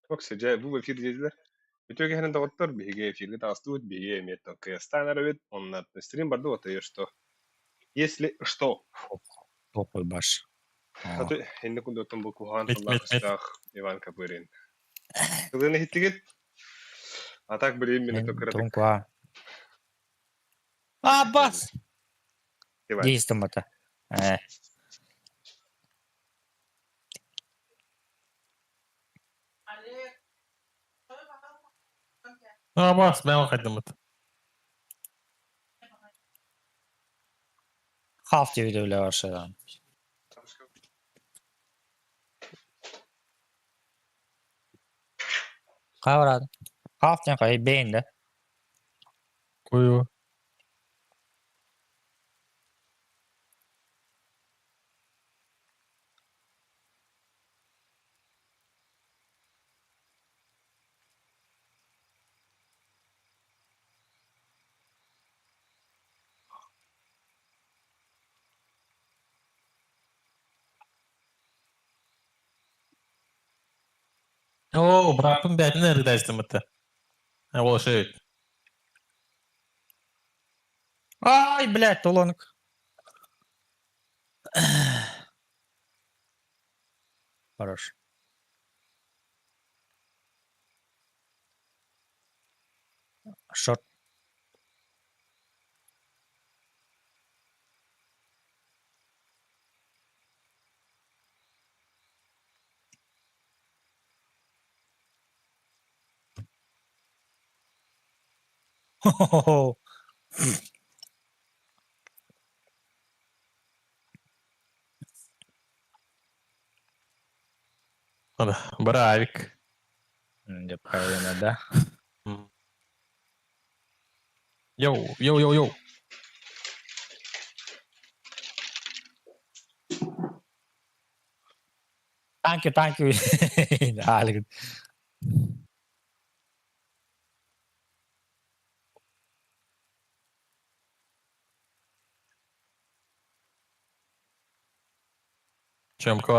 Оксэ, дьэ, бу эфир диэтилэр. Үтүө киһинэн доҕоттор, биһиги эфиргэ таҕыстыбыт, биһиги эмиэ кыйастаан эрэбит, онно стрим барды вот что. Если что. Топой баш. А то инник курдуктан бу куһаҕан Мит, тыллаах мит, мит. өстөөх Иван Копырин. Тылын иһиттигит? А так билим мин Мен кыратык тонкуа. Абас! Иван. Действомата. Э. Абас, бэйэм хайдаммыт. Half диэбит үлэ баршадан. Хабарады. Half диэн хайы бэйин да. Кую. Оо, бырааппын бэйэтин эргитээстиммитэ. Ол шөйт. Ай, блядь, толонук. Хорош. Шорт. Хо-хо-хо. Бравик. Дьэ, правильно, да? Йоу, йоу, йоу, йоу. Thank you, thank you. Aalgın. Чөмкө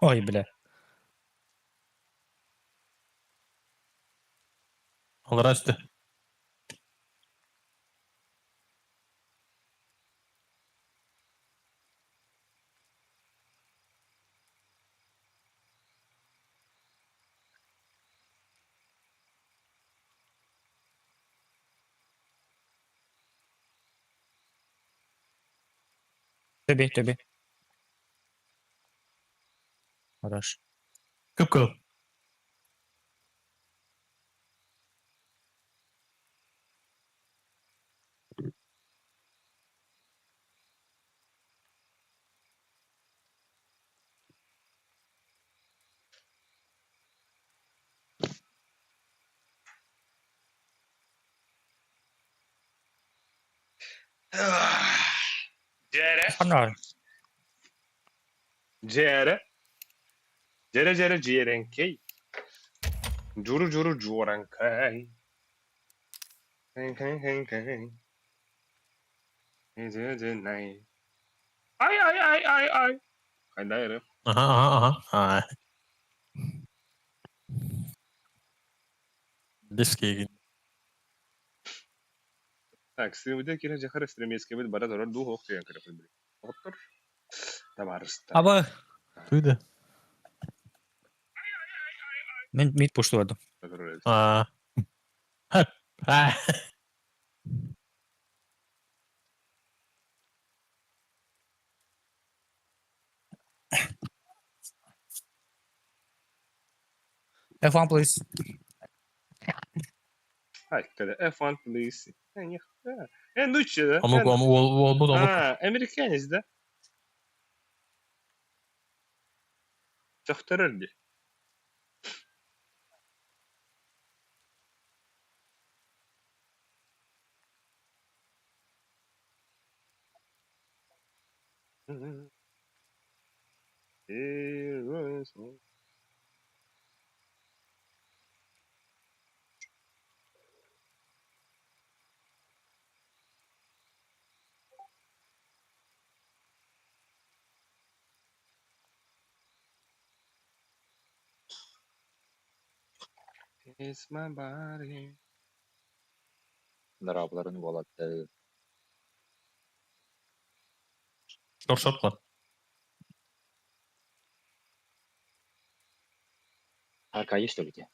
Ой, бля. Аллараа өстө. Төбе, төбе. Хорош. Кып-кыл. Дьээрэ. Ханна Дьээрэ. Дьэрэ-дьэрэ дьиэрэҥкэй. Дьуру-дьуру дьуораҥкай. Ай ай ай ай ай. Хайда эрэ. Аха, аха, аха. Дискейгин. Так, сыыбыта киирэн дьахар экстремистскэбит бара турар дуу суох диэн көрөккүн билигин. Доҕоттор, табаарыстар. Аба. Туйда. Мен мид пуштуладым. Аа. Аа. F1 please. Ай, когда F1 please. Э, нучча, да? Омук, омук, уолбут омук. А, американец, да? Сөхтөрөр дии. It's my body. Дорооболорун уолаттар. Шорт шорт Арка есть что ли те?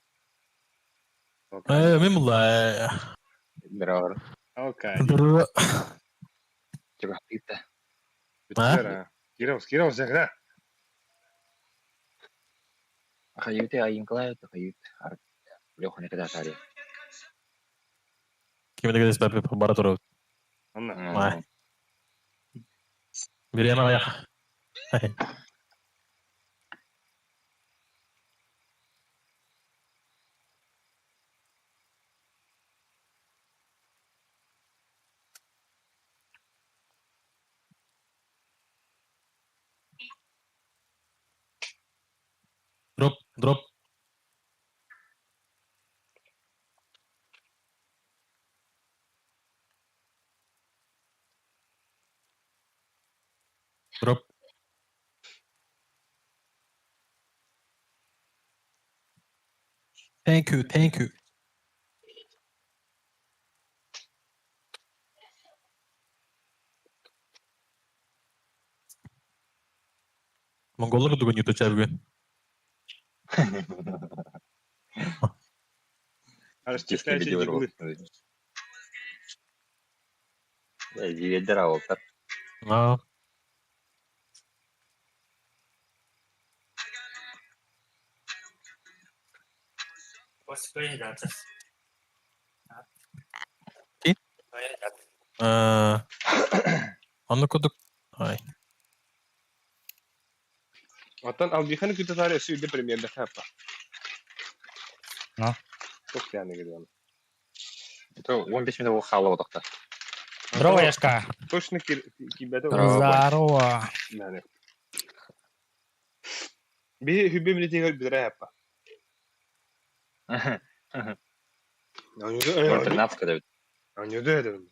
Э, мин булла. Здорово. Окей. Здорово. Чугастыта. Бүттэр Киров, Киров, зэгра. Хайыты айынкалай, хайыт. Леха никогда тари. Ким дэгес бэп бара турар. Анна. Бириэм аҕыйах. Дроп, дроп. Дроп. Thank you, thank you. Монголлар курдук ойнуута чэбигин. Расчехляйте диглы. Диэдер ауттар. Аа. Ти? Аа. Оннук курдук. Ай. Оттон Албиханы күтэ таарыйа өссө үрдэ премьердэхэ аппа. No. Туох диэн гыдыан. Это 15 минут хаалла отохта. Здорово, Яшка. Точно кибете Здорово. Мэне. Би хүбэ минутигэр бүтэрэ аппа. 13 да. Анюда эдэн.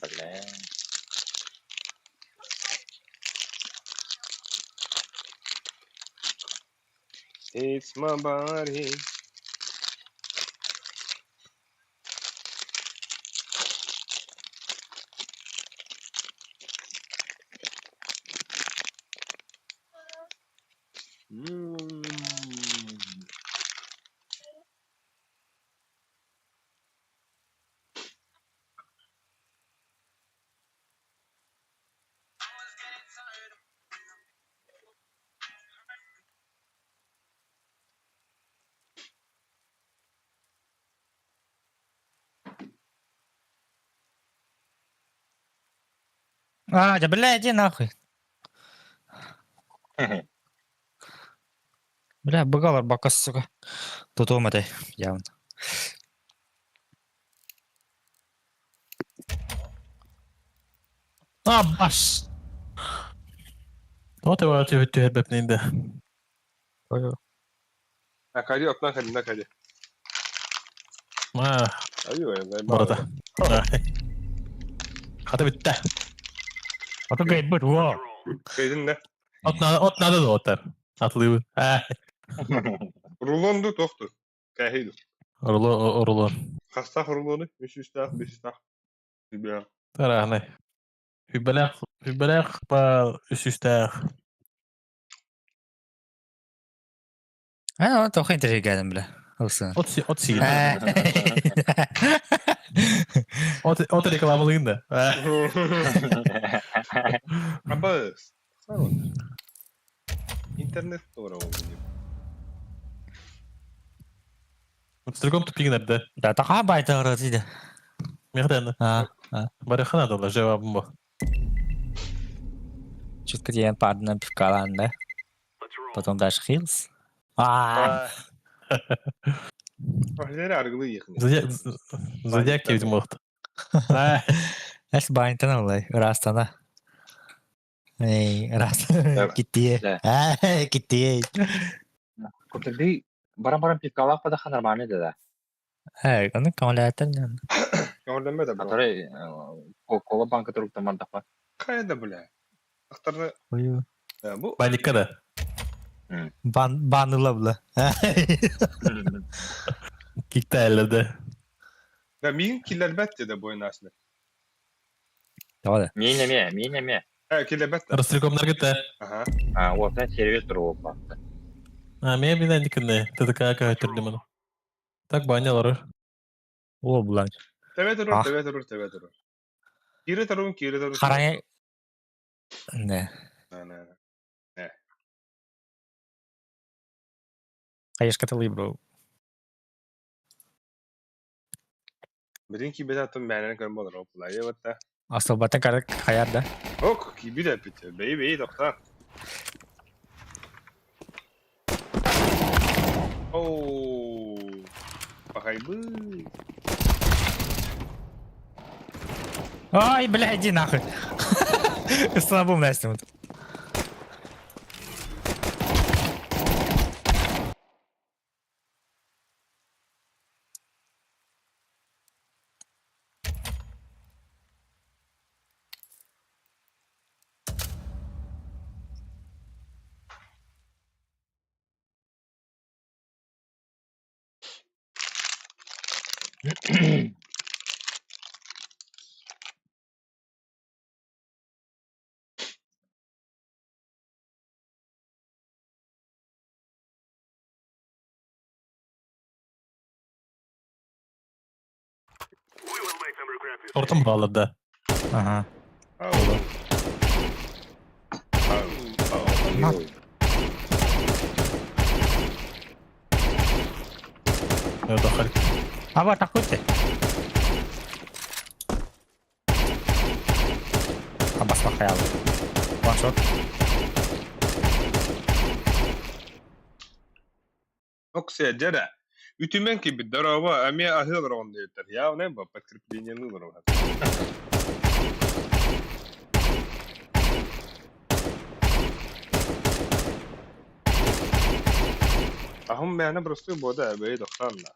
Бля. It's my body. М. А, да бля, иди нахуй. Бля, быгалар бака, сука. Тутуом этэй, явно. А, бас. Тоҕо тэбэ түһэр түһэрбэппин да. А хади окна хади на хади. Аа, Аю, барата. Хата бүттэ. А то говорит, быть, во. Кайдын да. От надо, от надо доҕоттор. Атылыыбын. Аа. Рулонду тохту. Кахиду. Рулон, рулон. Хастах рулону, үс үстах, бес үстах. Бля. Тараанай. Хүбэлээх, хүбэлээх ба үс үстээх. А, тоох интригэдэн, бля. Ылсын. От си, от сиир. От, от рекламалыын да. Аа. Абас. Интернет тура ол. В другом тупигин эрдэ. Да, таха байтагыр дейді. Миэхэ А, Барыха надо, жевабым бо. чутка диэн пардынан пивкалаан да. Потом дальше хилс. А, Арыгылы арыгылы ехни. Зодиак киһи мохт. Эс баинтан алай, ырастана. Эй, ырас. Киттие. Киттие. Кутырды баран-баран пивкалаах падаха нормально да. Э, аны көңүлээтэр. Көңүллэммэ да, бро. Который кола банка туруктан мардахпа. Хайа да, бля. Ахтарны Ою. бу Баникка да. Бан баныла бла. Кикта эллерде. Да мин киллербет да бойнасны. Давай. Мин эме, мин эме. Э, киллербет. Ростелекомнар кытта. Ага. А, вот, сервис туру болбакты. А, мен билен дикинне. ТТК көтүрдүм аны. Так банялары. О, булан. Тебе турur, тебе турur, тебе турur. Кире турун, кире турur. Харай. Не. Не, не, не. Хайышка тылый, бро. Бирин кибет аттым мәнен көрм болар, опла. Ебатта. Асылбата карак хаяр да. Ок, кибет апит. Бей, бей, тоқта. Оу. Пахайбы. Ай, бля, иди нахуй. Слабым Настя. Ортом балларда. Ага. Ау. Ау, ау. Дохаль. Аба такуйте. Абасма хаял. Ваншот. Оксе, дяда. Үтүмен кибит дорова, а ме ахыл рон дейтер. Явно бо подкрепление нылыр. Ахум мәне просто бода бей дохтанна.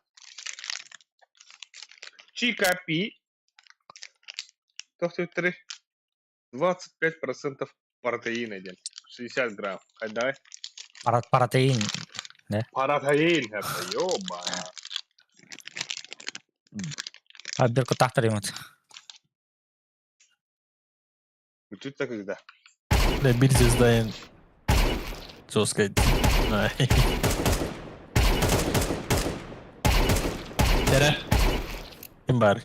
Чикапи. 3. 25% протеина ден. 60 грамм. Хайдай. Протеин. Да? Протеин это, ёба. А бирку тахтар имат. Чуть так когда. Да, бир звезда Жестко. Тере. Ким бар?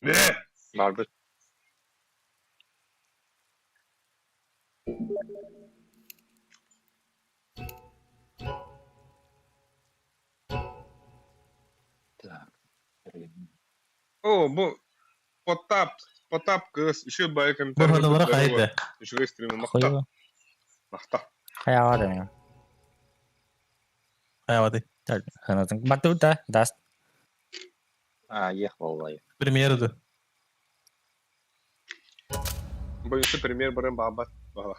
Не! Бар бит. Так. О, бу Потап, Потап кыз, еще бай комментарий. Бурханалара хайда. Еще стримы махта. Махта. Хаява да. Хайвады. Ханатын. Батута, даст. А, ехал валай. Премьерду. Боюсь, премьер барым бабат. Бала.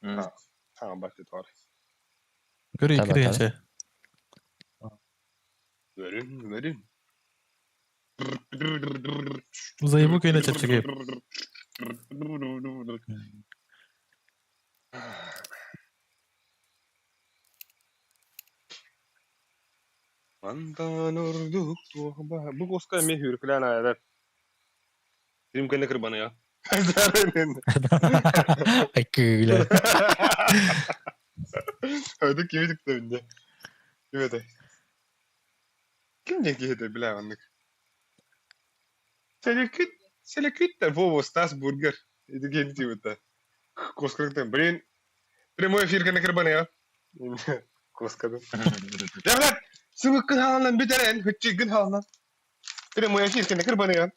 А, бат твар. Көрü көрü. Görün, görün. Заебу күйіне чепчеге. Мантан ордук туохба. Бу коска эме хүркүлэн айдар. Стрим кэннэ кырбаны я. Ай күле. Ödü kimi tıktı önce. Kim öde? Ким диэн киһи билэ маннык. Селекүт, селекүт да Вова Стас Бургер. Это генти это. Коскалыктан. Блин, прямой эфир кэннэ кырбаны я. Коскадан. Я, блядь, сымыккын хаалан бүтерен, хүччүгүн хаалан. Прямой эфир кэннэ кырбаны я.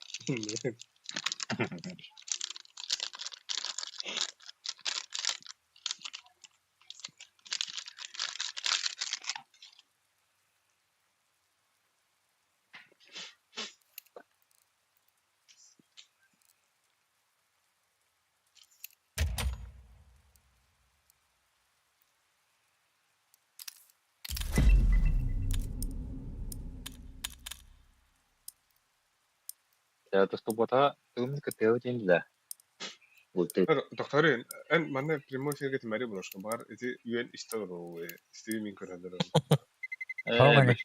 Тустубута тыгын кытыал диэн да. Бултуй. Докторы, эн манна прямой эфиргэ тимэри булашка бар ити үөн истэ олоруу стриминг көрөлөр.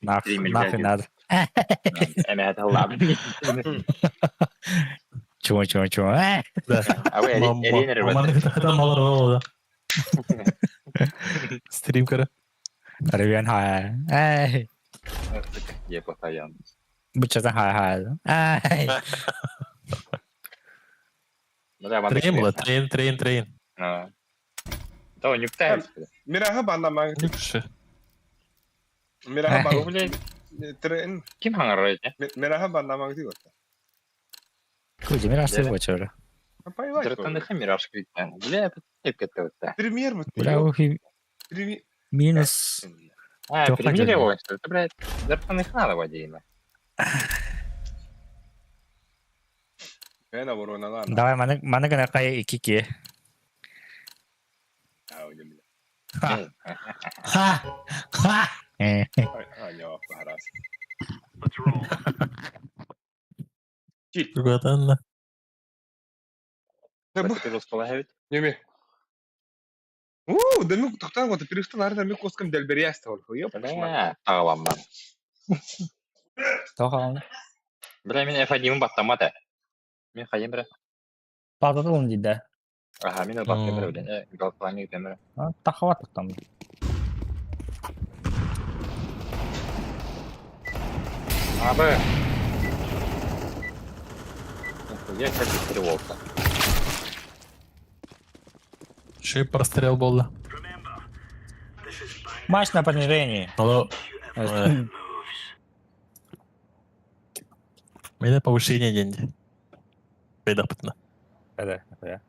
Нахуй надо. Эмэт аллаабын. Чего, чего, чего? Да. Мамалар ол да. Стрим көрө. Ревен хай. Эй. Е постоянно. Бычата хай хай. Эй. Трейн була, трейн, трейн, трейн. Да, нюктайм. Мираха баннамаң. Нюкшы. Мираха бан. Трейн. Ким хаңарар эти? Мираха баннамаң дип отта. Куди, мираж ты вочера. Дыртаныха мираж криттен. Бля, кетті. Премьер вот. Бля, ухи. Минус. А, премьер его, что это, блядь, дыртаныха надо водейно. Давай, маны гына кай икики. Ха! Ха! Тугатанна. Неме. Уу, да ми тоқтан вот перехтан арда ми коскам дельберияста ол. Ёп. Бля, тағаламман. Тоғалны. Бля, мен F1 баттамады. Мен қайым бір. Бататылын дейді. Аха, мен баттым бір білен. Галфланы темір. Тахават там. Абы. Я хочу переволка. Ши прострел болды. Матч на понижении. Алло. Мене повышение деньги. Пайда пытна. Да, да.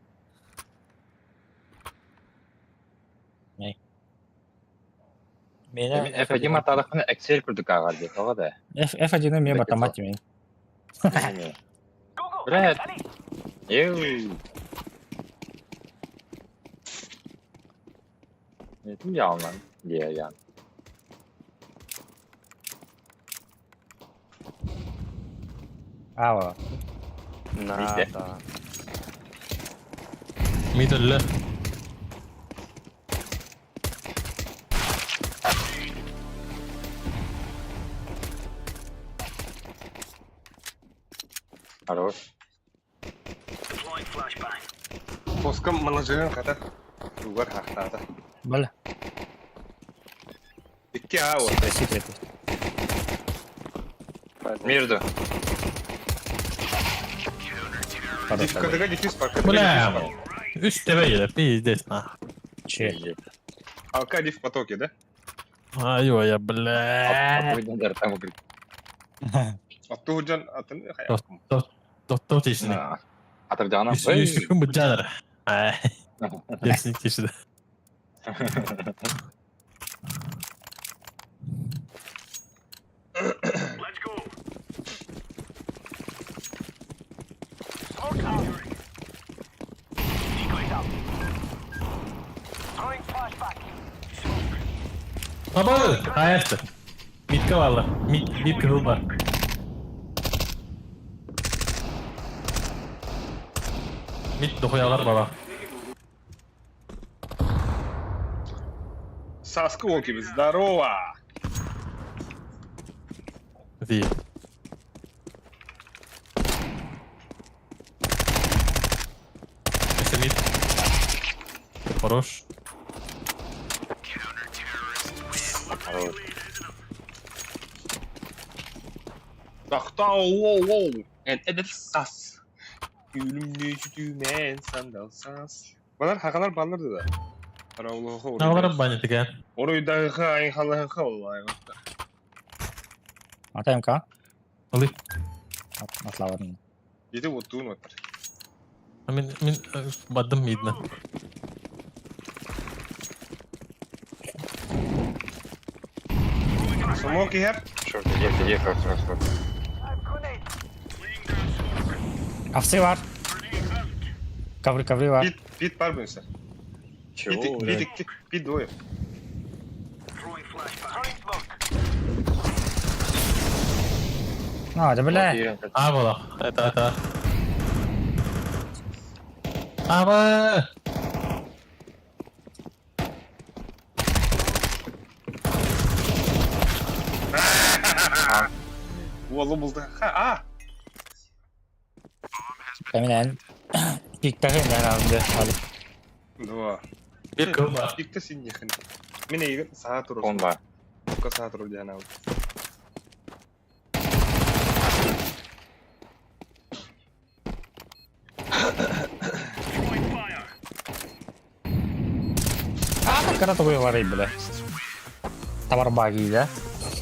Мен F1 аталықпен Excel күрдік ағар деп, аға да. F1 мен батамат мен. Бля, еу. Не ялман, де ян. Ава. Надо. Миділі. Хорош. Коскам менеджерин қата. Дугар хақтады. Бля. Икки а вот. Секрет. Между. Диф диффиз пар. Бля. Үш тебе келе, пиздец на. Че? Алка диф потоки, да? Ай, я, бля. Атту жан атын. Тоттоо тишини. Атырдағана. Үш күн бұджаныр. Ай. Десин тишини. Абы, аясты. Митка барды. Мит, мит кызыл бар. Мит дохуялар бала. Саска Волкин, здорово! Ви. Это мид. Хорош. Хорош. Тахтау, воу, воу. Это сас. Күлүмнү сандал сас. Балар хакалар баллар да. Караулыгы Налар баня деген. Оруйдагы айхалыгы ол. Ата МК? Алы. Атлавадым. Еди оттуун оттар. Мен мен бадым мидна. Смоки хер. Шорт, иди, шорт, шорт, шорт. Овцы бар. Ковры, ковры бар. Пит, пит бар бұнса. Чего? Пит, пит, пит двое. А, да бля. А было. Это. Аба! Уолу булда. Ха, а! Каминен. Пиктахын да алды. Алып. Два. Bir кылма. Пикте син яхын. Мен егер саат тур. Он бар. Сука саат тур диэн алды. А, кара такой ларый, бля. Товар баги, да?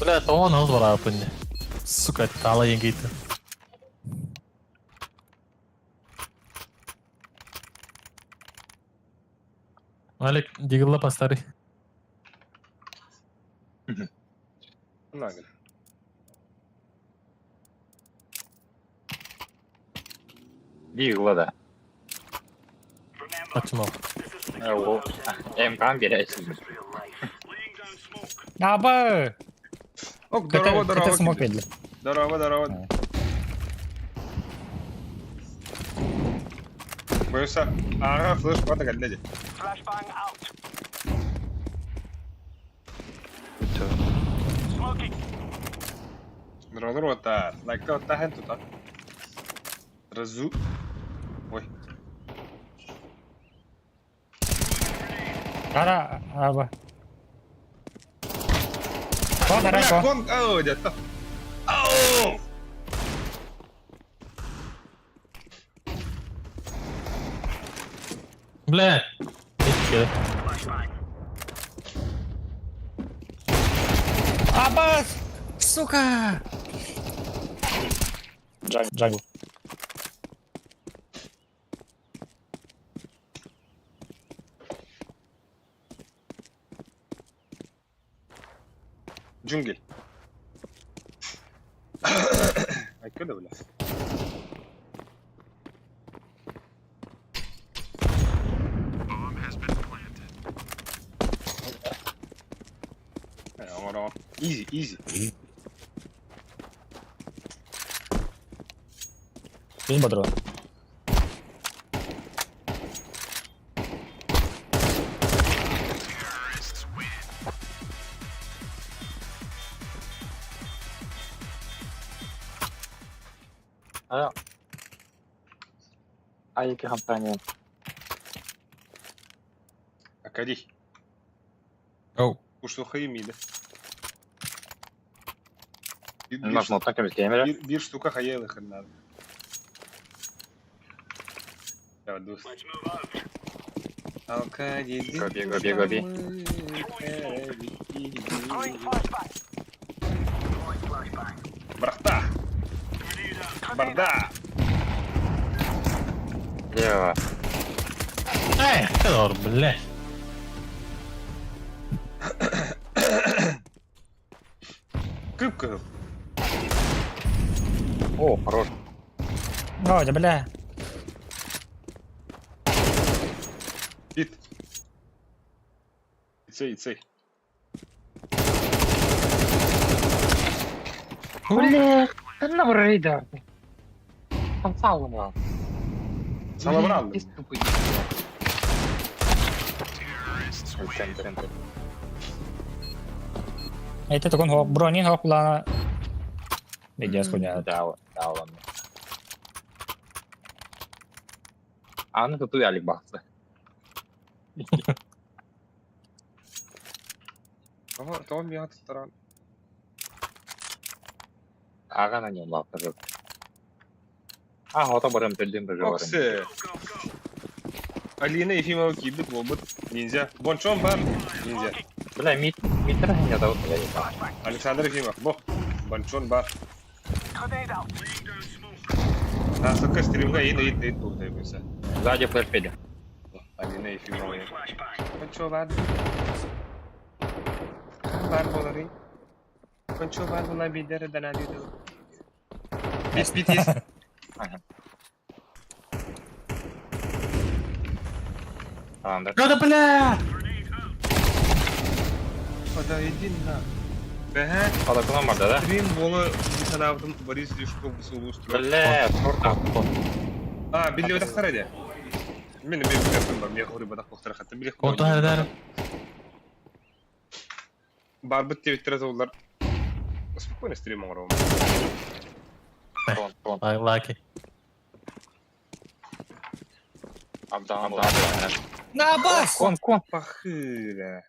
Бля, он алды бар апын. Сука, тала енгейті. Алик, дигилла постарый. Нагыл. Дигла да. Почему? Ол МК бересің. Аба! Ок, здорово, Это здорово. смог медленно. Здорово, здорово. Боюсь, ага, флеш пата калледи. Здорово, здорово, та. Лайк та та хен тута. Разу. Ой. Кара, аба. Кон, Бля, кон. кон, ау, дядь. Ау! Бля! Икки. Аба! Сука! Джангл. Джунгель. Айкөдө бля. Easy, easy. Жүз бодру. Айки компания. Акади. Оу. Ушлуха имиде. Нажму так камера. Бир штука хаялы хрена. Давай, дус. Алкади. Гоби, гоби, гоби. Брахта. Барда. Лево. Эй, Федор, бля. Кып-кып. О, хорош. О, да бля. Бит. Ицей, ицей. Бля, на рейдер. Там сауна. Салабрал. Центр, центр. Это такой хоп, бронин хоп, лана. Видео хуйня. Да, да, ладно. А, ну тут Алик бахса. Тоҕо миэхэ туттаран. Ага, на нем лапта жив. А, вот оборем төлден бір жоларын. Оксе. Алина Ефимова киирбит буолбут. Ниндзя. Бончон бар. Ниндзя. Бля, мит, миттер не дал, бля, ебал. Александр Ефимов. Бо. Бончон бар. Насколько стримга и и и тут дайбыса. Сзади флеш Федя. Алина Ефимова. Бончон бар. Бар болары. Бончон бар була бидер данади. Бит бит есть. Tamamdır. Да бля! Да иди на. Бэһэ Балакынан барда да? стрим буола дии санаабытым Борис Лешков бу Бля, шорта. А, биллибэтэхтэр этэ. Мин эмиэ билбэппин бар, миэхэ хоруйбатах буолтара хатта билих Онтон эрдэр Барбыт диэбиттэрэ туоллар. Спокойно стрим оҥоробун. Кон, кон. Лаки. Абдан, абдан. На бас! Кон, кон. Пахыра.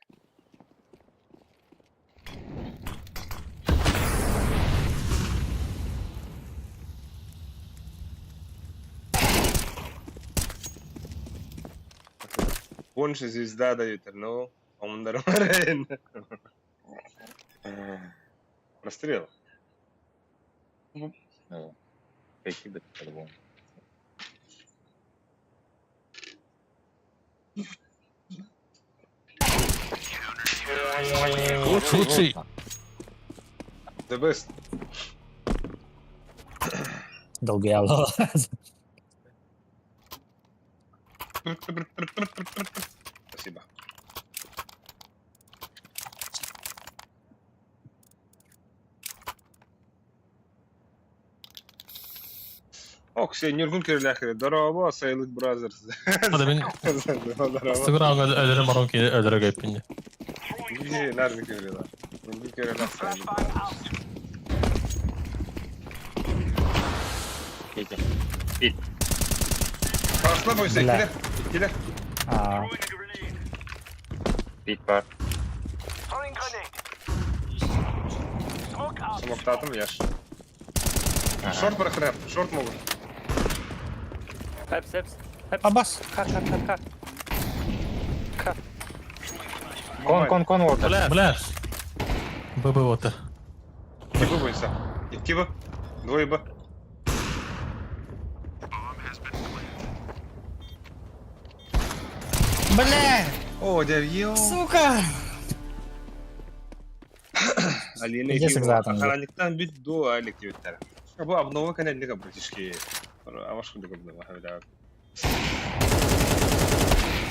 Больше звезда дают, но он нормально. Расстрел. Ну, пойти бы по-любому. Лучший. The best. Долгая Спасибо. Ок, все, Нюргун Кирляхер, здорово, Сейлык Бразерс. Hadi ben Здорово. Instagram'a öldürüm baron ki öldüre göpünü. Не, надо говорила. Нюргун Кирлях, Сейлык Бразерс. Иди. Пошла бойся, Бля. киллер, киллер. А, Бит бар. Смоктатым яш. Шорт прохреп, шорт могут. Хепс, хепс. Хепс. Абас! Ка, ка, ка, ка. Кон, кон, кон, орда. Бля. Бля. ББ вот. Кибы бойся. Киба. Двое Б. Бля! О, дядь, Сука! Алина Иди с экзатом, Охранниктан бит до Алик диэбиттэрэ. Бу обнова кэнэллик практически. Аваш курдук обнова хэбэдэ.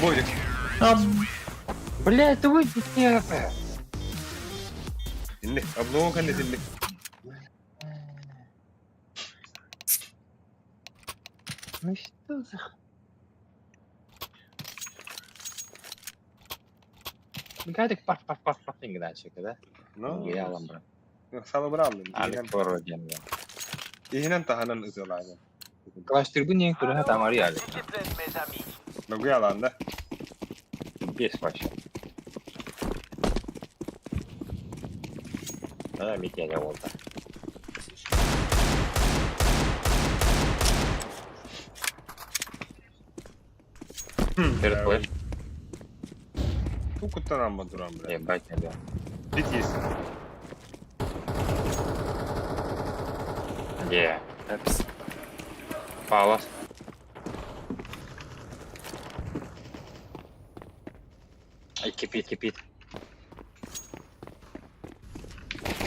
Бодик. Блядь, ты выйди, Инне. Обнова кэнэллик. Ну что за... Гадик пар пар пар пар иначе, да? Ну, Я ламбра. Салабраллы. Алик породен. Иһинэн таһынан ызылааны. Клаш трибуне, которая там Ариале. Ногуялаан да. Без вообще. Да, Митя, я вот. Перед флеш. Тукуттан амма туран бля. Ебать, не да. Бит есть. Где? Хепс. Палас. Ай, кипит, кипит.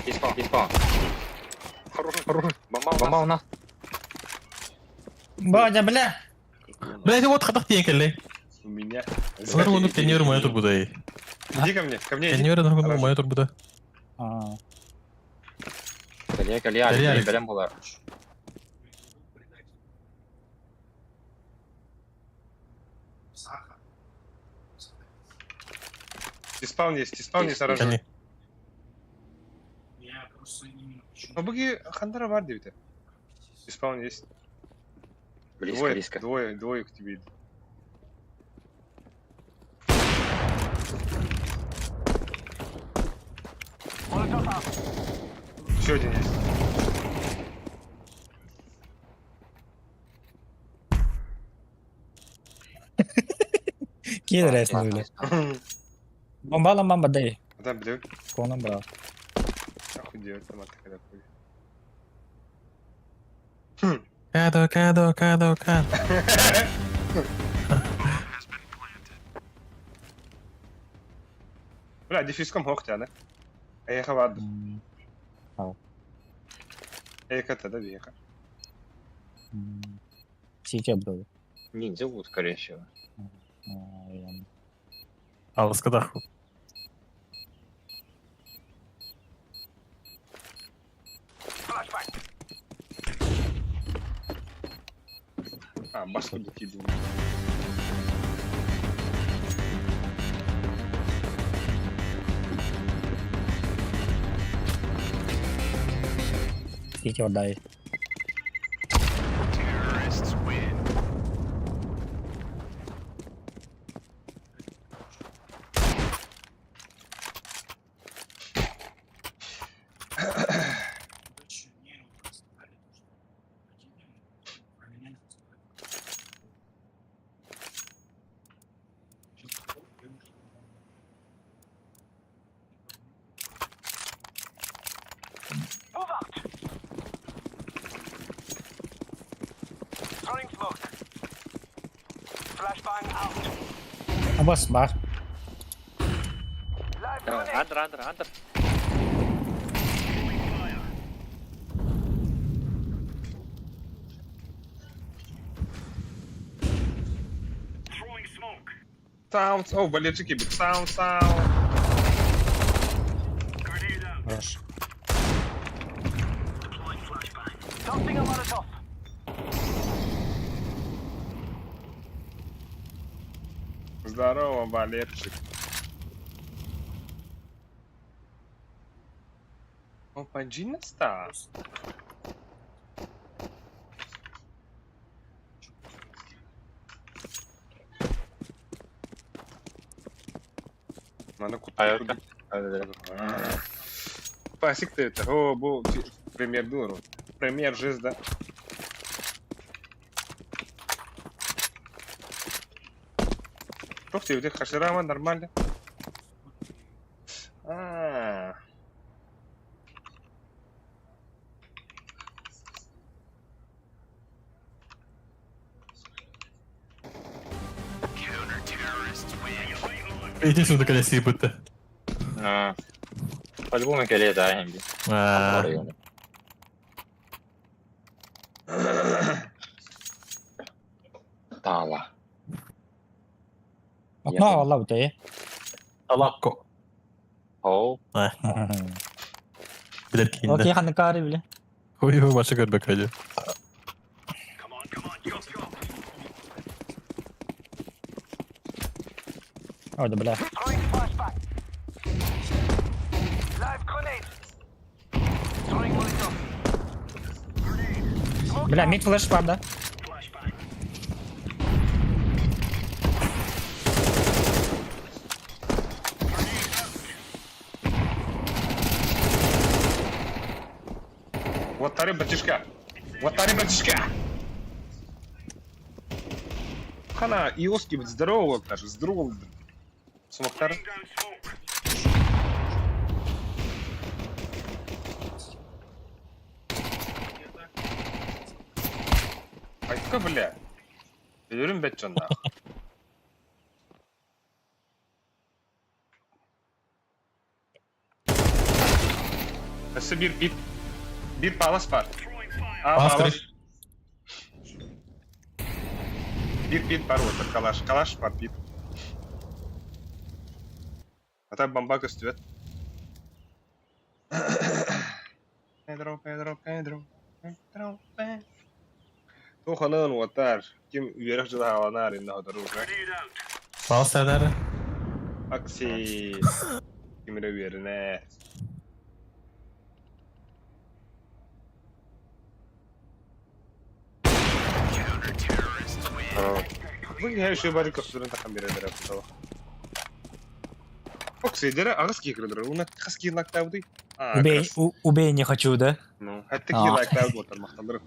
Диспаун, диспаун. Хорош, хорош. Бомба, бомба у нас. Бодя, бля! Бля, это вот хатах тиен У меня. Сылар оны кенер моя турбуда. Иди ко мне, ко мне иди. Кенер моя турбуда. А, Калия, калия, Калия, алик, Алик. берем была. Диспаун есть, диспаун есть оружие. Кани. Быги хандара бар диэбитэ. Диспаун есть. Близко, Двое, близко. двое, двое к тебе идут. Еще один есть. Кидрес, бля. Бомба ла бомба дай. А там, блядь, Коном брал. нахуй делать там от когда хуй. Кадо, кадо, кадо, кадо. Бля, дефиском хохтя, да? Эйха вад. Ау. Эйха тогда веха. Сити был. Ниндзя будут, скорее всего. А, я- Алыскадах. А, бас курдук киирдим. Тики отдай. Абас бар. Андер, андер, андер. Саунд, о, болельщики, саунд, саунд. Хорош. Здорово, Валерчик. Опа, Джинаста. Маны Айылка. Пасик ты это. О, бу премьер дуру. Премьер жизда. Тух ты хаширама нормально. А. Иди сюда, когда сибыты. По-любому кэлиэ да эһиги. Аа. Таала. Окно алла бутэ. Алакко. Ол. Билер киинде. Окей, ханыкары биле. Ой, ой, башы көрбөк өйдө. Ой, да бля. Бля, мид флеш бар, да? Вот тары, братишка. Вот тары, братишка. Хана, Иоски, здорово, даже, здорово. Смоктар. Айтка, бля. Өлөрүм бэт дьоннаах. Өссө биир биир биир палас бар. А, Палас палас. Биир пит бар отыр, калаш. Калаш бар пит. Ата бомба көстүбэт. Педро, Педро, Педро, Педро, Педро. Туоханын уотар, ким үөрэх дьылаһаланаар инна хотору уже. Палас сәдәрі. Акси. Ким эрэ үөрэнэр. Бу киһи үчүгэй бары көхсүлэрин тахан биэрэллэрэ кутала. Оксидера аҕыс киһи кырдырар. Уна хас киһи лактаабытый? Аа, Убей, крас. убей не хочу, да? Ну, хатта киһи Аа. лайктаабыт буолтар махталлар.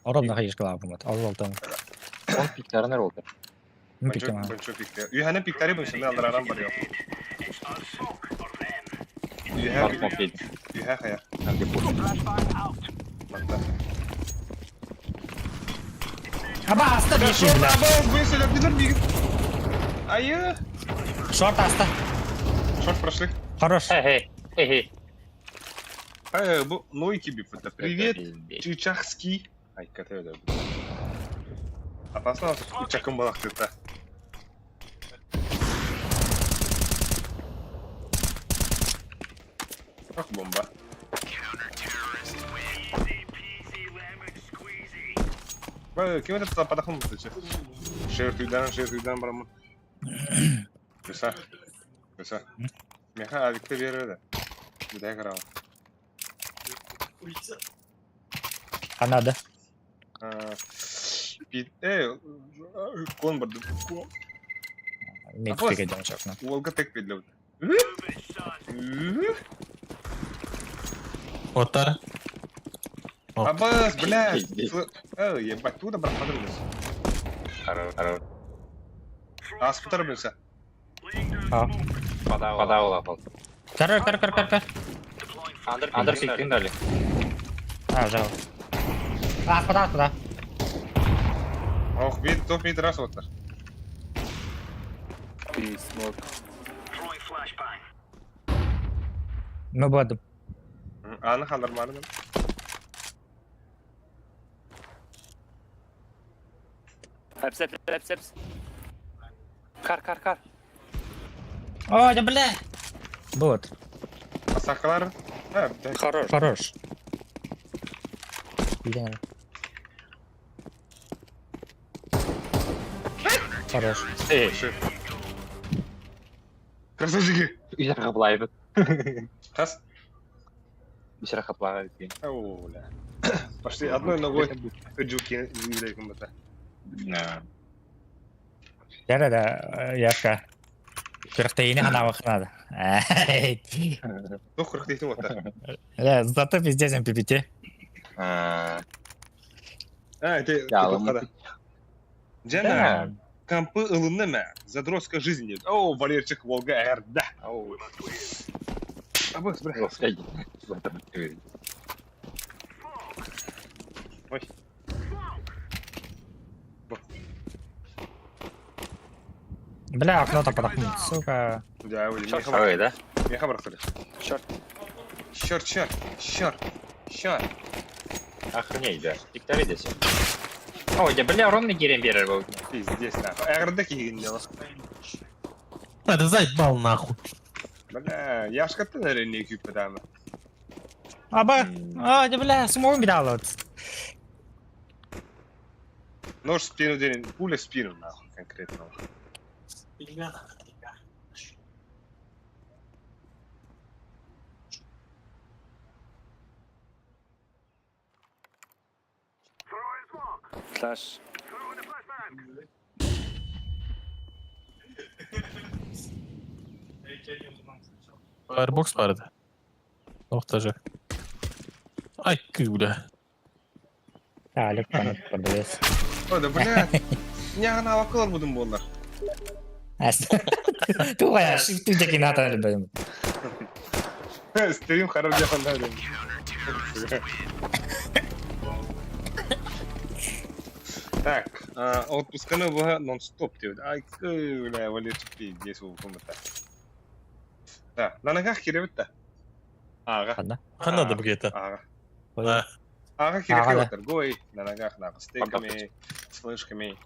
Орон на хаишка лапымат. Ол алтан. Он пиктарынар олды. Ну пиктема. Большой пикте. Үйәне пиктари бұл şimdi алдараран бар yok. Үйә Бар смок дейді. Үйә хая. Әлде бұл. Мында. Аба аста беши, бля. Аба, бұл сөйлеп бигит. Айы. Шорт аста. Шорт прошли. Хорош. Хей, хей, хей. Ай, бұл нойки бип. Привет, Чичахский. Ай, ката өдө. Опасно, чакын балак та. Как бомба. Ким это западахын бутычы? Шер түйдан барамын. Кыса. Кыса. Меха авикте береді. Бүдәй қарау. А надо. Э, кон барды. Мид Абас. пигедем чакна. Уолга тек бедлеуд. Оттар. Абас, блядь. Пиздец. Э, ебать, туда брахмадрылыс. Хорош, хорош. Аспытар білсе. А. Подал лапал. Кар, кар, кар, кар, кар. Андер пиктин дали. А, жал. А, куда, куда? Ох, бит, топ мид раз оттар. Ну, буду. Аны хандырмадым. Hepsi hepsi hepsi hepsi. Kar kar kar. О, да бля. Вот. Сақалар. Ha, бля. Хорош. Хорош. Идем. Хорош. Эй, Шеф. Красавчики. үс рахаплайбыт. Хас. Үс рахаплайбыт. О, бля. Пошли одной ногой. Джуки, бата. Да. Да, да, Яшка. Күрәхтәйне хана надо. Ну, күрәхтәйне оттар. Э, зато пиздец МППТ. А, А, это Да, ладно. Жана, компы ылынны мә. Задротская жизнь дейді. О, Валерчик Волга әрді. Оу. Абыс, бля. Господи. Ой. Бля, окно-то подохнул, сука. Да, ой, Чёрт. Ой, да? Меха брахтали. Черт. Черт, черт, черт, черт. Охренеть, да. Диктори здесь. О, да бля, ровно гирем берер был. Пиздец, нахуй. Әрді кейген дело. А, ты заебал нахуй. Бля, яшкатты наверное, не күйіп бітамы. Аба, а, да бля, смогу бедал. Нож в спину день, пуля в спину, нахуй, конкретно. Flash. Firebox vardı. Noktacı. Ай, бля. Алик панат продавец. О, да бля. Няғын алақылар бұдым болар. Тугая, ты таки надо, блин. Стрим харап жақында. Так, отпусканы бұға нон-стоп деп. Ай, бля, Валерчик пиздец ол комната. Да, на ногах керебіт та. Аға. Ладно. Ханада бігеті. Аға. А, Аға керек Аға, да. отыр. Гой, на ногах, нахуй, с стейками, с флешками.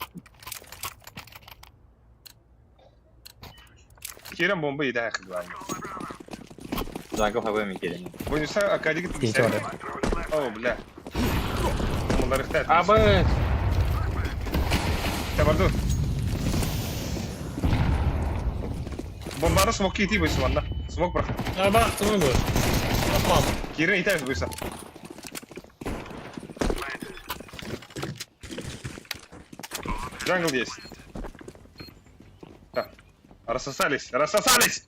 Керем бомба и дах, главное. Загов ХВ келем. Бойынша акадик Территория. О, бля. Муларыхта. Абы! Табарду. Бомбаны смок кейти бойсы ванна. Смок бірақ. А, бақ, түмін бұл. Апам. Керен итәз бойса. Джангл есть. Так. Рассосались, рассосались!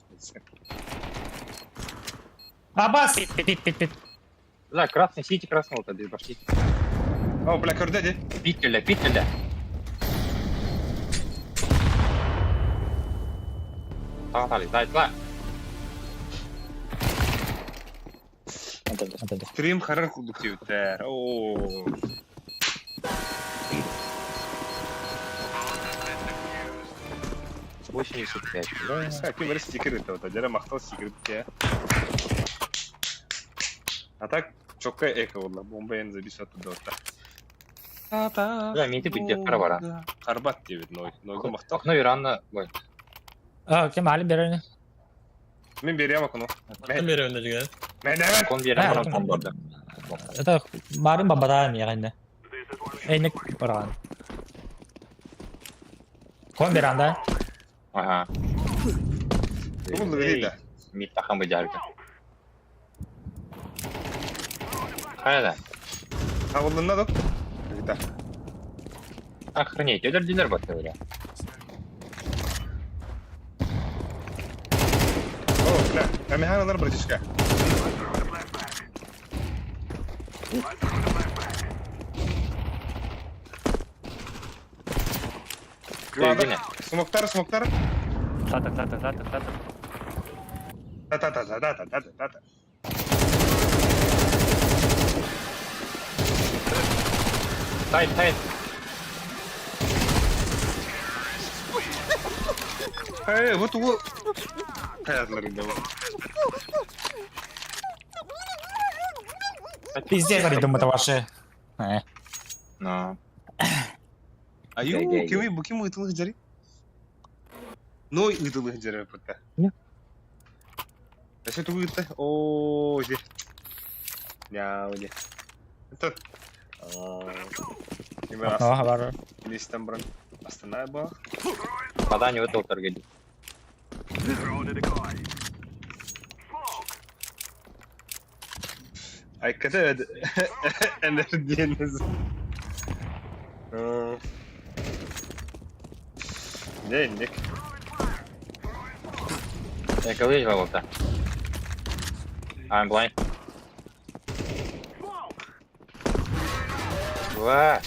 Абас! Пит, пит, пит, пит. Да, красный сити красного тогда пошли. О, бля, көрді де. Пителя, пителя. Тағатали, дай, дай. Стрим харан кулдук деуттер. О. 85. Да. Ким бір стикер етті ота. Жара мақтал стикер етті. А так, чокка эко болла. Бомба енді забис оттуда ота. Бля, мен де бара бара. Карбат деп ной. Нойго мақтал. Окно Ирана, ой. А, кем али берені? Мен берем окно. Мен беремін де жігер. Кон биэрэн баран кон барда. Это барын бабара миэхэннэ. Эйник бараан. Кон беранда. Ага. Мид тахан быдьаарга. Хайа да? Табылынна да? Ыйта. Охренеть, өлөрдүлэр батты бля. О, бля, Амиханалар братишка. Ладно, Смоктар, смоктар. Латер, латер, латер, латер. Та-та-та-та-та-та-та-та. Тайт, тайт. Эй, вот его... Пиздец, думаю, это ваши. Ну. Аю, кими, бу ким ытылых жари? Ну, ытылых жари пытта. Әсе тугу ытта. О, же. Няу, же. Это. Окно, бар. Нестен бран. Астана ба. Вода не вытал торгали. Айката энергияны. Не, ник. Я говорю, волота. I'm blind. Ва.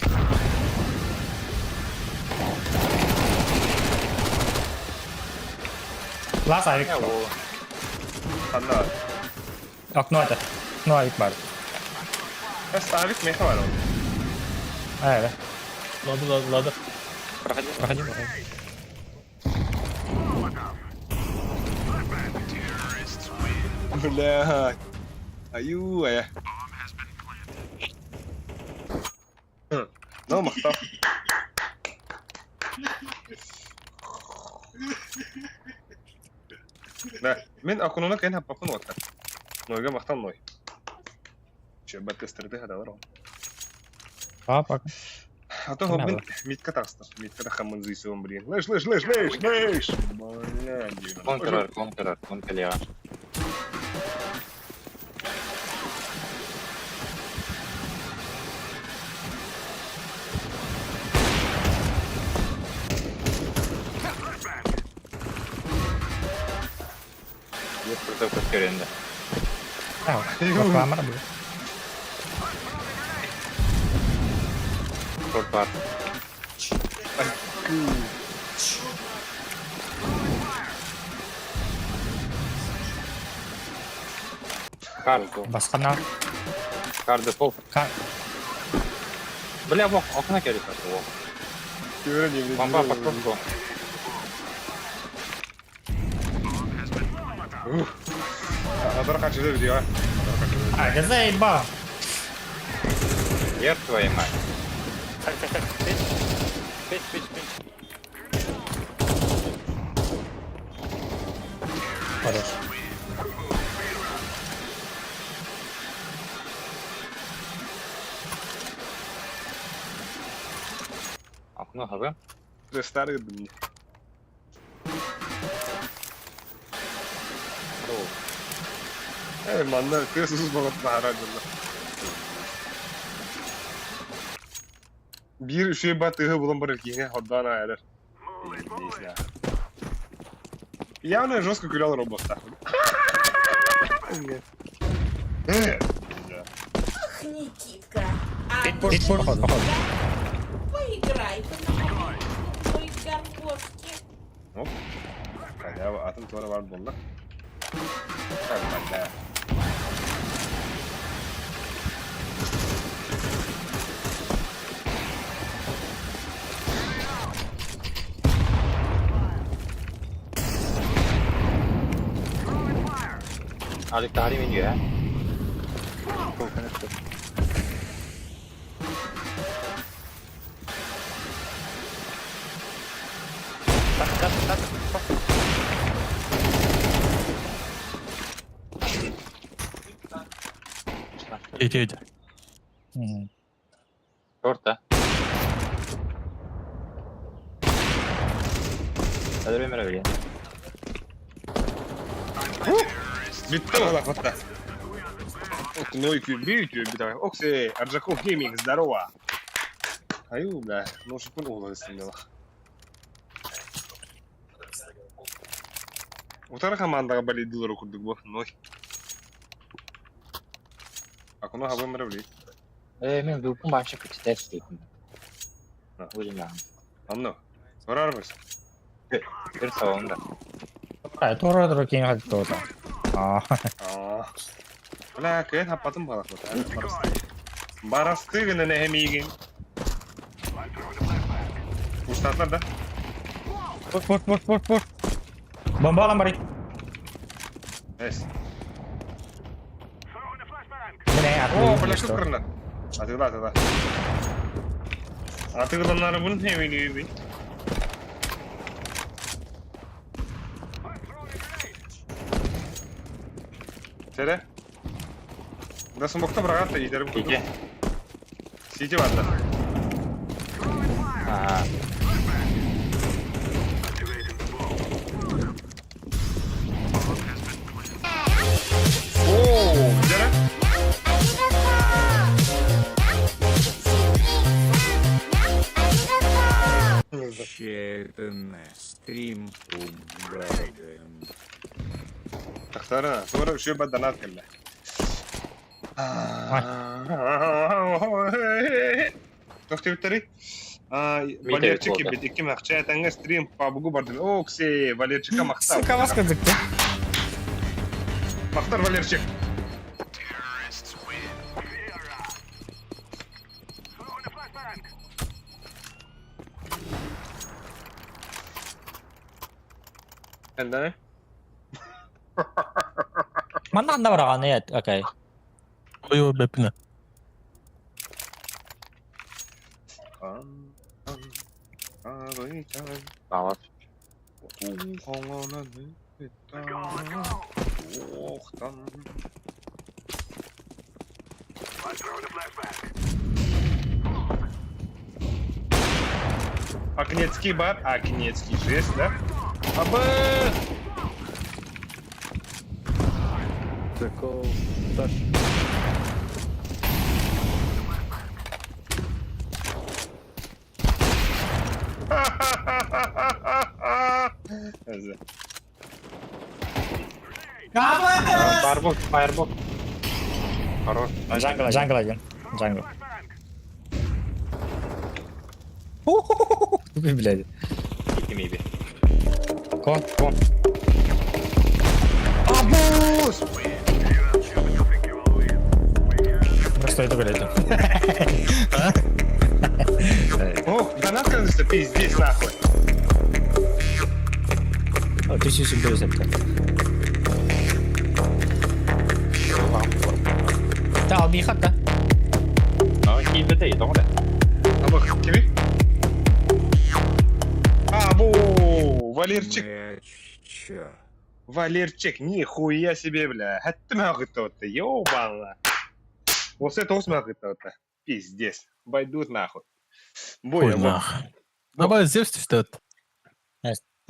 Лас авик. Ханна. Окно это. Ну, авик бар. Эс авик меха бар. Э, Ладно, ладно, ладно. Проходи. Проходи, проходи. Бля. Аю, ая. Ну, махтав. Да, мен акунуна кайын хаппапын отта. Нойга махтан ной. Че, баттестерди хадалар ол. Папа. А то мен митка тастар. Митка хамын зыйсуын блин. Леш, леш, леш, леш, леш. Бля, Конкерер, конкерер, конкерер. Есть против Каскаренда. А, камера был. Шорт-пар. Кар. Басқана. Кар дефолт. Кар. Бля, вох, окна керри Бомба под кошку. Надор қанша видео. А, да заебал. Ер твою мать. Так, так, так. Пич. Пич, пич, пич. Хорош. Окно ХВ. Старый блин. Э, манна, ты сус бағыт бағара жылы. Бир үше ба тыгы булан бар кине ходдан айрар. Явно жестко күләл роботта. Ах, Никитка, а Пич, походу, походу. поиграй-ка на моей гармошке. Оп. Халява, атын туара бар болла. Алик тарим индио, э? Так, так, так. Ити Торта. Hadi ben öyle. Бүттэ балахатта. Ох, нойку бьют, бля. Ох, се, Аржаков Гейминг, здорово. Аю, бля, ножикун ола Утары командаға болидылар курдук бу, ной. Акуну хабы мыра блин. Мен бүгін вообще председатель дейтін. Өзім Анно. Сорарбыз. Бір сауында. Тура тура кең хат тура. Аа. Аа. Бля, кыйын хаппатын балах Барасты гына нәһәмиген. Пуштатлар да. Пуш пуш пуш пуш пуш. Бомба алам барый. Эс. Менә О, бля, шуп кырына. Атыгыла, атыгыла. Атыгыланнары бун хемини би. Сере. Да смокта брагата идер бу. Сити. Сити бар да. Ага. О, Жара. Стрим убрали. Тахтара, sonra şu баданат келле. Тохтебиттери. Валерчик бит икки махча таңга стрим пабугу бардым. О, ксе, Валерчика махтар. Сука, вас кызыкты. Махтар Валерчик. Энда? Манна анда бараган, нет, окей. Ой, бэпина. Алат. Акнецкий бар, Акнецкий жест, да? Абы! Прикол. Саш. Фаербок, фаербок. Хорош. Jungle, jungle один. Jungle. Тупый, блядь. Ити мейби. Кон, кон. Абуз! Что это, блядь? Ох, донат конечно, пиздец нахуй. О, 1750. Та, алби хатта. А, кейбеде, тоғыда. Абы, кими? Абу, Валерчик. Валерчик, нихуя себе, бля. Хаттым хагытты отты, ёбана. Осы тоғыз мағытты отты. Пиздец. Байдут нахуй. Ой, Бой, нах. Аба, Зевс что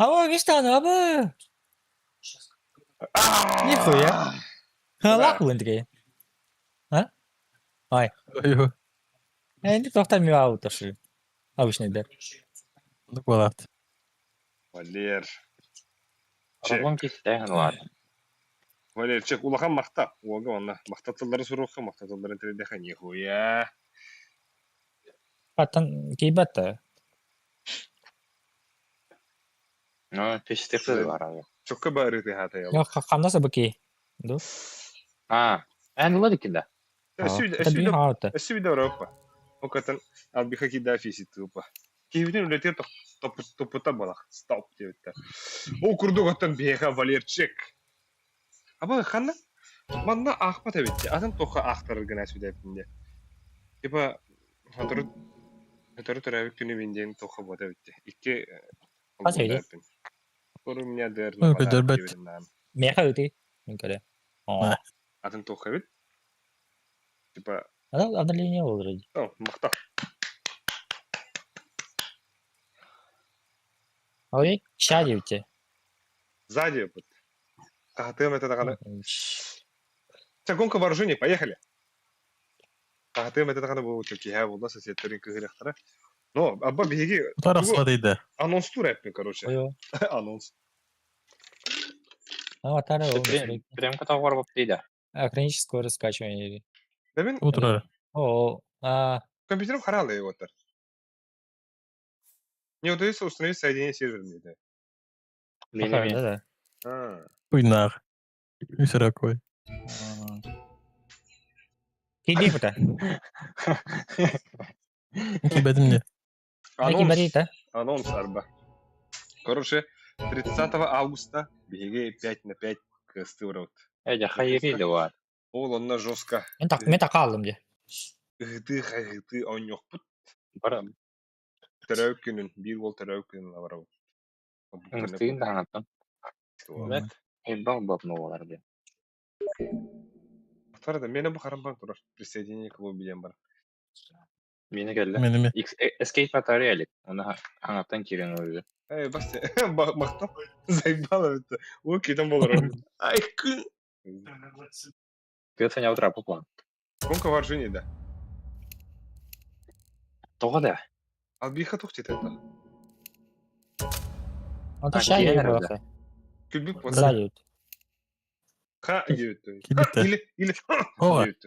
Абы, гиштан, абы. Нихуя. Лахуын такие. А? Ой. Ой, Не тоқтар мен ауташы. Обычный бер. ну балат. Валер. Ролон кесті, ладно. Валерчик, улахан мақта. Уага онна. Мақтатылары сұруққа, мақтатылары тірдеха нихуя. Аттан кейбатта. Ну, пештепсіз бар. Чокка бары ты хата ял. Yok, қандаса быки. Ду. А, ән лады кенде. Таби хаута. Өсү Европа. Окатан албиха кида фиси тупа. Кивдин үлетер топута балах. Стоп деп. О курдук оттан беха Валерчик. Аба ханна манна ахпат эбитти. Атын тоха ахтарыр гына сүдәпинде. Типа хатыры хатыры төрәбик күнү бинден тоха бота битти. Икки Хас эбит? Кору меня дэр. Ой, көдөрбөт. Меха үти. Мен көрө. О. Атын тоха бит. Типа, Обновление было вроде. ну, махта. Ой, ща девять. Сзади вот. Хаһытыам этэ даҕаны. Чэ, гонка вооружений, поехали. Хаһытыам этэ даҕаны бу киһэ буолла соседтарын кыһырыахтара. Но, абба биһиги Утарахсыла дейді. анонстуур эппин, короче. Ой, Анонс. аватар Прям котоҕор боп дейді. Хроническое раскачивание. Да мин Утурар. О, а, компьютерым харалы оттар. Не удается установить соединение с сервером дейді. Мені да, да. А, Уйнар. Үсіракой. Иди куда? Кибедім не. Анонс. Анонс, арба. Короче, 30 августа биһиги 5 на 5 кыстыырабыт. Эдя хайыри бар. Ол онно жестко Мен так, мен так алдым де. ыһытыы хайыһытыы оонньуохпут. Бар Төрөөк күнүн, биир уол төрөөк күнүн лабарабыт. ыңыртыгын да аңаттым. Эббал боп болар де. Тора да мени бу харамбан турар. Присоединение к клубу билен бар. Мені келді. Мен эме. Escape батарея элек. Оны аңаттан кирен өзі. Эй, бас, мактап заебало это. Окей, там болар. Ай, күн. Кыт сеня утра попан. Гонка вооружений, да. Тоға да. Ал биха тухтит это. Он то А, ща киирэн девять эрэ Күлбүк вот. Сзади. Ха диэбит. Кибитте. Или, или Ооба. диэбит.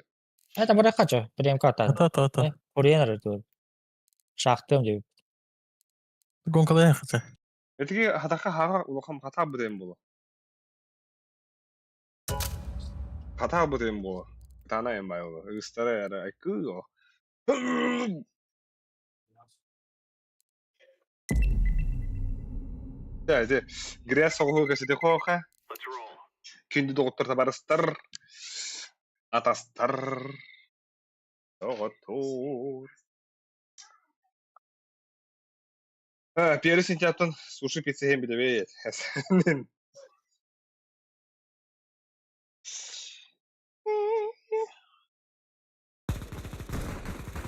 Это бара хочу, прям ката. Ата ата ата. Курьер тут. Шахтым деп. Гонкалайын хата. Этиги хатаха хага улахан хата бутен була. Хата бутен була. Тана эм бай була. Ыстара яра айкы. Да, это грязь соҕуһу кэсити хоха. Күндү доҕуттар табарыстар. Атастар. Доҕоттор. А, первый сентябрьтан суши пицца хем билебет.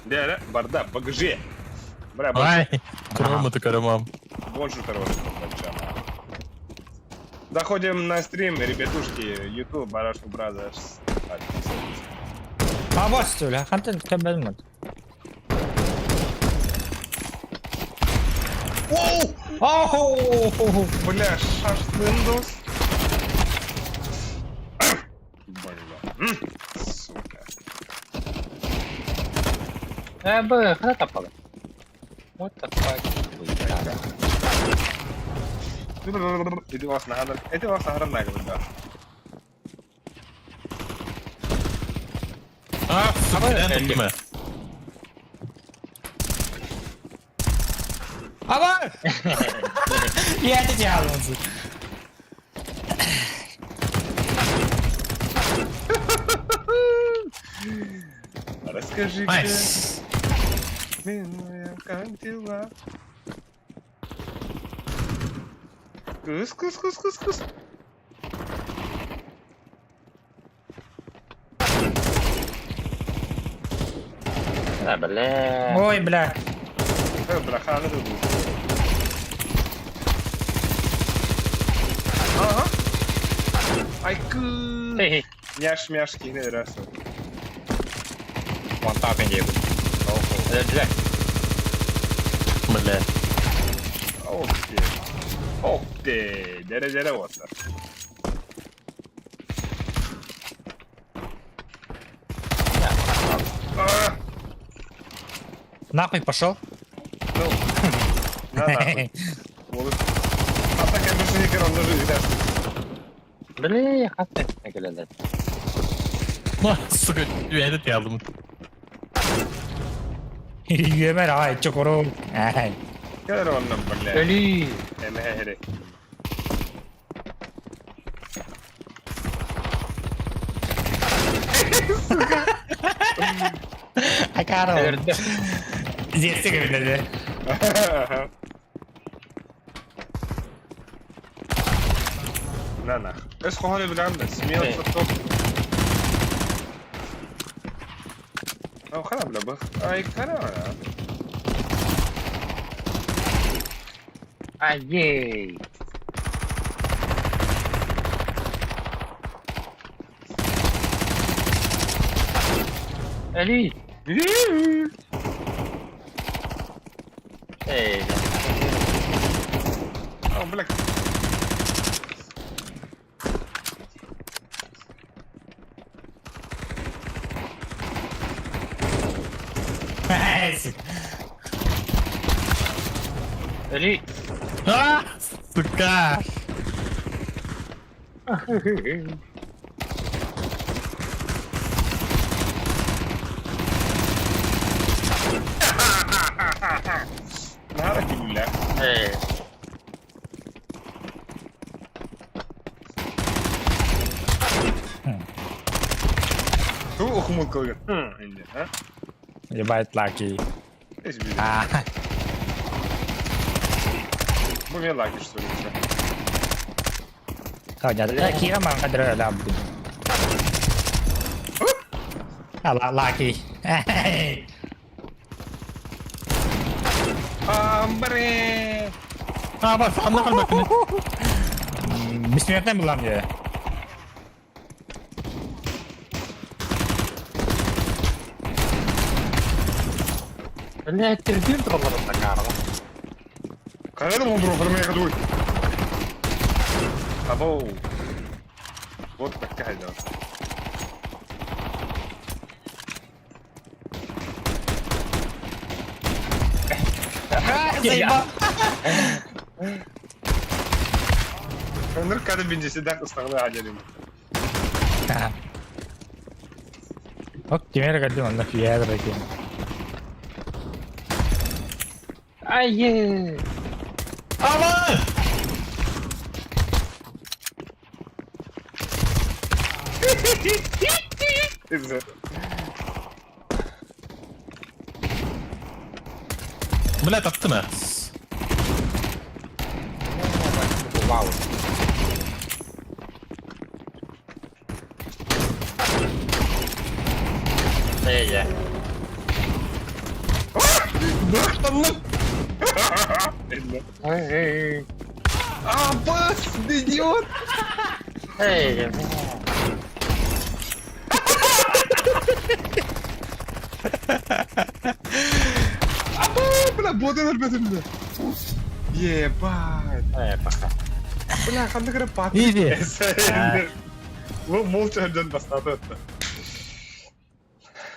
Да, барда, багажи. Бра, Ай. Крома ты карамам. больше второго. Заходим на стрим, ребятушки, YouTube, Барашку Brothers. Подписывайтесь. А вот что ли, хантын кәбелмін. Оу! Оу! Бля, шашлындос. Бля. Сука. Э, б, хана тапалы. What the fuck? Иди вас на Иди вас на да. А, сука, туттум Аба! Я это делал. Расскажи, Найс. милая, как дела? Кыс, кыс, кыс, кыс, кыс. Да, бля. Ой, бля. Браха, тут. Ага. Ай, кы. Эй, Няш, мяш, кихне раз. вон тапен дейбит. Бля, бля. Бля. Ох ты. Ох ты. Дере, дере, вот. А, Нахуй пошел. Ну, на нахуй. Вот. А так я больше не корон, даже не Бля, хаты. Келелер. Ну, сука, үйәді алдым. Йөмөр ай, чокору. Ай. Кэлэр онно, бля. Өлі. Эмэһэри. Акаро. Өлді. Зерсег биледи. На нах. Эс хохоны билэн да, смело топ. Хана бля бых. Ай, хана. Ай-ей! Али! Эй, О, бля. Али! А, сука! Надо бля. Эй, Ту ухмылка. А? Ебать лаки. Здесь видишь. А, Бу мен лаки, что ли? Хадя, кира ман кадра да. А, лаки. Амбре! А, бас, анна калбакны. Бессмертный была мне. Бля, терпим троллара такарла. Когда он друг, меня ходует? Абоу. Вот такая, да. Заебал. Өнөр кады бинжеси дак ыстагына ажалым. Ок, теперь кадым, он нахуя драки. Ай-ей! Ама! Бля, таптым ә. Вау! Эй, я. Бактанлык. Эй, А, бас, идиот! эй, Аба, бля, бодан өлбөтүмдү. Ебать. эй, пока. Бля, кандай кыра пат. Изи. Бу молча жан бастады.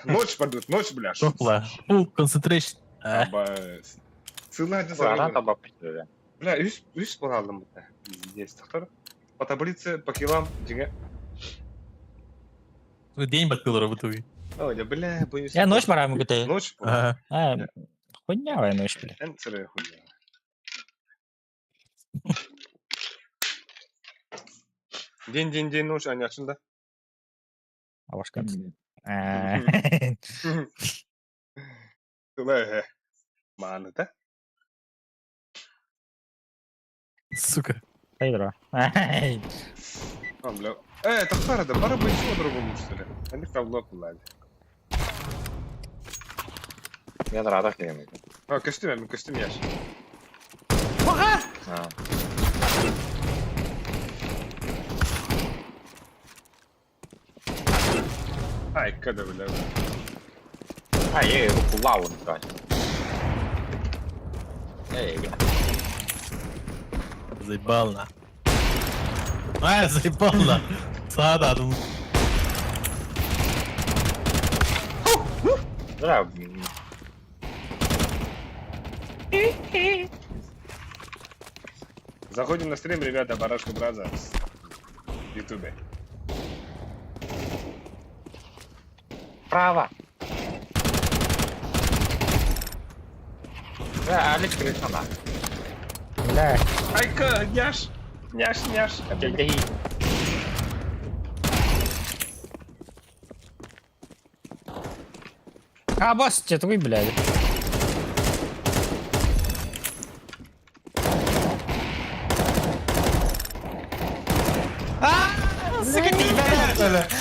Ночь пойдет, ночь, бля. Топла. Full concentration. Абас. Сыла Ана табап бля. Бля, үс бал алдым бу. Пиздец, тоқтар. По таблице, по килам, жеңе. День баттылар в итоге. Ой, да, бля, боюсь. Я ночь пора могу ты. Ночь. Ага. А, хуйня ночь, бля. Эн сырая хуйня. День, день, день, ночь, аня ачында. Абашка. Сыла, Мааны, да? Сука. Хайдра. А, бля. Тоқтар, да, бара бы еще другому, что ли? Они табло пулали. Мен радах деген. А, костюм, мен костюм яш. А. Ай, когда, бля. А, я руку лаву называю. Эй, бля. Заебал на. А, заебал на. Сада, думаю. Да. Заходим на стрим, ребята, Барашка Brothers. В Ютубе. Право. Да, Алекс крыса. Бля. Айка, няш! Няш, няш. Дельдей. А, босс, тебе твой, блядь. А, сука, ты, блядь.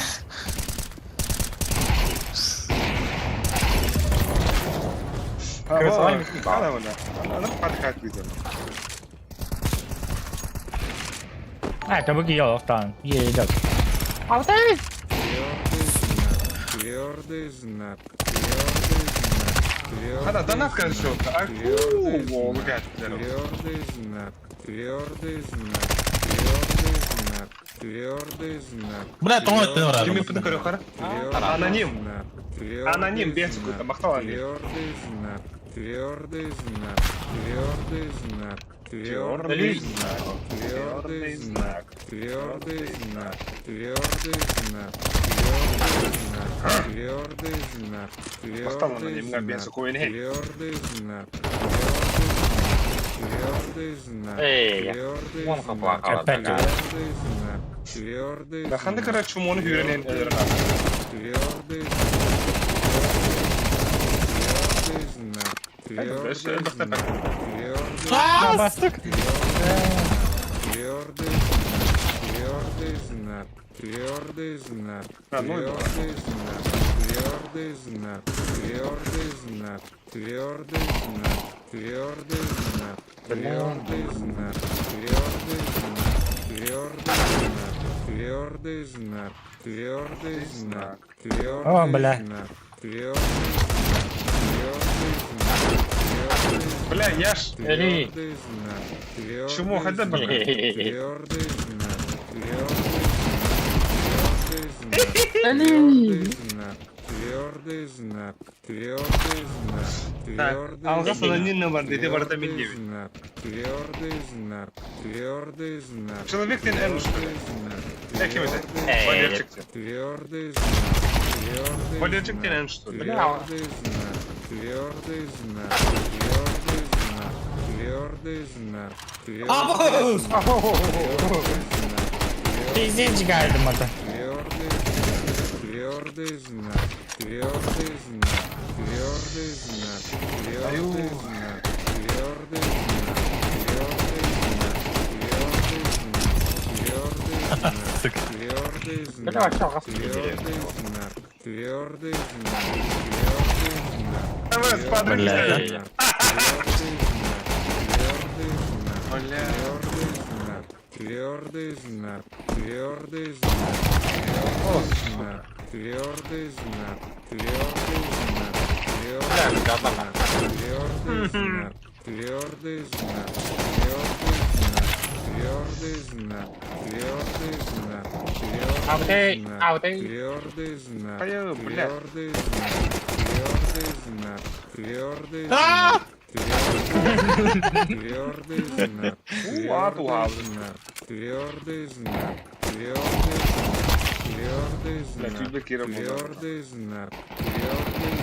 А, это выглядел там. Еле идет. Твердый знак, твердый знак, твердый Хана, донат знак, конечно. твердый О, знак, твердый знак, твердый знак, твердый знак, твердый знак. Бля, тоҕо өттүн Кими барар. пытын көрө Твердый Аноним. знак, твердый Аноним, без знак, какой-то, махтал аноним. Твердый знак, твердый знак, твердый знак, Твердый твердый знак, твердый твердый знак, знак, твердый знак, твердый знак, твердый знак, твердый знак, Махтал твердый анонимҥа знак, биэс коин хей. твердый знак, твердый знак, Эй, твердый вон знак, хапа Опять твердый знак, твердый Ханды знак, короче, чумону хүренен өлөрөн. твердый знак, твердый знак, твердый знак, Бастык. твердый твердый знак, твердый знак, А, ну и твердый знак, твердый знак, твердый знак, твердый знак, твердый знак, твердый знак, твердый знак, твердый знак, твердый знак, твердый знак, твердый О, бля. знак, твердый знак, твердый знак, твердый Бля, я ж Твердый знак, твердый Чему хотя бы? знак, твердый знак, твердый знак, твердый знак, твердый знак, твердый знак, Так, твердый алгас знак, анонимный бар, дети барда мен твердый дебит. знак, твердый знак, твердый знак, Человек ты Н, что ли? твердый знак, Э, кем это? твердый Эй. Валерчик ты. Твердый знак, твердый Валерчик ты знак, Н, что ли? Твердый знак, твердый знак, твердый знак, твердый знак, твердый знак, твердый знак, Пиздец, гайдом это. твердый знак, твердый знак, твердый знак, твердый знак, твердый знак, твердый знак, твердый знак, твердый знак, твердый Бля, знак, вообще алгас твердый знак, твердый знак, твердый знак, Давай, спадры Бля. твердый знак, твердый знак, Бля. твердый знак, твердый знак, твердый знак, твердый знак, твердый знак, твердый знак, твердый знак, твердый знак, твердый знак, твердый знак, твердый Аутей, знак, аутей. твердый знак, Ай, бля. твердый знак, твердый знак, твердый знак, твердый знак, Уа, твердый знак, твердый знак, твердый знак, твердый Бля, знак, чуть Кира был. твердый знак, твердый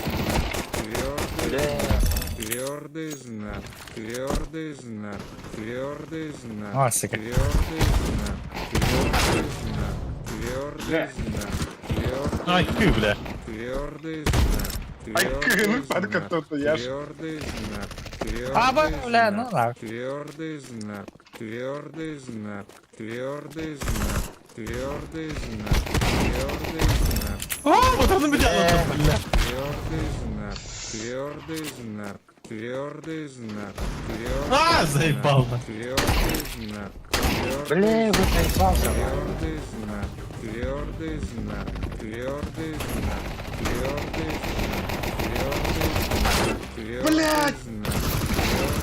знак, твердый знак, твердый знак, твердый знак, твердый знак, А, сука. твердый знак, твердый знак, твердый Бля. знак, твердый Ай, кы, бля. твердый знак, Ай, твердый ну, падка знак, то-то, я ж- твердый знак, твердый А, бля, ну знак, нахуй. твердый знак, твердый знак, твердый знак, твердый знак, твердый знак, О, вот он меня, бля. твердый знак, твердый знак, твердый знак, твердый А, знак, заебал, на. твердый знак, твердый Бля, вы заебался. Твердый знак, твердый знак, твердый знак, твердый знак, твердый знак, твердый Блядь! знак,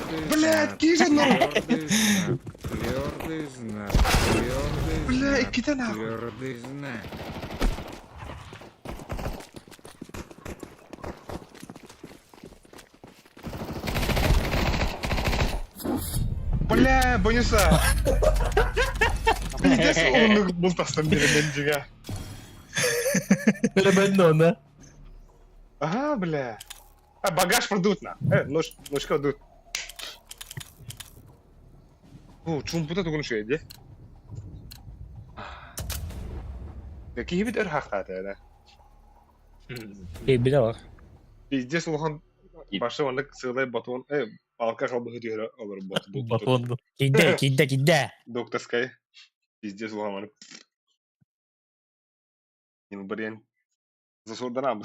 твердый Блядь, знак, Кижа, ну! твердый знак, твердый знак, твердый Бля, знак, иди нахуй. твердый знак. Бля, Бонюса. Пиздец, он был тастан беременджига. Ребенно, да? Ага, бля. А, багаж продут на. Нож, ножка дут. О, чумпута тугун шуйде. Какие бит ырхахтаты, да? Бибидор. Пиздец, улахан башы онны сылай батон, алка халбы хөтүрө олор бот. Батон. Киде, киде, киде. Докторская. Пиздец, улахан. Не блин. Засурданам.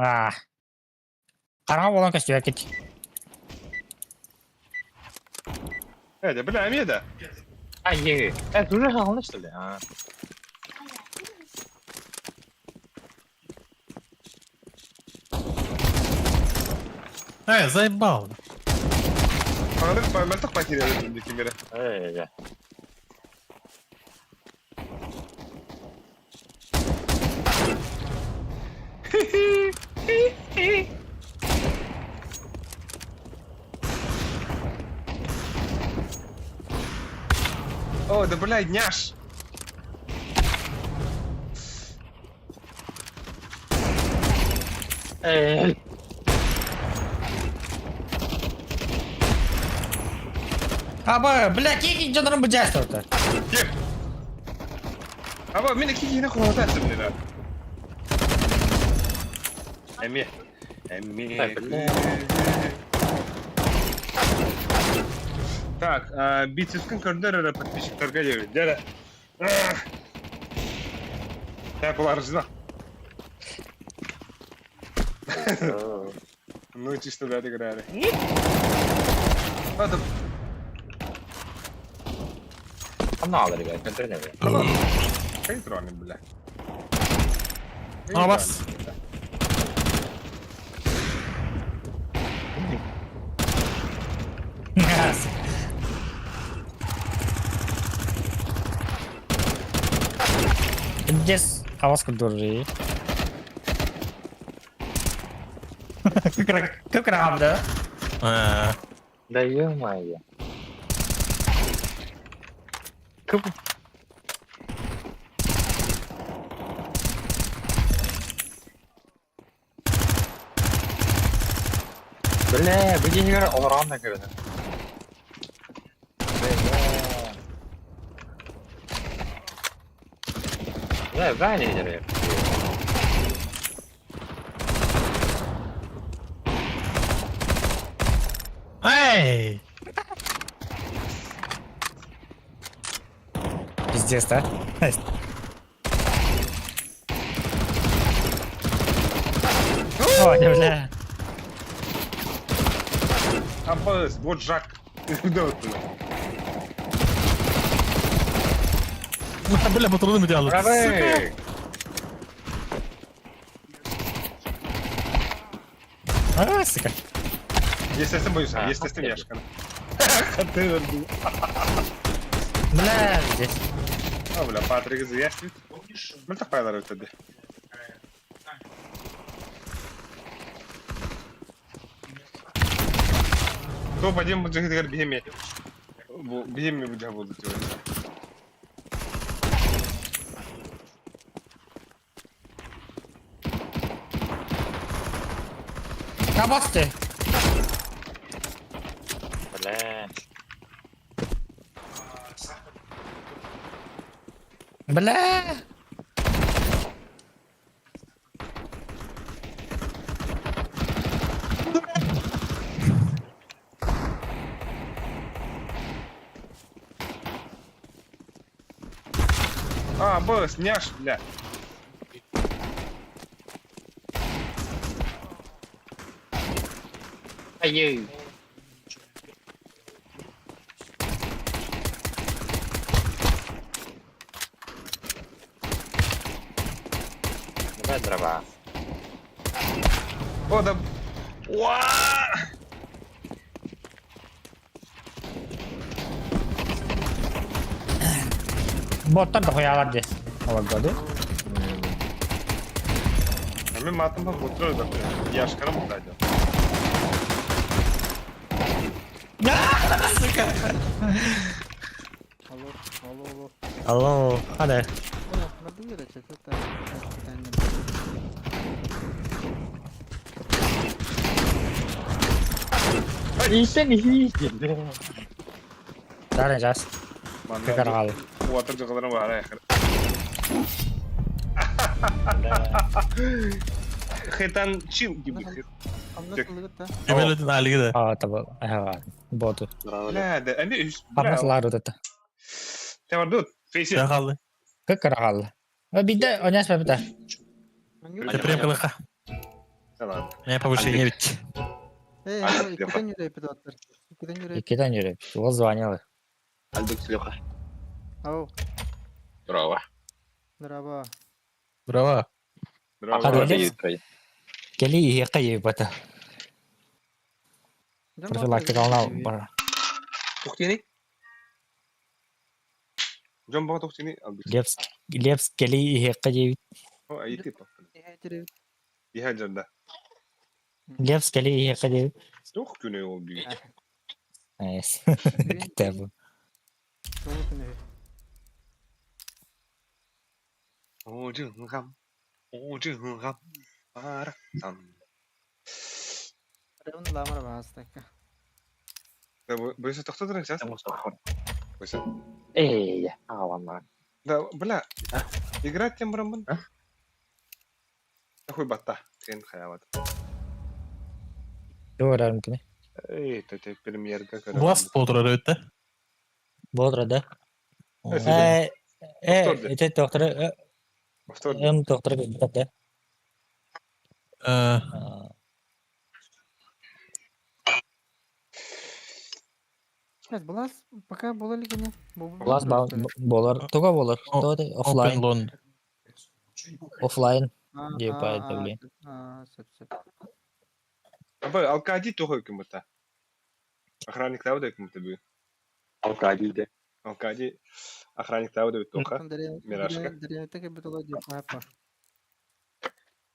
А. Хараҥа буолан көстүбэккит. Э, бля, эмиэ да. А, е. Э, уже хаалла, что ли? А. Э, заебал. Хаҥалык мөлтөх потеряли ким эрэ. Э, э. О, да блядь, няш! Э. Аба, бля, кики дьонорун быдьаастабыта. Ким? Аба, мин кикини хуотааччым нина. Эмиэ. Эмиэ. Так, бля. Так, бицепскин көрдөр эрэ подписчиктарга диэбит. Дьэ эрэ. Так, уларжына. Ну, чисто да, играли. Надо... Канал, ребят, контролируй. Контрольный, бля. А вас? Здесь авас курдурри. Кыкрам, да? А, Да ё-моё. Кып. Бля, бу дигән олоран да керде. Бля. Бля, Ваня дигән. Эй! Пиздец, да? Ой, бля. Аббас, вот Жак. Да, вот туда. Бля, патроны делают. Правый. А, сука. Естественно, боюсь, А, естественно, окей. яшка. Контейнер был. Бля, здесь. А, бля, Патрик заяснит. Ну, так правильно тогда. То пойдем будет бихеми. Бихеми будет будут делать. Кабасты. Бля. Бля. А, босс, няш, бля. Ай-яй. Давай дрова. О, да. Уа! Боттар дохуялар здесь. Олар году. А мы матом по утру, да. Яшка нам дадет. Алло, алло, алло. Алло, хада. О, надоело, это питання. Дарен жас. Кыкаргал. Уатыр жығыларын бар, аяқыр. Хэтан чил gibi. Хамнас ылыгыт да. Эмеледин алиги да. А, табы. Ага, боту. Бля, да, эми үс. Хамнас лару тата. Тавар дут. Фейси. Жахалы. Кыкаргал. Биде, оняс бабыта. Тепрем кылыха. Да ладно. Не повышение ведь. Эй, Альберт иккитен юрэй пидоттар. Иккитен юрэй. Иккитен юрэй. Ол звонил. Альбек Леха. Ау, Здорово. здорово. Браво. Браво. А, Здорово, Лев? Кели иһиэххэ диэбит. Дьон Профилактикалана баҕар бар. Тухтини? Дьон баҕа тухтини Албек. Лепс Лепс кели иһиэххэ диэбит. О, айти папа. Иһэ Иһэ дьарда. Лепс кели иһиэххэ диэбит. Тух күнэ ол бүй. Найс. Тэб. Тоҕу күнү. О, жынгам. О, жынгам. Барактан. Ревн ламар баастакка. Да, бойся тохтотрын сейчас. Бойся. Эй, ладно. Да, бля, играть тем брамбын. А? Хуй батта. Сен хаяват. Туорарым кини. Эй, ты премьерка. Власть полтора өттө. Бодра да. Э, Э, э, Повторды. ити доктор, Повтор. эм доктор билбэт Э, да. Сейчас, Булас, пока була ли кини? Булас болар. Туга болар. О, Туга Open офлайн. London. Офлайн. Деп айтты, блин. Сөп, сөп. Абы, алкади тухой кымыта. Охранник табы кымыта бүй. Алкади, Алкади охранник табы тоха. Мирашка. Деревнетеке бутыла деп қойып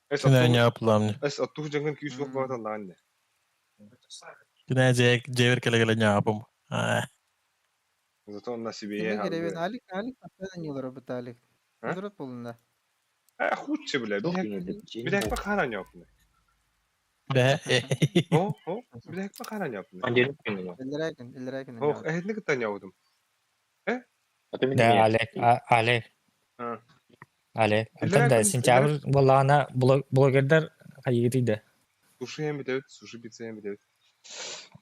Эс Кине не апламны. Эс оттух жангын күйс боқ бағытан лағын не. Кине же жевер келе келе не апым. А, Зато он на себе Кеме ехал. керебен Алик, Алик, постоянно не робот Алик. А? Дурат болында. А, худше, бля. Билек бақара не опны. бе. О, о, билек бақара не опны. Эллерәкен, эллерәкен. Ох, әйтні кіттан яудым. Да, Олег, Олег. А. Олег. Эллерәкен, Антон да, сентябрь боллаана блогердер хайыгытыйда. Суши ем бітеуд, суши пицца ем бітеуд.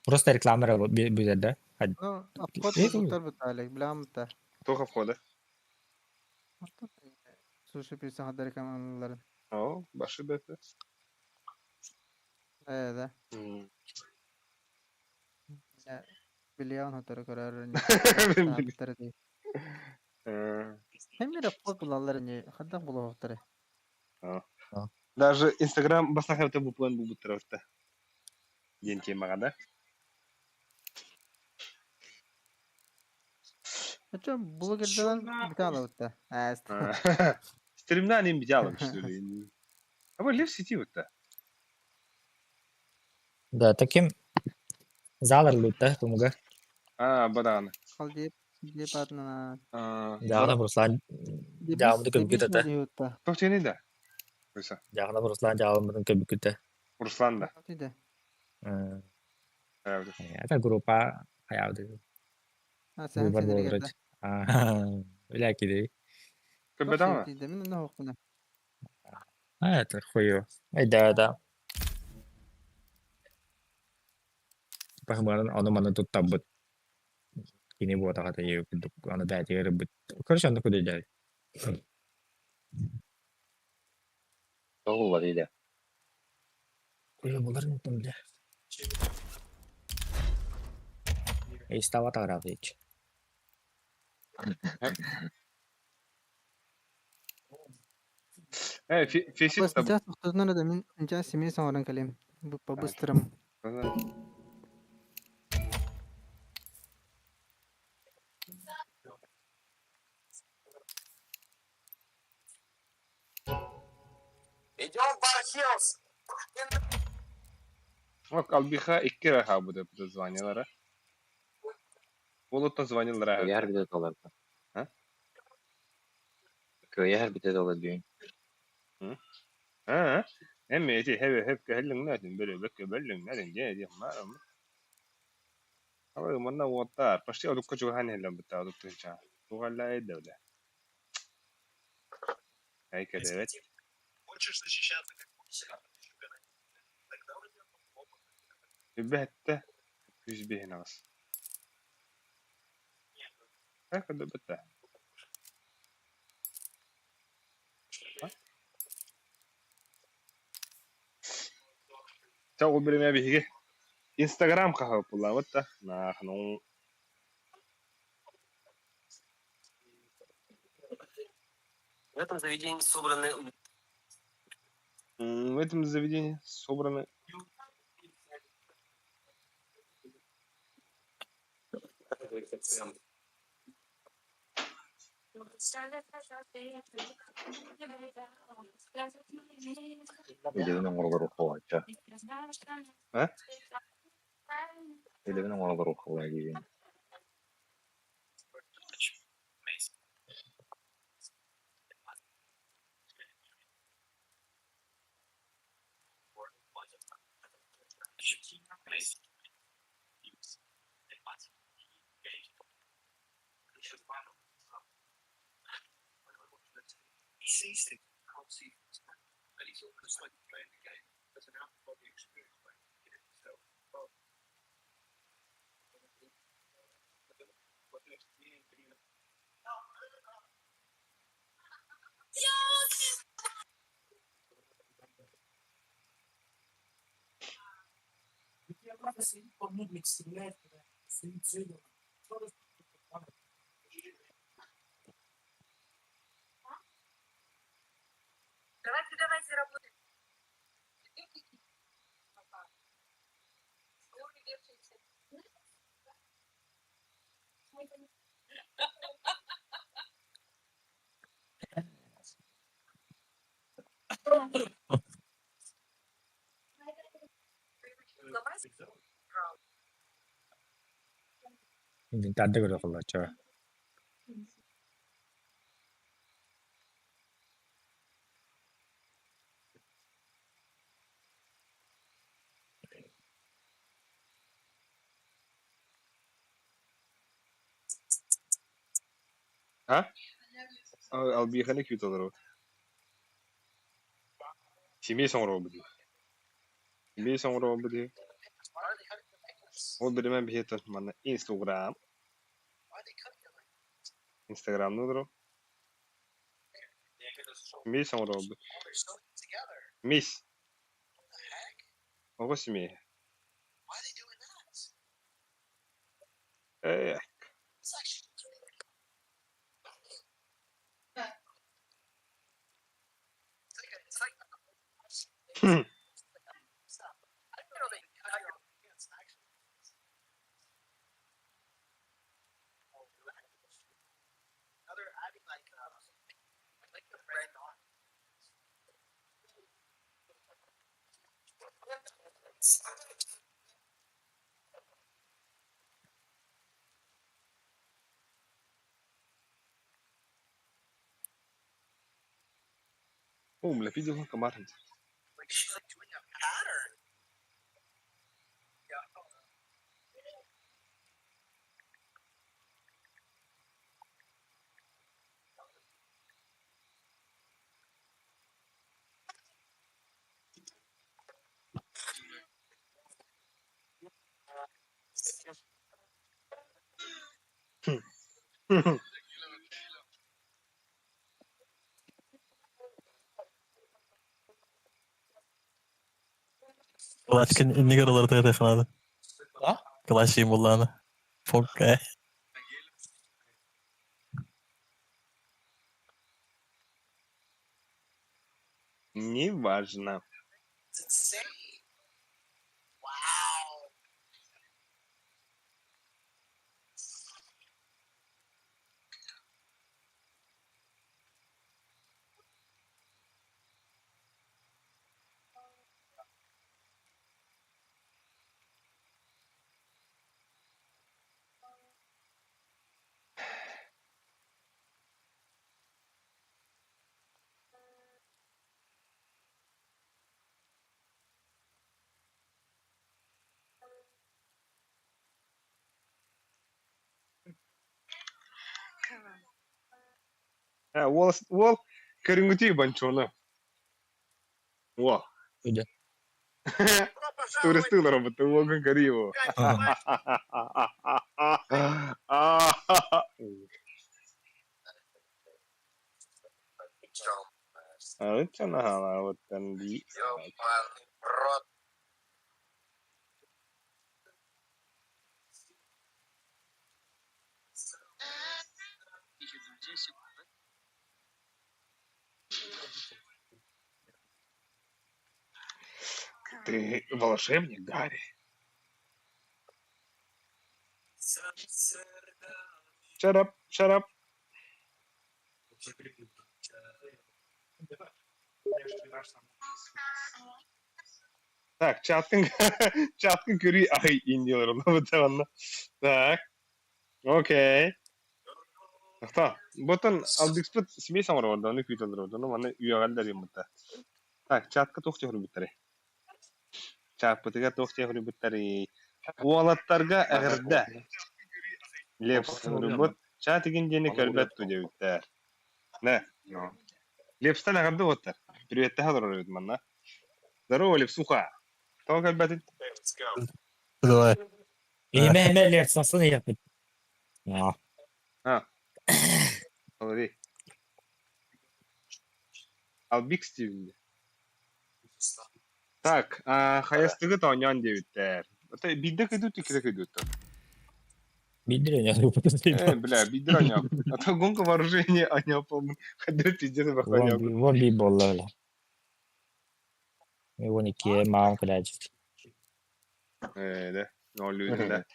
Просто реклама бүтер да. Ну, обход Э, доктор бут Алик, билам та. Тоха входа. Суши пицца хадар камаларын. О, башы бәті. Э, да. Билион хатар көрөр. Мен ди. Хем бир обход булалар не, хадда булалар. Даже Инстаграм басахар бұл план бұл бұттыра Ден темаға, да? Ача блогерден битала бутта. Аст. Стремна не бдялым, что ли. А вот лев сети вот то. Да, таким залар лутта тумуга. А, бадан. Хал деп деп атына. Жагына Руслан жагымды көбүкүтэ да. Бутта. Тоқтені да. Қойса. Жагына Руслан жагымдын көбүкүтэ. Руслан да. Тиде. Правда. Это группа хаябды. А сен Выбор сен болдыр. Бля киди. Көп бадан Тиде мен не хокуна. А, это хуё. Ай, да, да. Пахмаран ону маны тут табыт. Кини буота хата ею аны бәтигер бит. Короче, аны куды дәй. Тоғулла дейді. Куя булар не там, бля. Эй, става таграфич. Э, фесит там. Сейчас тоқтатына да мен инча семей саңаран калем. Бу по-быстрому. Ок, Албиха икки раха буде звонилара. Болоттан звонилара. Көйәр бите доллар. А? Көйәр бите доллар дүйін. А, эми эти хебе хеп кehellin nätin бөлө бөккө бөллүң nätin же ди ма. Ала манна уоттар, почти одукка чугахан хеллен битта одуктунча. Тугалла эддевле. Айка девет. Бәтте күз бихин ағыс. Айка да битте. Ча ол бириэмэ биһиги Инстаграм хаһыаппылаабыт да наахан В этом заведении собраны Илибин оҥоролор ухалаачча. А? Илибин оҥоролор ухалаа диибин. Инвентарь көрө А? Албииханы күүт олоробут. Симиэс оҥоробут дии. Симиэс оҥоробут дии. Ол биримэн биһиэтэ манна Инстаграм. Инстаграмны олорор. Симиэс оҥоробут. Мисс. Оҕо симиэһэ. Ээ. О, бля, видел комар. Клашкин иннигэр олордо тахалаады. А? Клаши буллааны. Фокка. Неважно. А, уол, уол көрүҥүтүй банчону. Уол. Үдэ. Туристы олоробут, уолгун көрүү его. Ыччанаһала оттон дии. Ты волшебник, Гарри. Shut up, shut up. Так, чаткын, чаткын көрүй ай индиялар онно Так, окей. Тохтоо. Ботон Алдыкспыт смесь оҥорор, ону күүтэ олорор, ону манна үөҕэллэр юммута. Так, чатка туох дьоһуруйбуттарый? Чааппытыгар туох дьоһуруйбуттарый? Уолаттарга эҕэрдэ. Лепс суруйбут. Чат игин диэни көрбөт ту диэбиттэр. Нэ. Лепстэн эҕэрдэ уоттар. Приветтэһэ олорор эбит манна. Здорово, Лепсуха. Тоҕо кэлбэтин? Давай. Имэ имэ Лепсасын ийэппит. А. Смотри. Албик Стивен. Так, хайастыгыт оонньоон диэбиттэр. Это биирдэ кыйдут, иккитэ кыйдут. Биирдэ Э, бля, биирдэ оонньоох. А то гонка вооружения оонньооппун. Хайдах пиздец оонньооппун. Вон биир буолла бля. Вон икки маам кэлээччит. Э, да. Ноль да.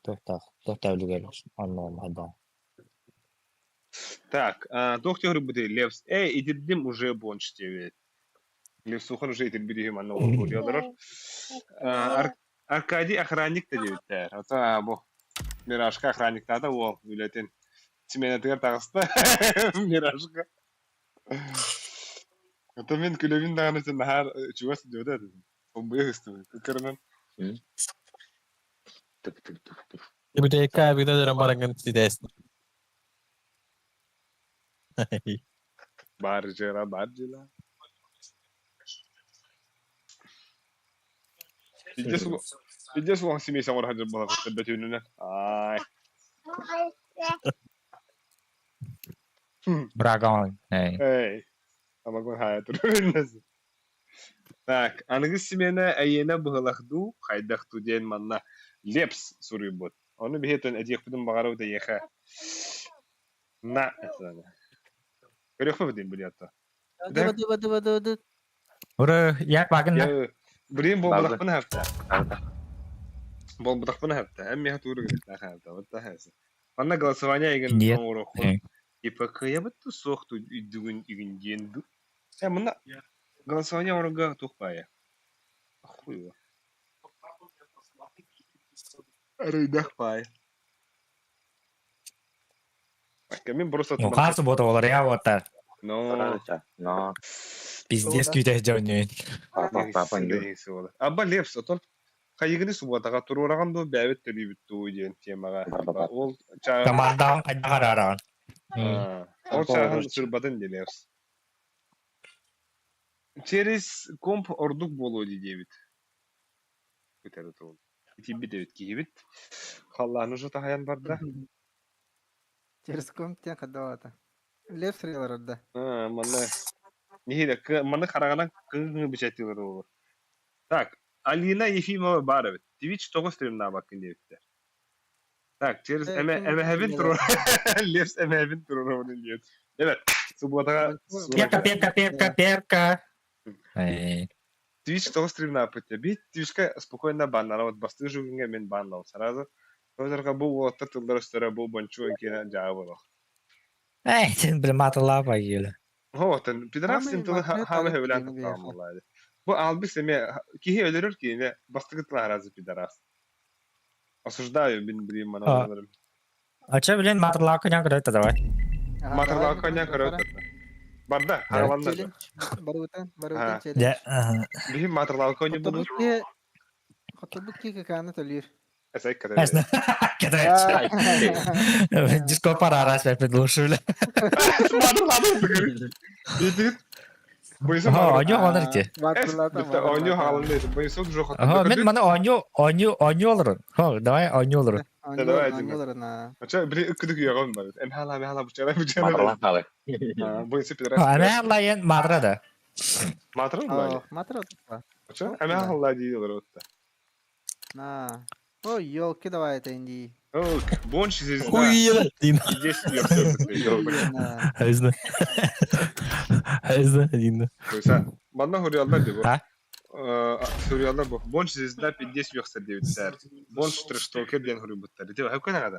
Туохтаах, туохтаах үлүгэр онно хайдах. Так, туох диэхүрбүтүй Левс, эй, итирдим уже бонч диэбит. Левсухан уже итирбит үһү манна олорор. Аркадий охранник да диэбиттэр. Ата бу Миражка охранниктаата уол үлэтин сменатыгар таҕыста. Миражка. Ата мин күлэбин даҕаны син наһаар чугас диэбитэ. Олбуйа ыстыбыт. Кырынан. Бүтэйкэ абида дөрөн бараҥҥын ситээсин. Бар дьыала, бар дьыала. Пиздец улахан семейся оҥоро сылдьар буолар бөтүүнүнэн. Ай. Брагон. Эй. Эй. Амагон хаайа турар. Так, аныгы симиэнэ эйиэнэ быһылах дуу, хайдах дуу диэн манна Лепс суруйбут. Ону биһиэтин этиэхпитин баҕарабыт эйиэхэ. На, Көрүөхпүт дим билиэтто. Ура, як багын да. Блин, буолбатахпын хаптаа. Буолбатахпын хаптаа. Эн миэхэ тууру гынтаа хаптаа. Вот тахасы. Манна голосование игин оҥоруохпун. Типа кыайабыт да суох үйдүгүн игин диэн ду. Э, манна голосование оҥорорго туох баайа? Хуй его. Арыйдах баай. Мин просто... Ну, хас суббота олар я вот так. Но... Но... Пиздец күүтэ дьоннүүн. Папа, папа, Аба Лепс, отон хайыгыны субботаҕа туруораҕын дуу, бэйэбит төлүүбүт дуу диэн темаҕа. Ол Командаҕын хайдах араараҕын? Ол чааһын сырбатын дии Лепс. Через комп ордук буолуо дии диэбит. Бүтэр туол. Итийбит эбит киһибит. Халлааны уже таһайан барда. Через комп диэн хайдах Лев сырыылар да. Манна Нихида манна хараҕынан кыҥ бичэтилэр олор. Так, Алина Ефимова баар эбит. Twitch тоҕо стримнаабаккын диэбиттэр. Так, через эмэһэбин туруор. Левс эмэһэбин туруорабын диэт. Evet, субботаҕа Перка, перка, перка, перка. Twitch тоҕо стримнааппыт бит Twitchка спокойно баннара вот бастыыр жугунга мен баннал сразу. Тозарга бу уолаттар тыллар өстөрө бу бончу киэнэ дьаа болох. Эй, сен бile матылаапа киэлэ. Оттон пидорас тылы хаама хөбүлээн таптаамаллаады. Бу албыс эме киһи өлөрөр киһине бастакы тыла аразы пидорас. Осуждаю мин билим мана. А че, блин, матылаа коня көрөттө давай. Матылаа коня көрөттө. Барда, хааланна. Барутан, барутан челлендж. Биһим матылаа коня буду. Хотобут ки каканы төлүр. Эсэй кете. Диско парарас предложили. Матылаа Идит. Оонньуу хаалар ити. Оонньуу хаалан дейт. Бойсу уже Ага, мен маны оонньуу оонньуу оонньуу олорун. Хо, давай оонньуу олорун. Давай Ача били ыккыдык уяган бар. Эмхала эмхала бучара бучара. Матырлан халы. Бойсу пидорас. Эмхала ен матра да. Матра да. Матра. Ача эмхала дии олоротта. На. Ой, елки давай это инди. Ок, Бонч звезда. Хуйна. Дин. И 10 ёпта. Да. Хайзна. Хайзна дин. Манна хуриаллар деп. А? Хуриаллар бу. Бонч звезда 50 ёхса девиттер. Бонч трэштокер диэн хуруйбуттар. Ити хакка нагада.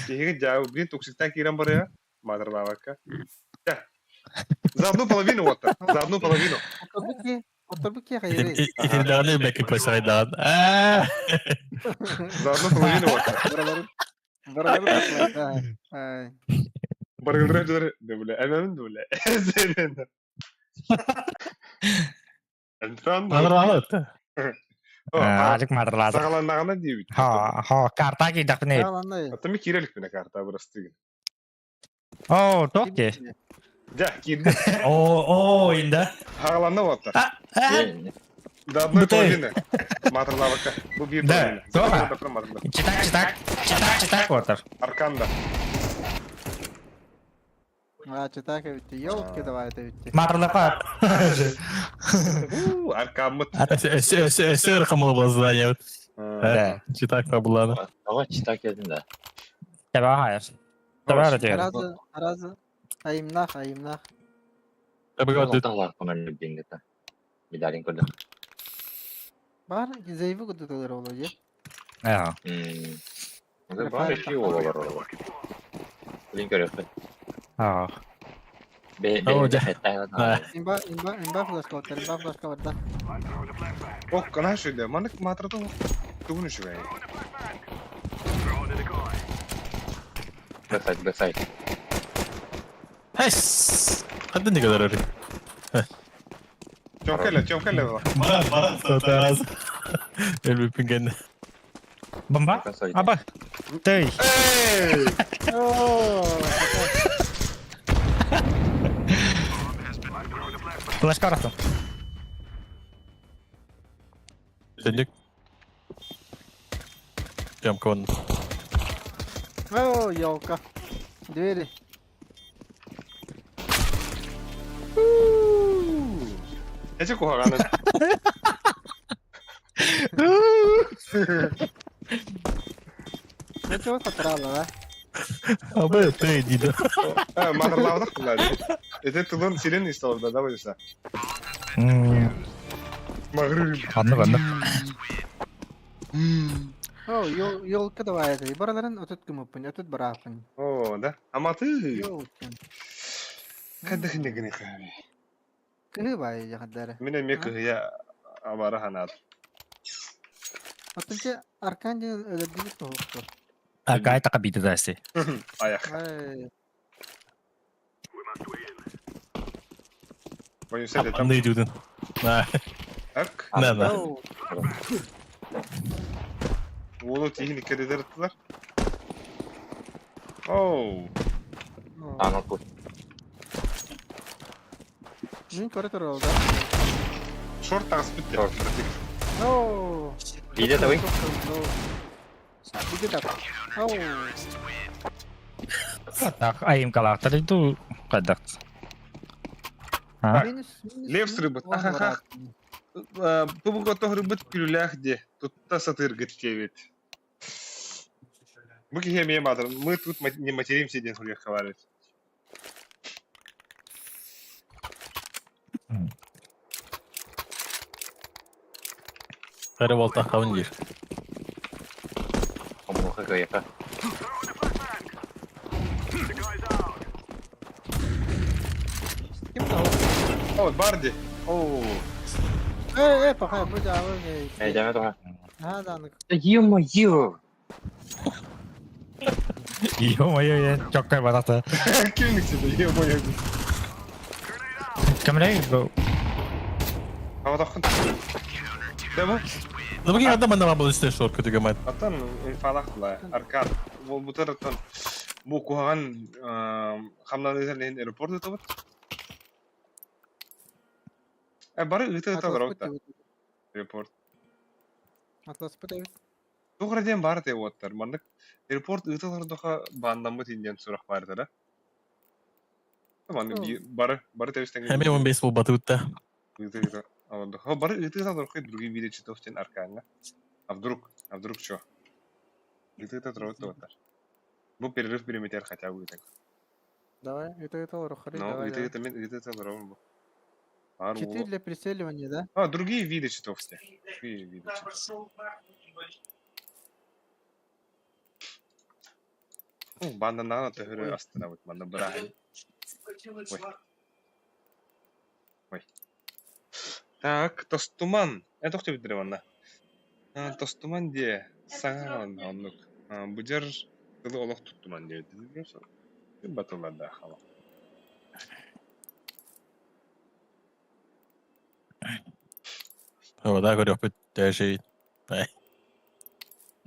Киһиги дьаа блин токсиктан киирэн барыа. Мадарлавакка. За одну половину вот так. За одну половину. Оторбуки, оторбуки хайры. Итилдаганы бэки пасайдан. Аа. За одну половину вот так. Баралары, баралары пошла, да. Ай. Баргылдыра да бля. Эмэмин да бля. Сенен. Антон. Мадарлават. Алик мадарлады. Сагаланнагана диэбит. Ха, ха, карта кийдахпын Ладно, Ата ми киирелик мина карта бырастыгын. Оо, тоқки. Дьэ, киирдим. О, о, инда. Хагаланна вот так. До одной Бытай. половины. Матарлавака. Бу биир Да, половина. тоҕо? За матарлавака. Читак, читак, читак, читак отыр. Арканда. А, читак ведь, елки давай это ведь. Мадарлапа. У, Аркаммыт. Өссө хамыл базлания. Да. Читак проблана. Ага, читак един да. Таба хайыр. Таба дер. Разы, разы. Айымнах, айымнах. Алталар кунан билбиңгета. Медалин көрдүм. Бар, зайвы кудуталар оло, е? Аа. Мм. Бар иши олар олар. Блин көрөккө. Аа. Бе Оо, бе дьэ. хеттайла. Имба, имба, имба флешка бар, имба флешка бар, да. Ох, канаш үйдө. Манык матырды тугун үчүгэй. Бесайт, бесайт. Хэс. Хадды не kadar öyle. Чомкеле, чомкеле. Бара, бара, сатарас. Өлбүппүн кэннэ. Бомба? Аба. Тый. Эй! О, Флешка арастым. Сенник. Тёмка он. о, елка. Двери. Эче кухаганы. Ну чего сатрала, да? Аба, ты дида. Э, матырлабадак булар. Эте тылын силен истолда да бойса. Магрым. Анны банны. О, елка давай это. Бараларын отут кымыппын, отут барапын. О, да. Аматы. Елки. Кадых негини хави. Кыһы бай жахадары. Мине мек я абара ханат. Отунча Аркандин өлөрдүбүт тоһукту. Акай така биде даси. Аяк. Ай, Боюнса де там. Анны дудun. На, Так. на, на. оу, Уолу тихин кередер тылар. Оу. о. Аны ку. Мин көрө турал, да? Шорт тагыс битти. Шорт. Оу. Биде табый. Биде так. Оу. Так, айым калактар ду кадак. А? Минус, минус. Лев срыбыт. он Ахахах. барат. Тубуга тохрыбыт күлүлээх де. Тутта сатыргыт кебит. Мы кихе матыр. Мы тут не материмся ден хуя хаварит. Кары болта хавын дир. Омуха каяка. Ким тау? О, барди. Оу. Э, э, пахай, будь авы. Эй, жаме тоха. А, да, ну. Ё-моё! Ё-моё, я чоккай барата. Кимник себе, ё-моё. Кемлей бу. А вот ахын. Да бу? Ну, бу кадда манда бу исте шорт көтүгө мат. Аттан инфалах була. Аркад. Бу бутар аттан. Бу кухаган хамнан изен аэропорт тобут. Э, бары ыты ыты Атлас барабыт аэропорт. Атлас бит. Тугра ден бар те оттар. Маннык аэропорт ытылар доха баандаммыт инден сурах бар да. Маннык бары бары тебистен. Эми 15 бол батыбытта. Ыты ыты. А бары ыты ыты другие виды читов тен арканга. А вдруг? А вдруг что? Ыты-ыта турабыт туоттар. Бу перерыв биримитигэр хотя бы ыытыҥ. Давай, ыты-ыта олороххой, Ну, давай, давай. ыты-ыта мин ыты-ыта олоробун бу. Баар Читы уолу. для прицеливания, да? А, другие виды читов все. Другие виды читов. Ну, бананана төһөрү Ой. астынабыт манна быраһын. Ой. Ой. Так, тостуман. Э, тохту бүтүрэ манна. А, тостуман диэ. Саҥа оннук. А, быдьар тылы олох туттуман диэ. Батыллардаах хала. Вода көрүөхпүт дээши.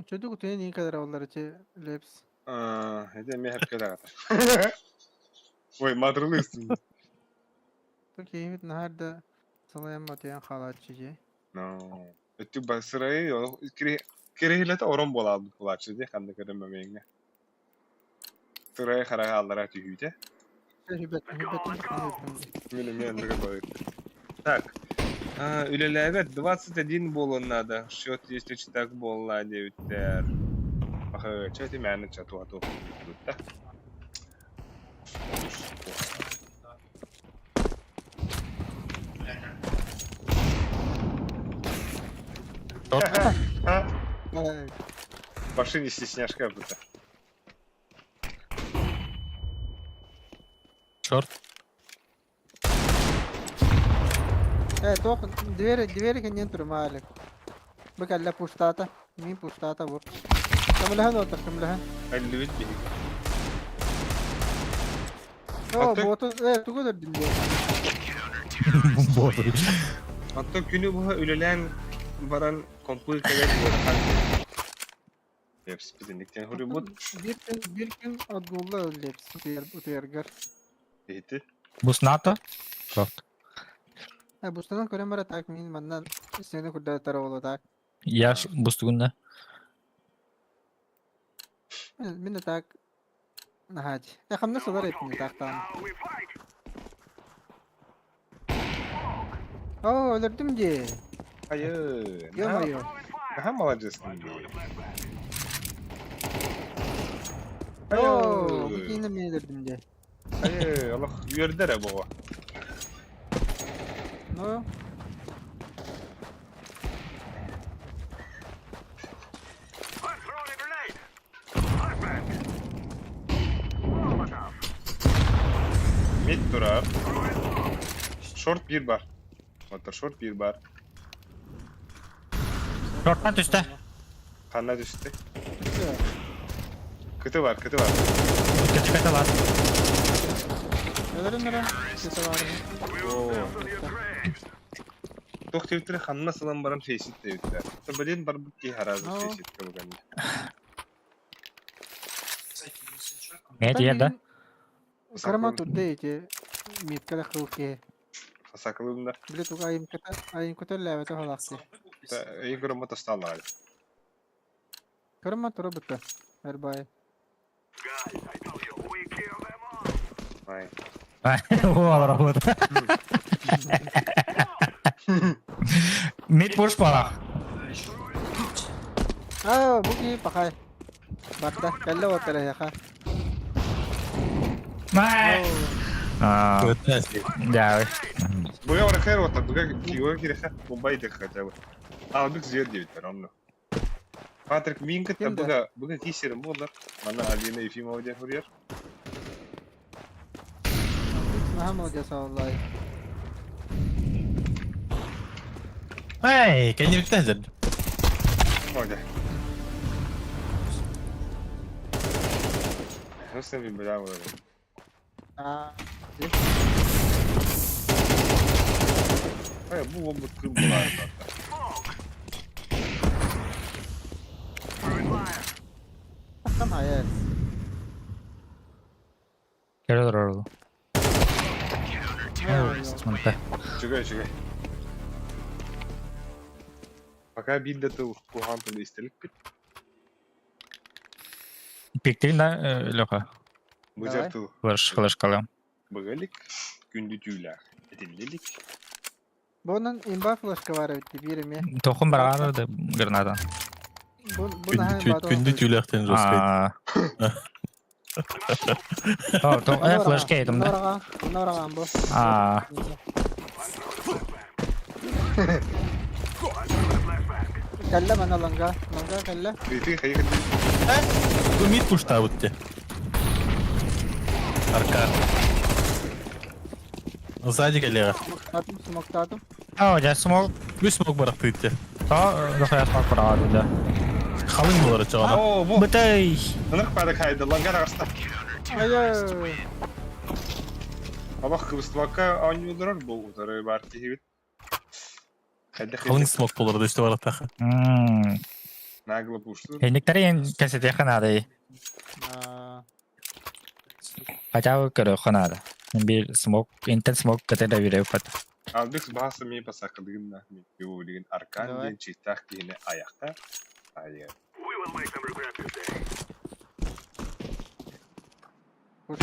Чөдү кутуйа не kadar олар эти лепс. А, это эмиэ хэпкэ даҕата. Ой, матрылыыстым. Тут киһибит наһаар да салайан батыйан хаалааччы дии. No. Өттүк басырайы олох кириһилэтэ орон буолаалбыт буолааччы дии ханна көрөн мэмиэҥҥэ. Сырайы хараҕа аллара түһүүтэ. Мин эмиэ оннуга балыттым. Так, а, үлэлээбэт 21 буолуон наада. Счет если так буолла диэбиттэр. Баһы, чэ ити мээнэ чатуа туох да. В машине стесняшка будто. Шорт. Э, тох, дверь, дверь кэннин турмаалык. Бу кэллэ пустата. Мин пустата бу. Көмөлөһөн отор, көмөлөһөн. Аллыбыт биһиги. О, Аты- боту, э, тугу өлөрдүм диэ. Боту. Оттон күнү быһа үлэлээн баран компы кэлэр ыарахан. Лепс битинниктен хоруйбут Биир күн, биир күн отгулла лепс утуйар, утуйаргар. иһити. Бус НАТО? Шорт. Э, бустанан көрөн бара так мин маннан сени курдаттар оҕоло так. Я бустугунна. Мин мин так наһаач. Э, хамна сылар этин так таан. О, өлөрдүм дии. Айы. Ё-моё. Наһаа маладьыаскын дии. О, бу Айы. киинэ мин өлөрдүм дии. Айы, олох үөрдэ эрэ буо. Ну, Mid турар. Short bir бар. Мотор short bir бар. Шорттан түстэ. Ханна түстэ. всё. Кыты бар, кыты бар. Көтү көтө бар. Өлөрүн эрэ. Кете бар. Оо. Туох диэбиттэрэ ханна сылан баран фейсит диэбиттэр. Блин барбыт киһи хараазы Оо. фейсит кылыганна. Мэ тиэр да? Карма турда эти миткада кылки. Сакылымда. Биле туга айым көтө, айым көтө ләбете халакты. Игорь мотосталлар. Карма тура бутта. Эрбай. Ай. О, работа. Мид пуш парах. А, бу ки пахай. Барда, кэллэ отара яха. Мэ. А, да. Быга бар хэр ота, быга кио киреха, бомбай дэх хотя бы. Албык зер диэбиттэр онно. Патрик мин кытта Ким да? быга быга кисерим буоллар. Манна Алина Ефимова диэн суруйар. Наһаа молодец валлай. Эй, кэннибиттэн сен. Молодец. Хөстен бин бля болар. А, Ай, бу бомба кым болар. там аяс. Көрө турар. Манта. Чугай, чугай. Пока бидде тыл кухан тыл истелик бит. Пиктин да, Леха. Быжар Давай. тыл Флеш, флеш калам. быгалик, күндү түүлээх. Этиллилик. Бонан имба флешка бар бит бириме. Тохун барар да граната. Бу бу наһаа Күндү күндү түүлээхтэн жесткай. Аа. То, то, флешка етім да. Мына бу. Аа. Кэллэ мана ланга. Ланга кэллэ. Ити хайы Бу мид пуштаабыт те. Арка. Сзади коллега. Смоктатым, смоктатым. О, дьэ, смог. Үс смог барахтыыт те. То, дохуя смог бараҕа да. Халыҥ буолар чоҕона. О, бу. Бытай. Ынырык баада хайда лангар аҕыста. Айы. Олох кыбыстыбакка оонньууларар бу утары бар киһибит. Хайда Халыҥ смог буолар да үстэ барахтаха. Мм. Нагло пушту. Эниктери кэсэтиэххэ наада. Аа. Хотя бы көрүөххэ наада. Биир смог, интен смог кэтэ биэрэ пат. Албекс бааса ми пасакалыгын на ми билигин аркан Давай. диэн чийтаах киһини айахта. Айа. Пуш.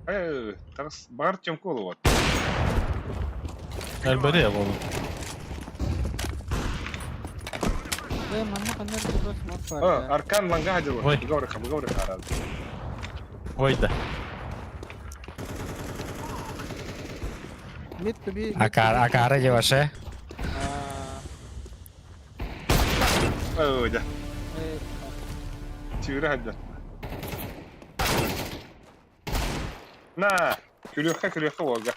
Э, тарс бар тем колу вот. Әлбәре буолу. Э, манна ханна бу смок А, бар. аркан ланга хадил. Ой. Быгаврыха, быгаврыха арал. Ой да. Мид to be. Акар, акары деваше. Аа. Ой, да. Э, Тюрі хадил. На, күлүөххэ күлүөххэ уолга.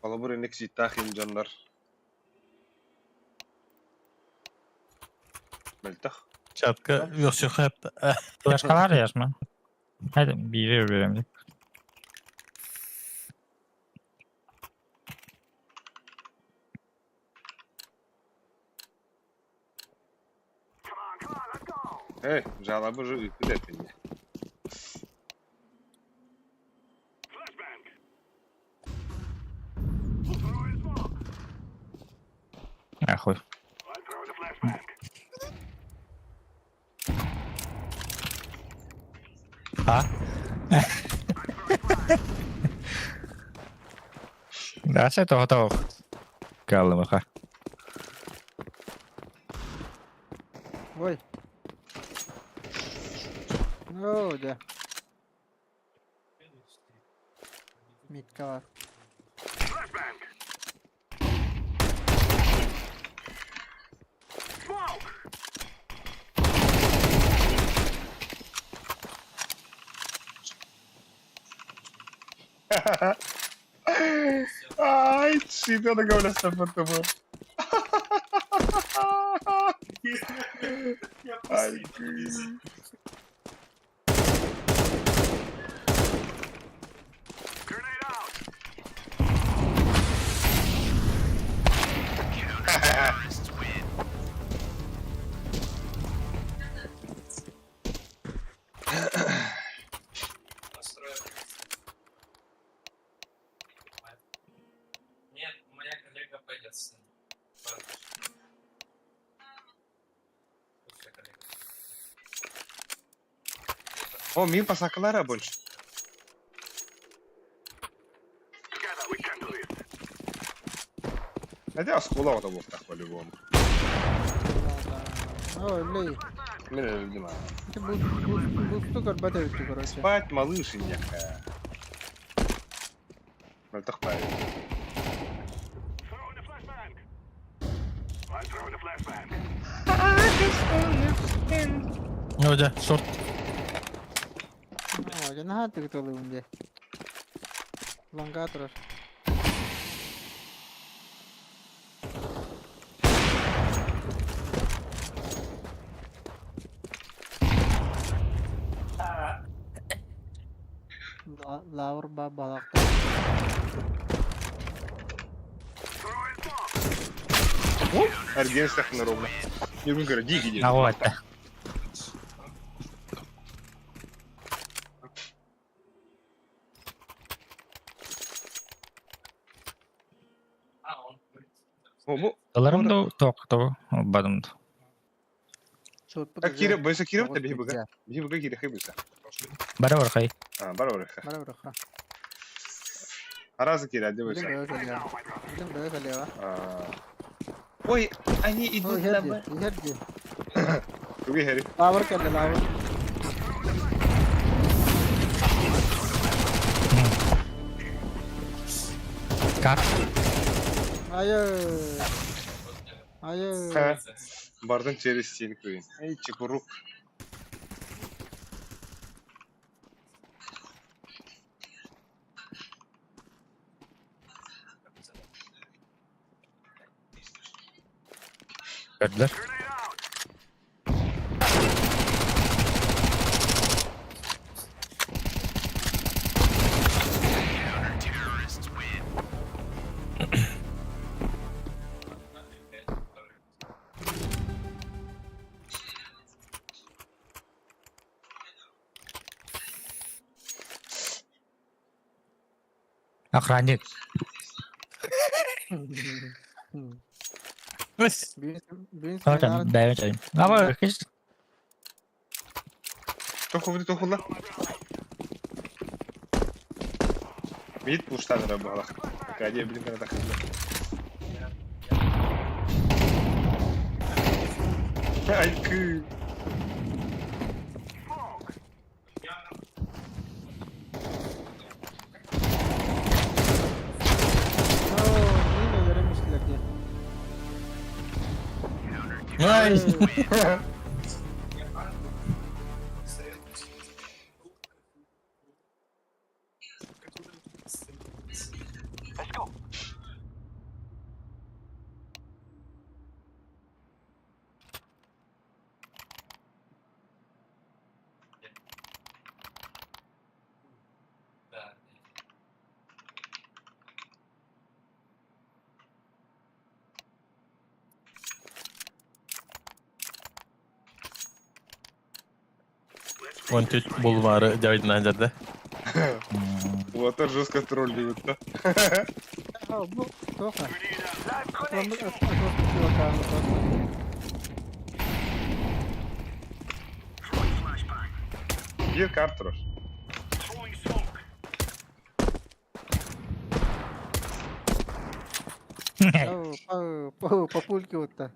Холобур инник ситтаах дьоннор. Мөлтөх. Чатка үөхсүөххэ хапта. Флешкалар ясма. Hadi биири биэрем. Эй, жалобы же ыппыт этинне. Ахуй. А? Да, це того того. Калымаха. Ой. О, да. Мидка бар. Ай, чит, она говорит, что потом. Ай, Нет, моя коллега пойдет с ним. О, ми пасакалара больше. Хотя оскола вот вот так по-любому. Ой, блин. Мен любима. Это бусту көрбөт эбит короче. Спать, малыш, иньяка. Мөлтөх бай. Ой, да, шорт. О, я наһаа тыгытылыбын дии. Ланга турар. Лаур ба балакта. Арген сахна ровно. Не выгора, дикий день. А вот. О, бу Ыларым да тоқ то бадым. Суотпут А уже кире, бойса кире тоҕус бит биһи быга. бүттэ. Биһи быга кире хыбыса. Бара бархай. А, бар барыха. Бара барыха. Аразы кире, де Билим бойса. бөҕө кэлиэҕэ. Билим бөҕө кэлиэҕэ. Ой, они О, идут иһэр на дии, Б. иһэр дии. Тугу иһэри? Лавр кэллэ, лавр. Как? Айы. Айы. Бардын через стенку. Эй, чекурук. Көрдүлэр. Охранник. Бүгүн Ага, сменаар бэйэм чайым. Аба, киш. Тоху тохула. Видит пуштадыра буолах. Кадия блин когда Айкы. Оо, мин өлөрөм истилэр дии. Ай! One bulvары дьайдынан жерде. Вот это жестко троллит, да? Оо, бу туох ээ? Атламмыт чувакааны туох. Биир карт турар. Оо, пау, пау, папульки утта.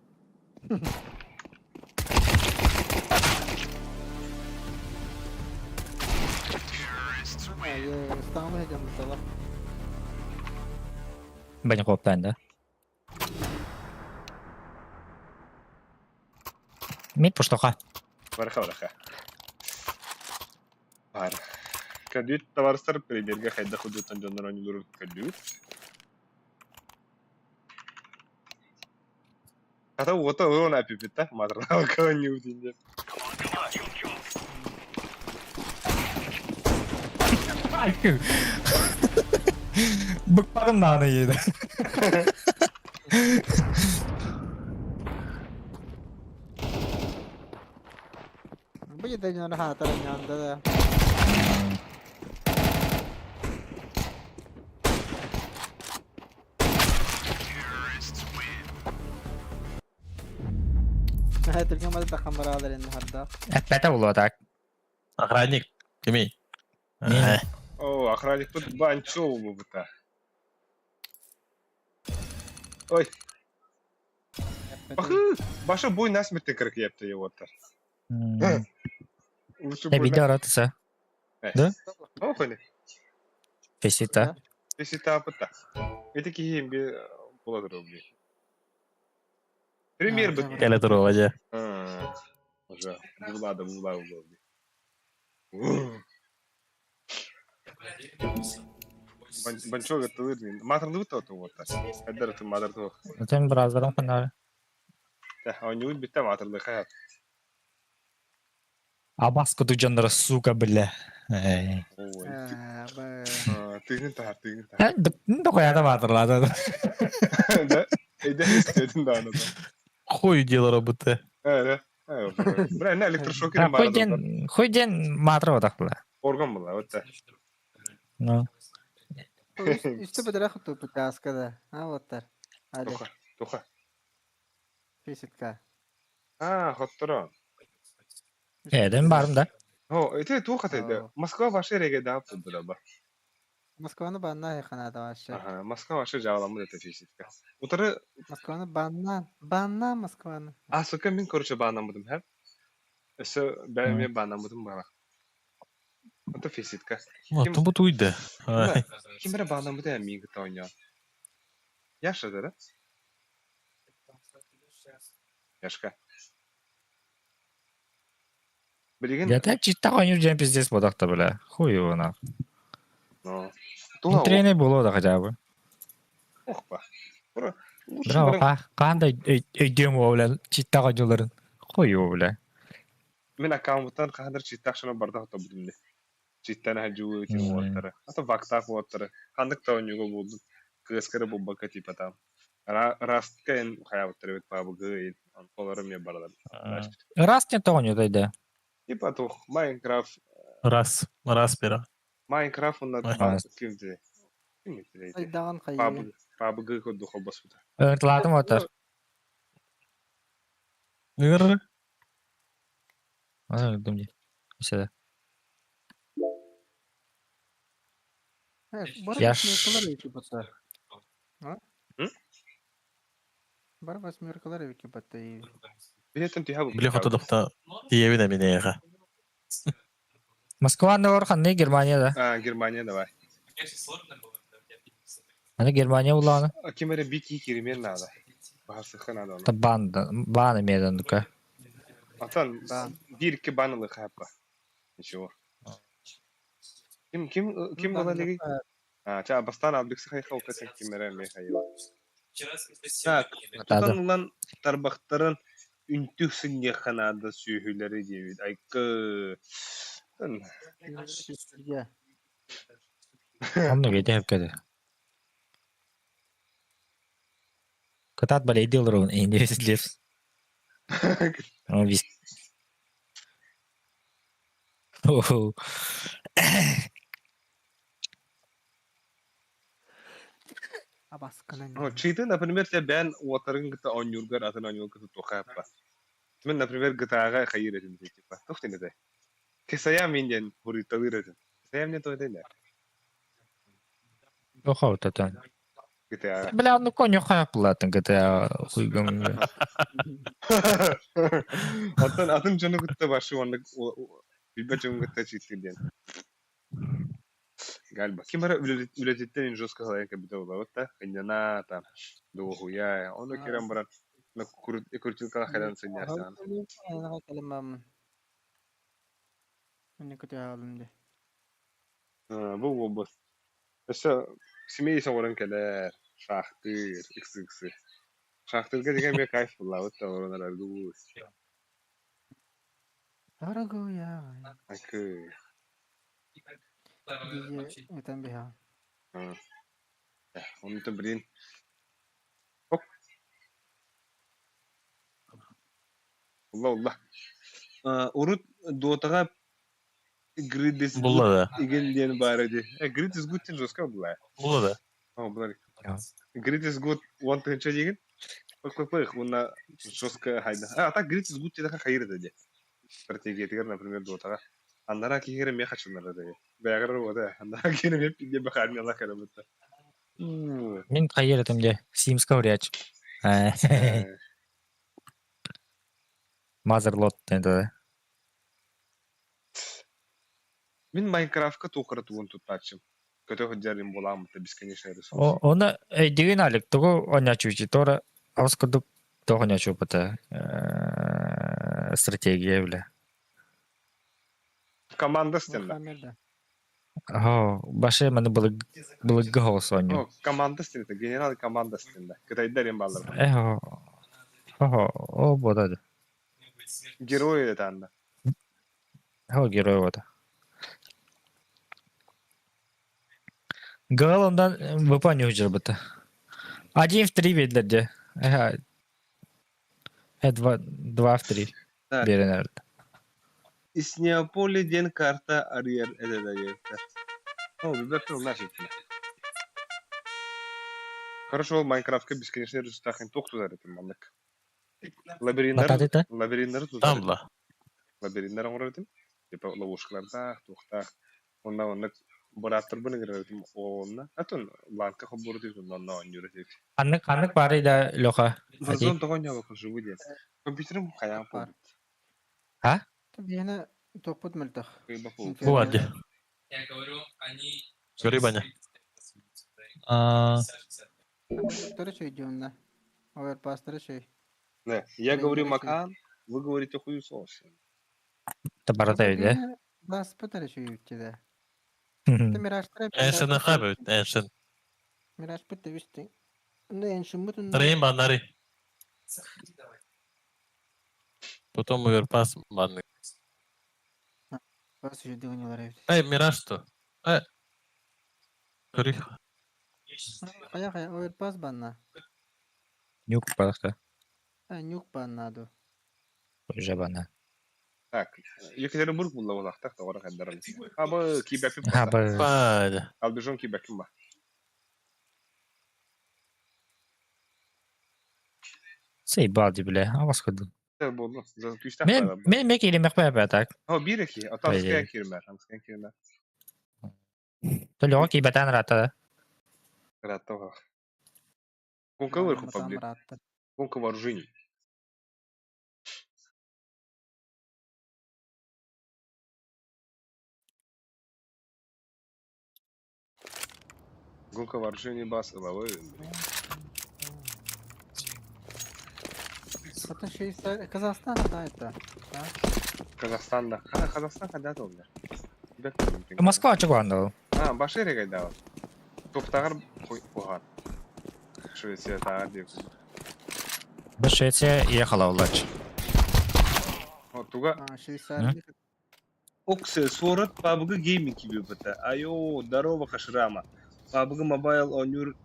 Айы, ыстаҥҥа сылдьан Баня хлоптаан да. Мид пуштоха. Барыха барыха. Бар. Кадют товарыстар премьерге хайда худутан дьоннор оонньуулларын көрдүбүт. Хата уота уон апипит та матралка оонньуубут диэн. Быкпагын даҕаны иһит. Бу дьэ дьоннор хаатар анньаанда да. Түргэн бары таххан бараалар инни хардаах. Эппэтэ буолуо так. Охранник. Кимий? Мин. О, охранник тут банчол бута. Ой, бахы, баша бой насмерть кырк епте его-то. Лучше Э, бой видео ратыса. Да? О, кони. Фесита. Если та пыта. Это кихим би була рубли. Премьер бы. Кэлэ туруга дьэ. А, Уже була да була була. Банчога тылырный. Матрлы то то вот. Эдер ты матр то. Тем бразером ханары. Та, а не убит там матрлы хат. Абаско дьонноро, сука, бля. Эй. Ой. Ээ, б. Ты не та, ты не та. Дохуя маатырлаата. Да? Эйдэ истедин да аны. Хуй дело работы. Э, да. Бра, на электрошокер Хуй ден, хуй ден маатыр отахла. Орган була, вот та. Ну. Үстэ бэдэрэ хуту путааска да. А вот тар. Али, Тоха, тоха. физика. А, хотторон. Эден барым да. О, это туох это? Москва ваша реге да пудраба. Москваны банна ханата вообще. Ага, Москва ваша жаламы это физика. Утары Москваны банна, банна Москваны. А, сука, мин короче банамудым, хэ? Өссө бэйэм банамудым бара. Это физика. Оттон бу туйда. Ай. Ким эрэ банамыта миин кытта оонньоон. Яша да? Яшка. Билигин Я так читта конюр дьэн пиздец бодахта бля. Хуй его нахуй. Ну, тула Интернет было да хотя бы. ох ба. Бро, лучше Браво, баран кандай өйдөм о бля читта конюларын. Хуй его бля. Мин аккаунттан хаһан читтах шана барда хотобутум де. Читтан хажуу тим уоттара. Ата вактах уоттара. Ханнык та онюга булдум. Кыскары бубака типа там. Растка эн хаябыттар бит пабыгы онколорум я бардар. Раз не то оню да. Типа тух Майнкрафт. Раз. Раз пера. Майнкрафт онна Раз. кимди. Ким Айдаан хайы. Пабы пабыгы кодду холбоспута. Ыртылатым отар. Ныр. Аны дым ди. Сюда. Бар Я восьмеркалар эки батта. А? М? Бар восьмеркалар эки батта. Билетен тиха Били хотодохта тиебин эминеэҕэ. Москва не орхан не Германия да. А, Германия давай. Аны Германия уланы. А ким эрэ бики киримен надо. Бахасыха надо Та бан бан имеет дука. Атан Бан. бирки банылы хапа. Ничего. Ким ким ким была лиги? А, ча бастан абдыксы хайха укасан кимере мехайла. Так, Тада. тутан улан тарбахтарын үнтүх сыньяханада сүүһүлэри диэбит. Айкы. Тан. Онно кете хепкеде. Кытат балей дилрун индивис лев. Он вис. Оу. Абасканан. Ну, читы, например, те бен уотарын гыта онюргар атын онюргар тухапа. Мен, например, гытаага хайыр этим типа. Тухтин это. Кесая минден хуриталыр этим. Кесая мне то это не. Охо татан. GTA. Бля, ну коню хапла тан GTA хуйгам. Атын атын дьону кытта башы оннук билбэт дьону кытта читтир диэн. Гальба. Ким эрэ үлэтиттэн жестко халайан кэбитэ буолабыт да, хынньана там, дуоһуйа, ону киирэн баран крутилкаҕа кэлэн сынньаастаҕына. Бу буолбут. Өссө семей оҥорон кэлэр, шахтыр, иксы-иксы. Шахтырга деген эмиэ кайф буллаабыт да олорон эрэргибит. Акы. Онто блин. Оп. Улла улла. Урут Дотаҕа Grid is good Булла да. игин диэн баар ди. Grid is good диэн жестко булла. Булла да. О, булар. Grid is good 10 тыһыынча диигин. Пых-пых-пых, уонна жестко хайда. А, так Grid is good диэтэхэ хайыр этэ дии. Стратегиятыгар, например, Дотаҕа. Аннараа киһи эмиэ хачыннара дии. Бэйэҕэр буота. Аннараа киһи эмиэ пиздец бахармиалаах кэлэммит. Мин хайыр этим де. Симска вряч. Мазерлот это. Мин Майнкрафтка туохара тугун туттааччым. Көтө сылдьар буолааммыта бесконечный ресурс. Оны деген алик тугу онячучи тора аус кудук тоҕо онячупата стратегия бля. Команда стенда. О, баше маны было было голосоню. О, команда стенда, генерал команда стенда. Кытайдар им баллар. Эхо. Охо, о бодады. Герои это анда. Хо герой вот. Гал ондан выпаню жырбыта. Один в три ведлерде. Ага. Два, два в три. Так. Беренерді. Из Неаполя ден карта арьер это дает. О, выбираю наши. Хорошо, Майнкрафтка бесконечный ресурс тох тузар это маннык. Лабиринтар, Бататыта? лабиринтар тузар. Там ла. Лабириннар оҥорор этим. Типа ловушкалардаах, туохтаах. Онно оннук бырааттарбын ыҥырар этим онно. Атын бланка холбуур этибит, онно оонньуур этибит. Ханнык ханнык баарый да Леха? Ати. Warzone тоҕо оонньообоккун живу диэн. Компьютерым хайаан Баар. буолбут. А? Биһиэнэ туохпут мөлтөх. Кыайбат буолбут. Бу бар дии. Көрүй Баня. А, Тары чөй онно. Оверпастары чөй. Не, я говорю Тренер Макан, вы говорите хуесос. Это барыта эбит, э? Баспытары чөй үттэ. Ты мираштара Эншен хабы, Эншен. Мираж бит дебисти. Онно эншин бут Нарыйын ба, нары. Потом оверпас банны. Бас жүдү гынылар эбит. Эй, Мираж что? Э. Көрүй. Кая кая оверпас банна. Нюк барахта. А нюк банна ду. Уже бана. Так, Екатеринбург булла улахтах тоҕо хайдаран. Абы кибэппин А, буолла. б- Баня. Албежон кибэккин ба. Заебал, бля. А вас ходу. Буолла. Күүстээх Мен баар. мен мек илемек бә так. О, биир ки, ото По идее. амская кирмэр, амская кирмэр. То Леха кибетен рата. Ратова. Гонка вверху паблик. Гонка вооружений. Гонка вооружений бас ылавы. Ата Швейцария, Казахстан да это. Казахстанда. А, Казахстан когда доллар? Москва чего А, башире гайдава. Топтагар куган. Швеция тагар деп. Швеция ехала улач. О, туга. А, Швейцария. Оксе, сорот PUBG Gaming кибепete. Айо, здорово, Хашрама. PUBG Mobile онюр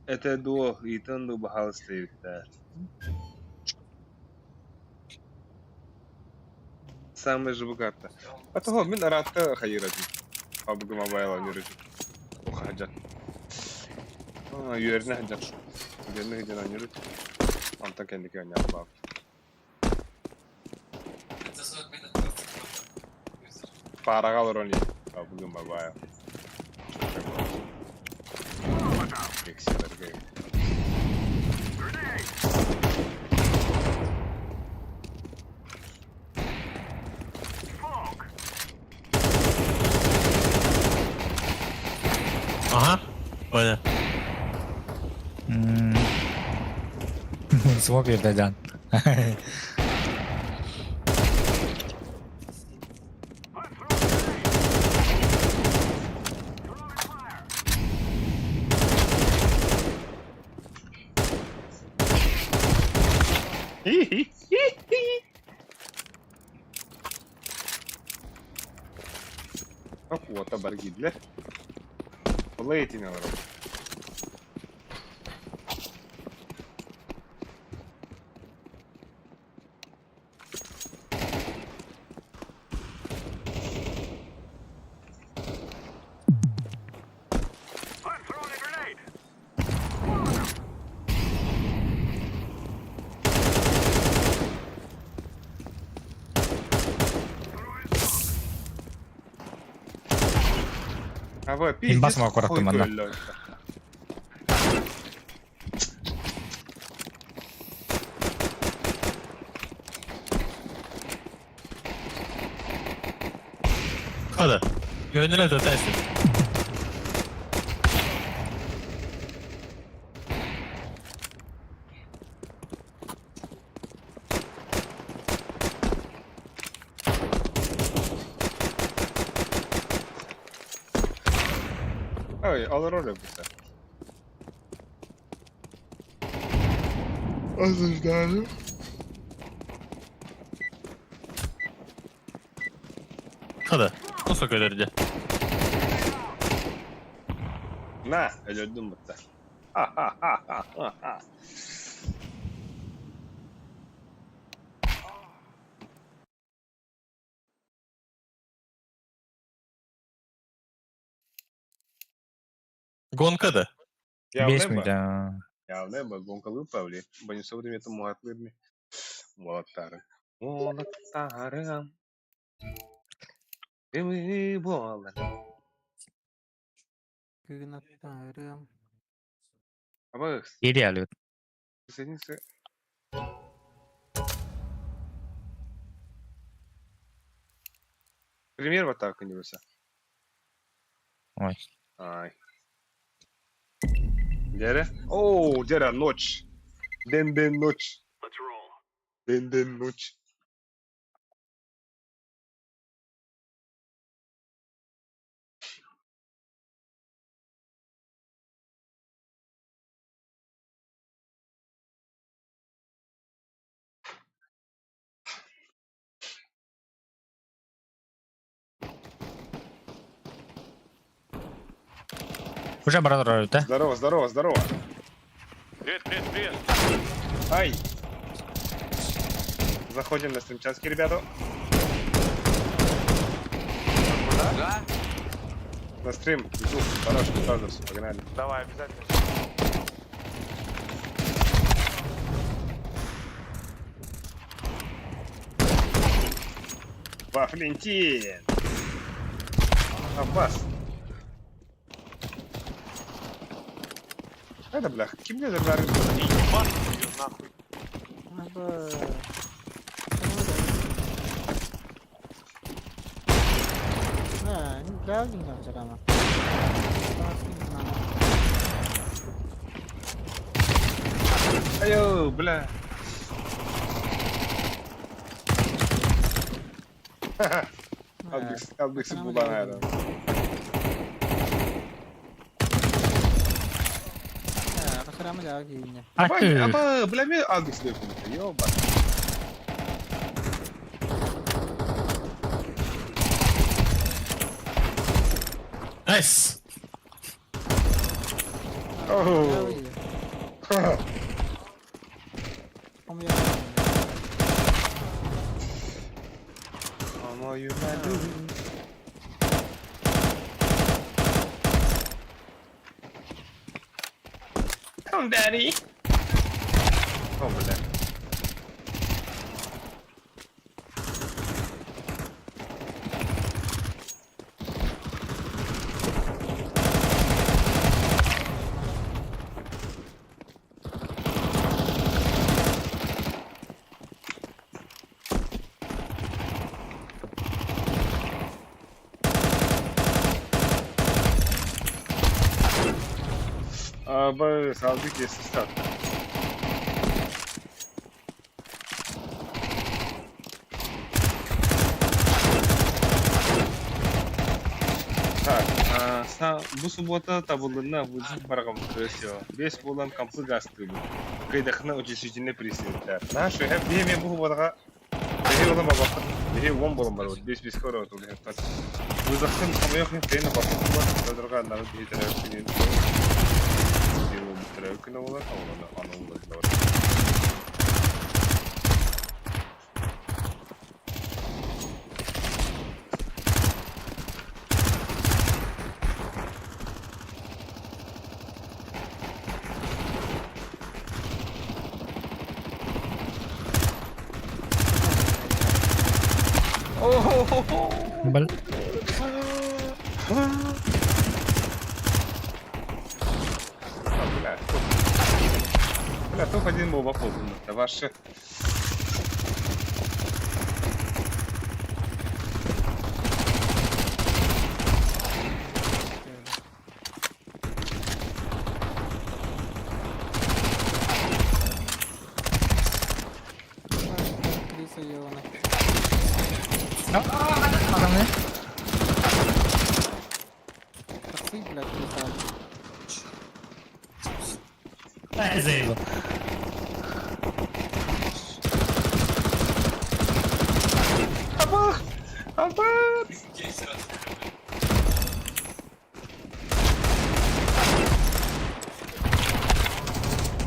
это до итан до бахалстевиттер. Самая же карта. А того, мин аратта хайырады. PUBG Mobile онюр Ох, хаджат. А, юерне хаджат. Юерне хаджат онюр. Антон кендики оняр баб. Параға олорон PUBG Mobile. Кексилерге. Ага. Баня. Смог берді. Квота баргидлер. Плейтин алар. А вы Имбас пиздец мага хуй кураттым манна. көллө. Хада. Yönüne de tersin. Ой, алар öyle bu Осуждаю. Хада. Nasıl kölerdi? На, öldüm mutta. Ха-ха-ха-ха-ха. Гонка да. Бес Явно минут. Явно ба гонкалы павли. Бани современный муатлырми. Молоттары. Молоттары. Ымыы буолан. Кыгынаттарым. Абыгс. Идеально. Присоединиться. Пример в атаку не вся. Ой. Ай. Дерэ? Оу, дерэ, ночь. Дэн-дэн ночь. Дэн-дэн ночь. Уже брат роль, да? Здорово, здорово, здорово. Привет, привет, привет. Ай! Заходим на стримчанский, ребята. Куда? На стрим. YouTube, Барашки Brothers. Погнали. Давай, обязательно. Вафлентин! Аббас. Это, бля, каким мне забрали? Ебать её нахуй. Аба. А, не правильно Айо, бля. Албекс, Албекс була, наверное. А ты? Аба, бля, мне Албекс лепит. Ёба. Найс! Оу. Мою молю. Come, daddy. О, бля. Аба, салдык если стат. Так, а, бу суббота табылына вызов баргам красиво. Весь болан компы гастыбы. Кайдахна утешительный присутствие. Нашу хэп беме бу барга. Беге болан бабакы. Беге он болан бар. Бес бес кора отул хэп. Вызовсын хамайок хэп тейна бабакы бар. Тодорга народ беге тарап күнен. Беге күнө болар. Аны болар. Бл. А, бля, топ. Бля, топ-1 был вопрос. Это ваши... Заебал. Абах! Абах!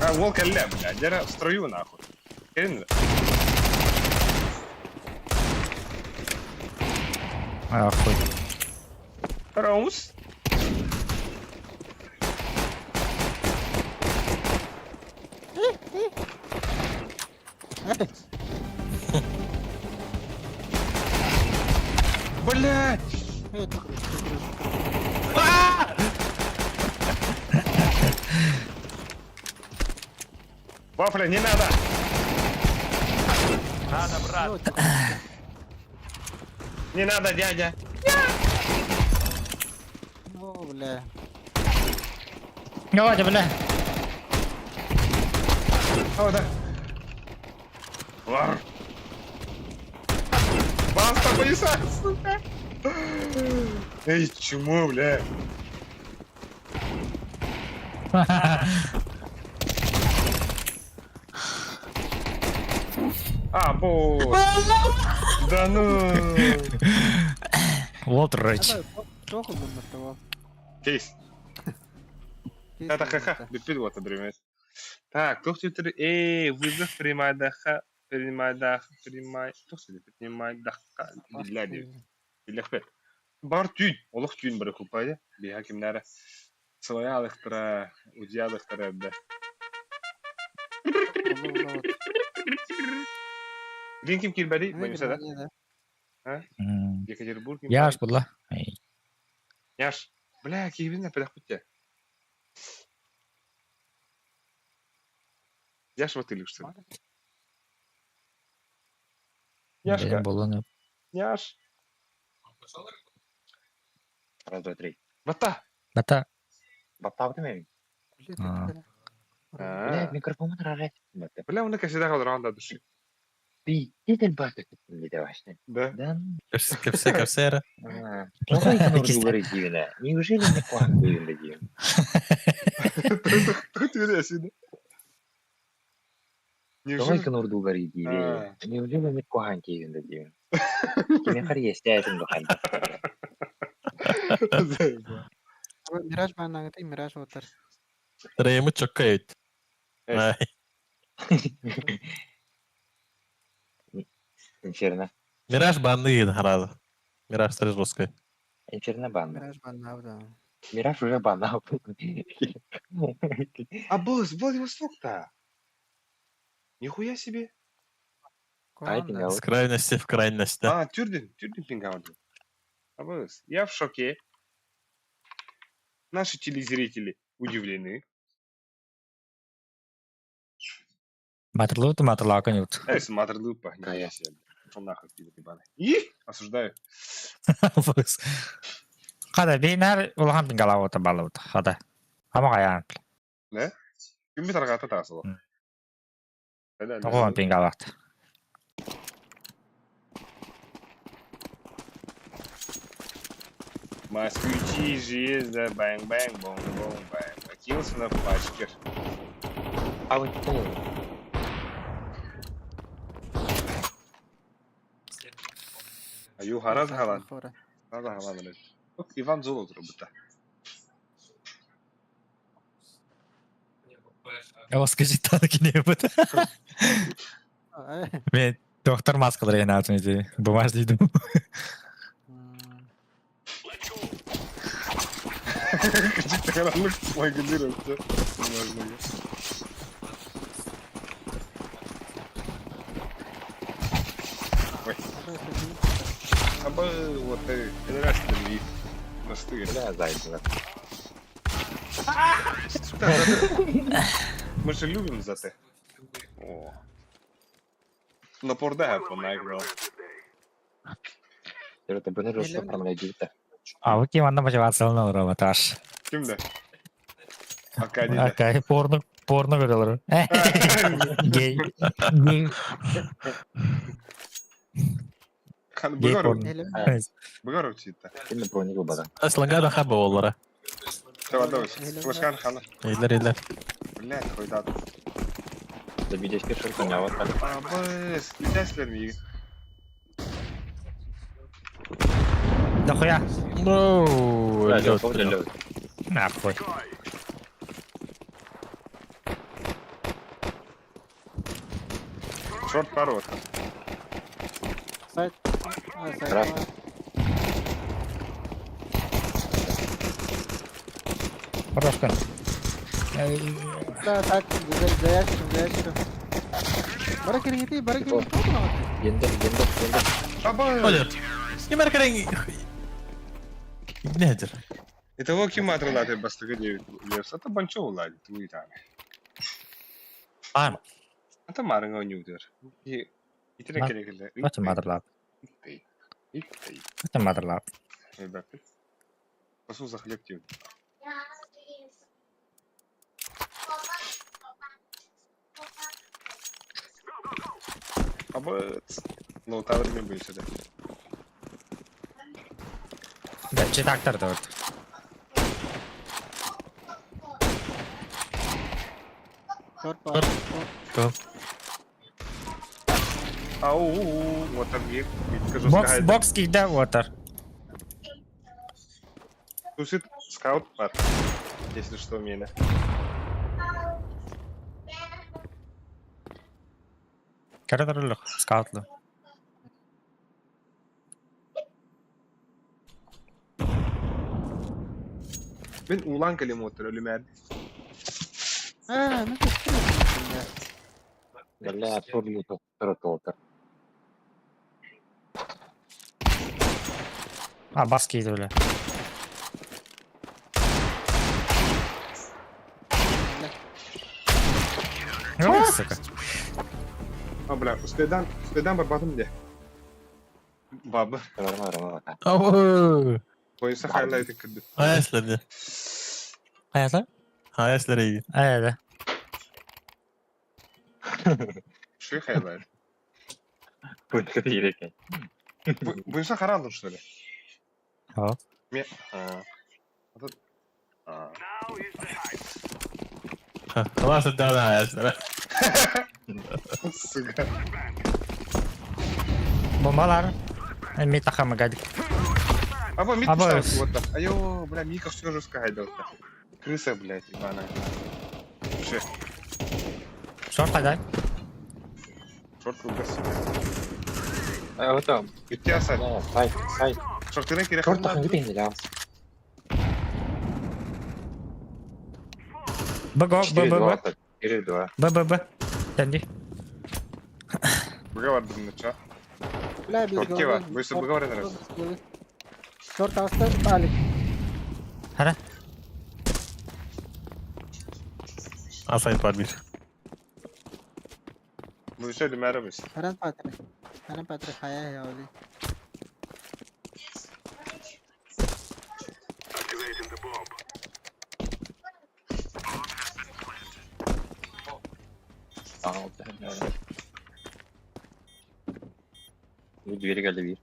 А, волк ля, бля, дера в строю нахуй. Хрен. Охуй. Раус. Блядь! Эй, тух, тух, тух. Вафля, не надо! Надо, брат. Ну, тух. Не надо, дядя! О, бля. Давайте, бля. О, да. Вар. Баста, пояса, сука! Эй, чмо, бля. А, бо. Да ну. Вот рыч. Давай, Туох ылбын того. Кейс. Ха-ха-ха. Бүппүт вот время. Так, туох твиттер. Эй, вызов принимай-даха. Принимай-дах. Принимай. Туох принимай-даха. Биллә дип. Билләхпет. Бар түүн. Олох түүн бары купайды. Биха кимнәре. Сылая алыктыра, удья алыктыра да. Билин ким килбәди? Бойынша да? Екатеринбург. Яш була. Яш. Бля, киһибин апелах битте. Яш вот или что? Яшка. Болоны. Яш. Раз, два, три. Бата. Бата. Баттабытым эми. А. Бля, микрофон рарат. Бля, уны кәсидә калдырган да души. Би, дедел барды диде башны. Да. Да. Кепсе, кепсе, Неужели не куан буюнда дейм? Тут вересиде. Тоҕо кынурдуулар диибэ. Неужели не куахан киһинде дейм? Кими хар естәтин бу Мираж баанагыты Мираж отыр. Реймы чоккайт. Инферно. Мираж банды харазы. Мираж стриж русской. Инферно банна. Мираж баанабы. Мираж уже банна. А босс, Владивосток-то. Нихуя себе. С крайности в крайность, да. А, Тюрдин, Тюрдин пинговал. А босс, я в шоке. Наши телезрители удивлены. Матрлу матрлака нет. Эй, смотри, лупа, нихуя себе. Пошел нахуй, пидор ебаный. И осуждаю. Хада бинар улахан пингалавата балавата. Хада. Ама каян. Да? Ким бит аргата тасылы. Тоҕо пингалават. Москвичи железо, бэнг бэнг бом бом бэнг. Покинулся на пачке. А вот Аю хараз халан. Хараз халан блядь. Ок, Иван Золото работа. Я скажи танки не будет. Мен доктор маскалар я на эти бумажный иду. Karanlık magazin Ой. А бы вот ты, раз ты Настырь. Бля, зайдено. Мы же любим за ты. О. Напорда понаиграл. Это бы не промлядит. А вы кем она мотивация роботаж. Кимде? Аркадий. Акай порно порно көрөлөр. Гей. Гей. Гей порно. Быгаров читта. Кимде броник бадан. Слагада хаба олара. Давай, давай. Флешкан хана. Илер, илер. Блядь, хуйда. Забидешке шурканя вот так. А, быс, кидайсилер миги. Дохуя. Ну, Лёд, лёд. Нахуй. Шорт пару. Сайт. А, сайт. Хорошка. Да, так, за ящиком, за ящиком. Бара киргити, бара киргити. Гендер, гендер, гендер. Аба! Ходят. Ким эрэ кэлэн Не сылдьар. Итого ким матралааты бастакы диэбит Левс, это банчо уладит, туй там. Баар. Это марыңа ойнуутур. Итине келе Бача мадралаат. Бача мадралаат. Ребята. Пасу за хлеб тебе. Абыц. Ну, тавр не были сюда. Бача трактор да. Шорт бар. Ау, вот там век. Бокс, бокс киирдэ water. Тусит скаут пар. Если что, меня. Көрө скаутлу. Мен улан кэлим отыр өлүмэр. А, ну ты что? Бля, турли тут. А, бас киирдэ бля. Ой, сука. А, бля, успедан, успедан барбатым де. Баба. Ау. Бойса хайлайты кірді. Хайаслар. Хайата? Хайаслар iyi. Айда. Ши хайлайт. Бу екен. Бойса қаралдым, что ли? Ха. Ме... А. Этот- А. خلاص ادانا хайаслар. Сука. Бомбалар. Эми тахама гадик. Аба, мид Аба. писал вот так. Айо, бля, Мика все жестко хайдал. Крыса, блядь, ебаная. Ши, Шорт хайдай. шорт выброс. А вот там. Үтте асар. Сайт, сайт. Шортына керек. Шорт тахын бит енді Б го, Б Б Б. 4-2. Б Б Б. Тенди. Бұға бардым нача. Бля, без Шортке головы. бар. Бойса бұға бар раз. Без головы. Шорт аста, Алик. Хара. Асайт бар bir. Бойса өлүмәрі бойса. Харан патре. Харан патре хая я оли. Bu двери geldi bir.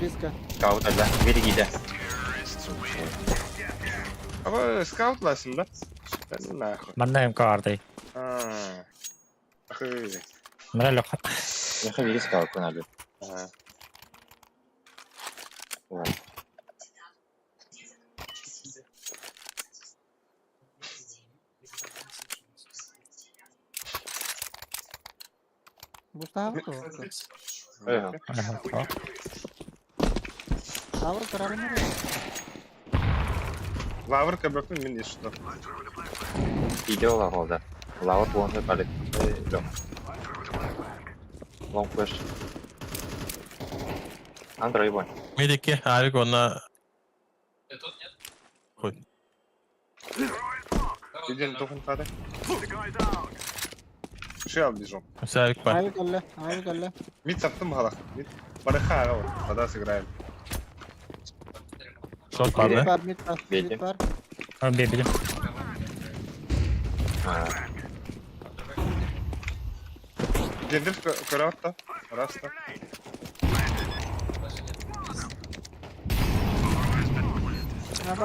Близко. Scout alla. Двери giydi. Аба, скаут ласын да? Да ну нахуй. Манна МК ардый. А. Ахы. Мыралок. Яха бiri scout abi. А. Густаво то. Evet. Лавр карарым. Лавр кабакын мен что. Giydi ola oldu. Lava bu onda böyle. Long. Long push. Android boy. Mid 2 Harika онна. Қой. Үйден тоқын қады. Ши ал бежом. Сәлік бар. Авик алла, авик алла. Мид саптым халақ. Мид. Барыха аға вот. Тогда сыграем. Шорт бар Мид да? бар, мид бар, Бейте. мид бар. Б билим. Ha. Гендер көрі атта. Раста.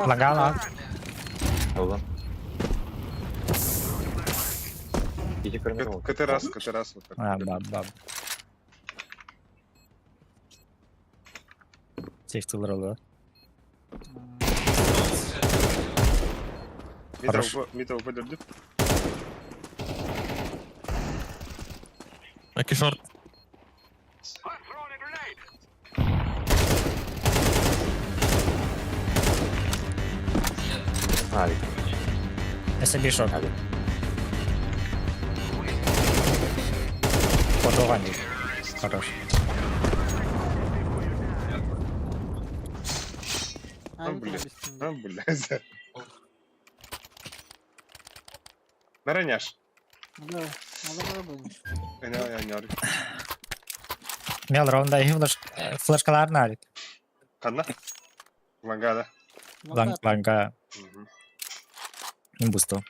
Лагала. Oğlum. Gece kırmızı oldu. КТ раз, КТ раз. Вот так. А, баб, баб. Сейфтылар олы. Мид Хорош. АВП мид АВП дөрдү. Екі шорт. Harika. СБ шорт. Hadi. Фотоған дейді. Хорош. А, Авик блин. объяснил. А, блядь. Нараняш. Да, надо было бы. Мел равында их флешкаларын алит. Ханна? Лагада. Ланг, ланга. Бусто.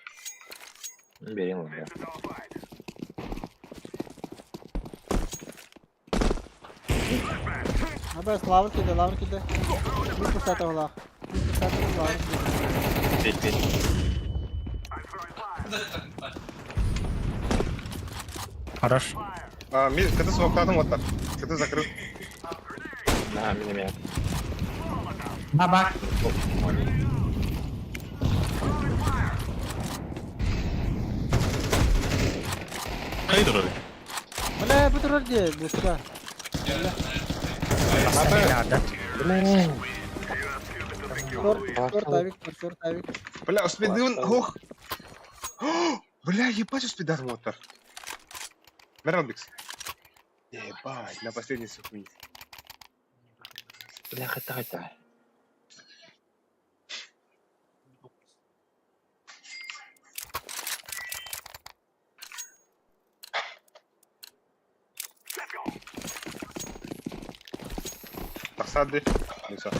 Бери ланга. Абас, лавр киде, лавр киде. Bir fırsat ola. Bir fırsat ola. Бет, бет. Хорош. А, ми, когда смоктадым вот так. Когда закрыл. На, меня, меня. Баба. Хайдер ори. Бля, bu durur diye busta. Надо. Short, short авик, short авик. Бля, успедын, ох. Бля, ебать, успедан вот так. Мералбикс. Ебать, на последней секунде. Бля, хата, хата. Тахсады. Ну всё.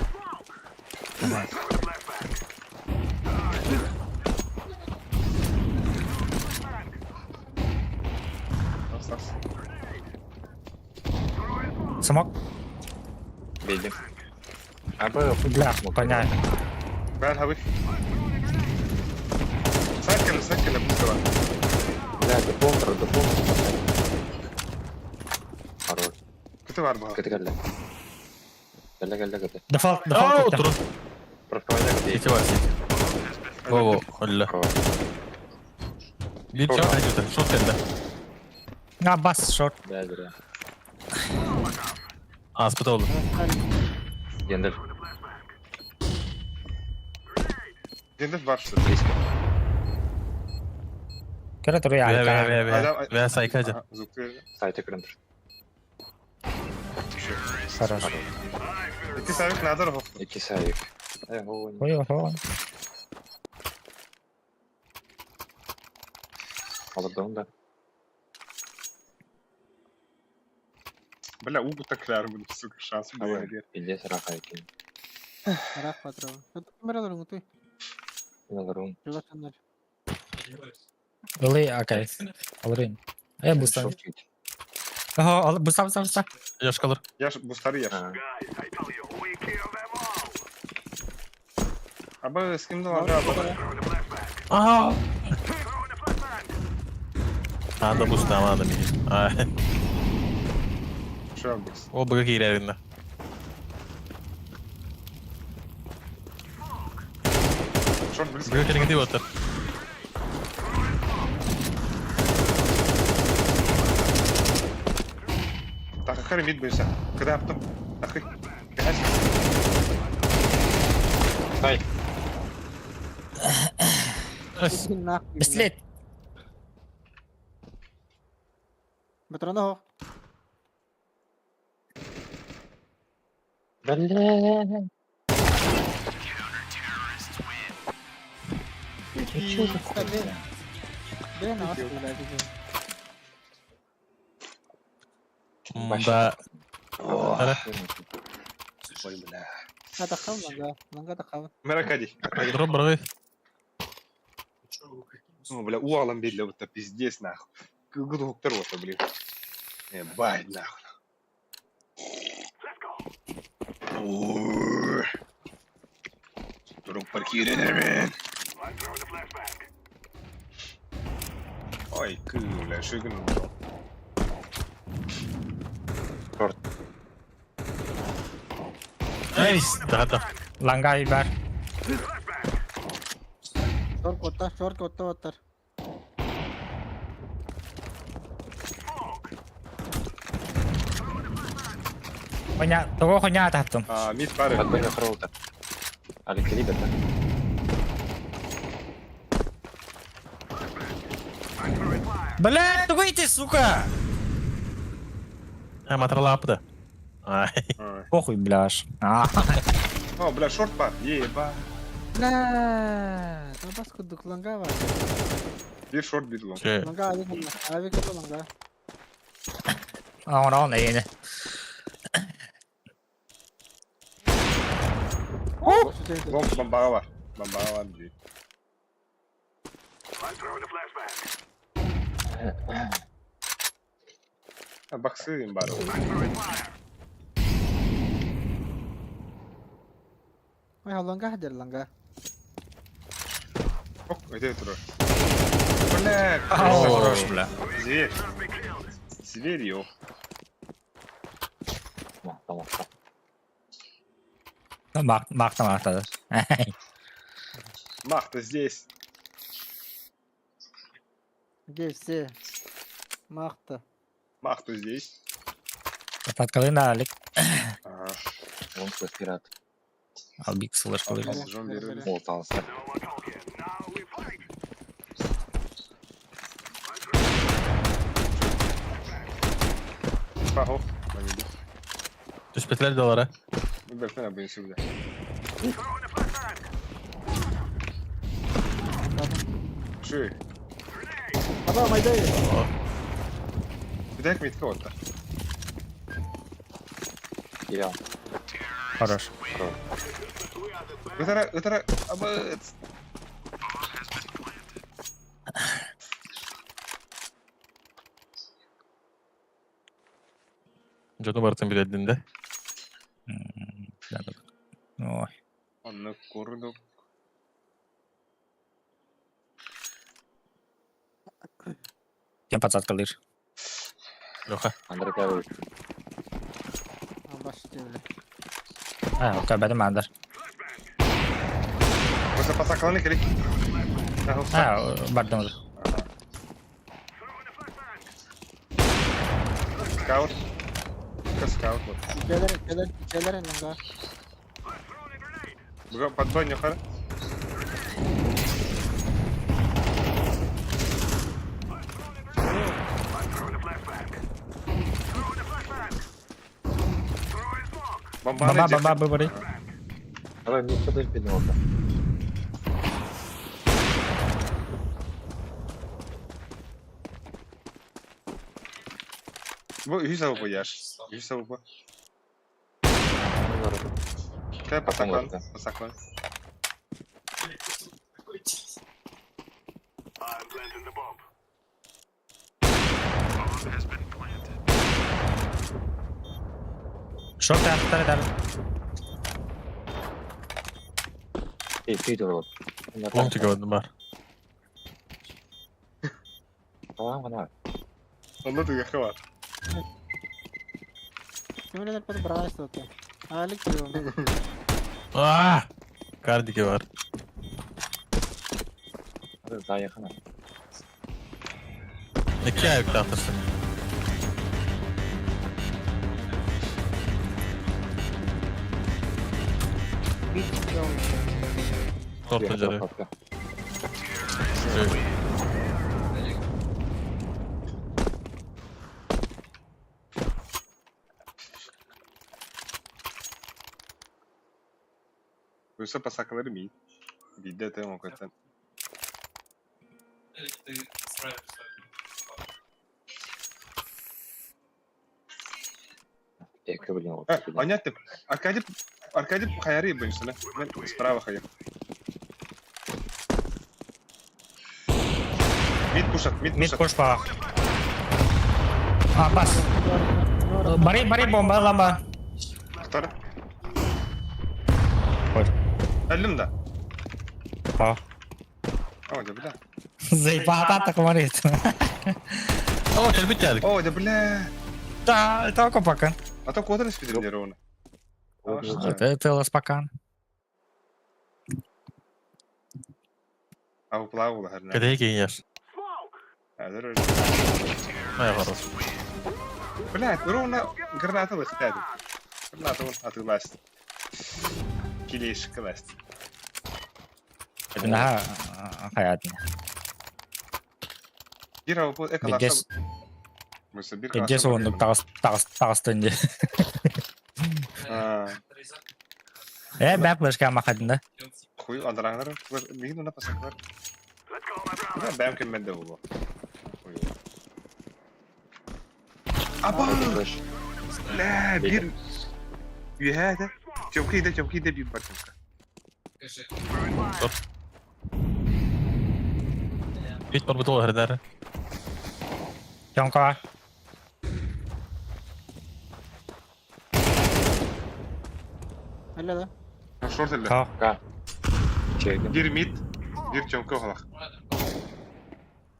Тахсас. Смок. Беди. А, б, Бля, понятно. Бен, хавы. Сайкеле, сайкеле, быстро. Бля, дополнительно, дополнительно. Хорош. Кыты бар бу. Кыты кэллэ. Кэллэ, кэллэ, кыты. Дефолт, Ау, дефолт. турун. Проходя, кыты. Сити бар, сити. Во-во, холла. Bir çap acıdı. Şort geldi. На бас, шорт. Бля, бля. Аспыт oldu. Гендер. Гендер бар что. Близко. Кere duruyor Ve ve arka. ve ve. Ve sayka acı. Звук. Сайты кырынтыр. Хорош. Ити савик надо ров. Ики сайык. Э, о, не. Ой, ой, ой. Алырдың да. Бля, угу так кляр буду, сука, шанс Абы, был. Пиздец, раха екен. Рах патрон. Это камера дурун, ты. Мен алырым. Жолашандар. Ылый, окей. Алырын. Э, буста. Шорт кит. Ого, ал, буста, буста, буста. Yaş kalır. Яш, бустары яш. А, Абы с кем дала? Aa. Anda bu tamam anda miyim? Ay. Шелбикс. O bırak ilerinde. Шорт близко. Bırak elini diyor atar. Так, хары мид бойся. Когда потом. Тахы. Бегать. Сай. Нахуй. Бислет. Патрона хох. Бля. Бля, на вас, блядь, иди. Da. Ara. Ой, бля. А, тахал, ланга. Ланга тахал. Меракади. Drop bırak. Ну, бля, уалом бедля, вот это пиздец, нахуй. Гудок вот, блин. Ебать, нахуй. Друг паркирен, Ой, кы, бля, шигн. Nice. Daha da. Ланга бар. Шорт котта, шорт котта оттар. Хуйня, того хуйня таптым. А, мид пары. Подбойный хроута. Алик, ребята. Блядь, выйди, сука! А, матралапы да. Ай. Ой. Похуй, бляж. А, О, бля, шорт бар. Еба. Бля, табас курдук ланга бар. Bir шорт, bir long. Че. Ланга авик ланга. Авик ланга. он, он, эйне. Long бомбаға бар. Бомбаға бар дейді. А, бақсы бар. Ой, ланга хадер ланга. Ок, өте тұр. Бля, Хорош, бля. Зверь. Зверь, ё. Махта, махта. Мак, макта, макта. Мах-то здесь. Где все? Махта. Мах-то здесь. Подкалы на Алик. Ага. Он пират. Албик слышал. Албик. Жон береді. Ол талса. Пахов. Манили. Түспетілер доллара. Ну, бля, на сюда. Ши. Аба, майдай. Кидай метка вот так. Кирилл. Хорош. Это, это, абы... Жону бартын биледин да. Да, да. Ой. Онны курдук. Кем подсадкалыр? Леха. Андрей Кавич. Абаш бля. А, кабәдем андар. Просто пасакланы керек. А, бардым. Скаут. Скаут. Вот. Келер, келер, келер ланга. Бұға подбой не қара. Баба, баба, бабары. Давай, мне что-то поднялся. Бұл үй сауып яш. Үй сауып. Кай пасаклан, пасаклан. Шорт аттар дар. Эй, ты вот. Лонг тиге бар. Салам гана. Онда түгехі бар. Кимлер под брайс вот. Алик его. А! Кардиге бар. Заехана. Эки аяк тартырсын. Торты жары. Бұйса пасакалары ми. Видде тем окатан. Эки, блин, вот. Понятно. Аркадий, Аркадий хайары быншыны. Мен справа хайыр. Мид пушат, мид Мид пушат. пуш па. А, бас. Бары, бары, бомба, ламба. Второй. Ой. Әлім да. Па. О, да бля. Заебата так говорит. О, келбит geldik. О, да бля. Да, это пока. А то кодыр спидер ровно. Это ласпакан. А уплаву херня. Кадеге кейин Әзір. Ай, хорош. Бля, ровно граната лыхтады. Граната он атыласт. Килеш класт. Наха хаятны. Бир ауп Бигес. экаласа. Эдьиэ суһуннук таҕыстын дии. Э, бэп флешка махадында. Хуй андараҥнар миигин уна пасахлар. Бэм киммэдэ буолуо. Аба! Лээ, биир үөһээ этэ. Чөмкэ идэ, чөмкэ идэ биир бар чөмкэ. Бит барбыт ол эрдэр. Чөмкө. Эле да. Шорт эле. Ха. Чегин. Бир мид, бир чөмкө халах.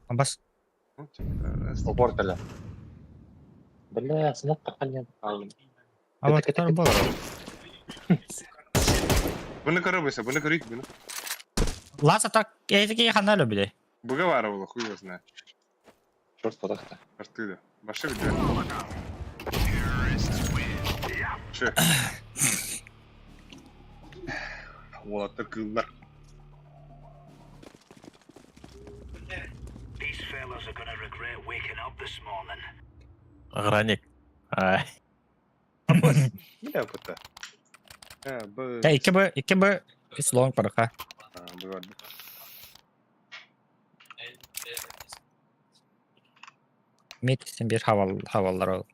Бас. Упор кэлэ. Бля, смок тахален хаалым. А вот Это- болар. Буны көрө буны көрүй, буны. Ласа так эти хана любили. Буга бара була, хуй его знает. Шорт подахта. Артыда. Башы билбэт. Чө. Уолаттар кыыллар. Охранник. Ай. Бля, опыта. А, Б. Да, 2Б, 2Б, үс лонг бараха. А, Б бар. Мид сен бир хавал хаваллар ол.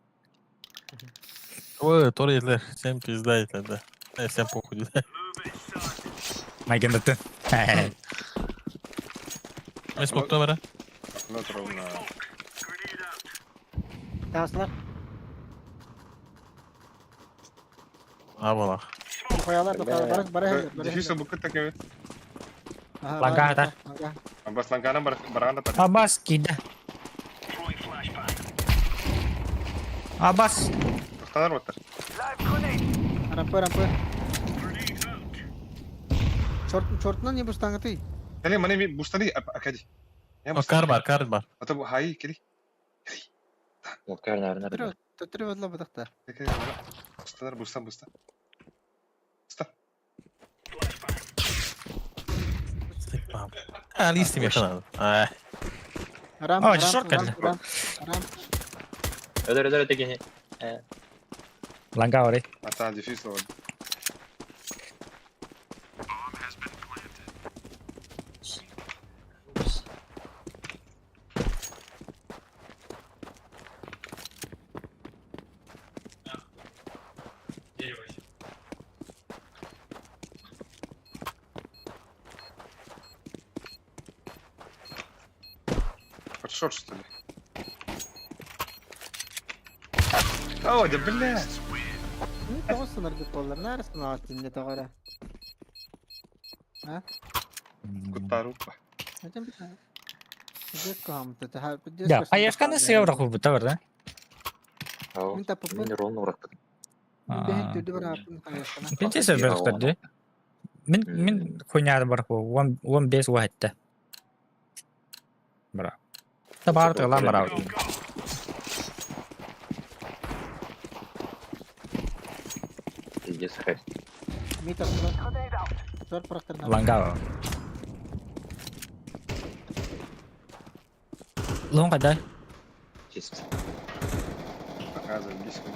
Ой, тор етлер. Всем пизда етлер, да. Всем похуй, да. Майгендеттен. Мен смокта бара. Ну, ровно. Таслар. А, балах. Коялар да бар бар бар. Дефис букы так evet. Ланга да. Бас ланкана барганда пат. Абас кида. Абас. Тоқтанар оттар. Рампы рампы. Чорт чортна не бустаңы Кели мане ми бустани акади. Я О, кар бар, кар бар. Ата бу хай кели. Кар нар нар. Төтүрү бадла бадакта. Кели. Бустанар бустан бустан. Буста. А, листи мне надо. Ай. Рамп. О, шорт кэллэ. Рамп. Рамп. Өдөр өдөр тегени. Ланга ори. Ата дефис ол. Под шорт, что ли? О, да бля! Тоғыз сыныр болар. Нәрсен алтын не тоғара. Кутарупа. Да, а я шканы сыявра хуб тавар, да? Ау. Мин тапып. Мен ролн ураттым. Бэһин түрдү бар апын каяшкана. Пенте бер Мин мин хуйняр бар ху. 15 вахетте. Бра. Табар тыгла бара. Пиздец, хай. Ми тапып. Зор практырна. Ланга. Лонга да. Чисто. Показывай, близко.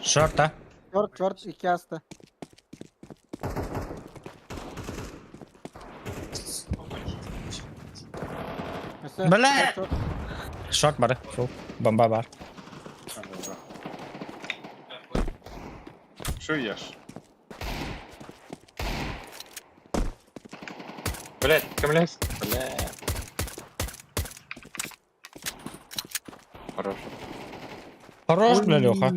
Шорта. Чорт чорт iki аста. Бля! Шорт бар. Фу. Бомба бар. Что ешь? Блядь, камляс. Бля. Хорош. Хорош, бля, Леха.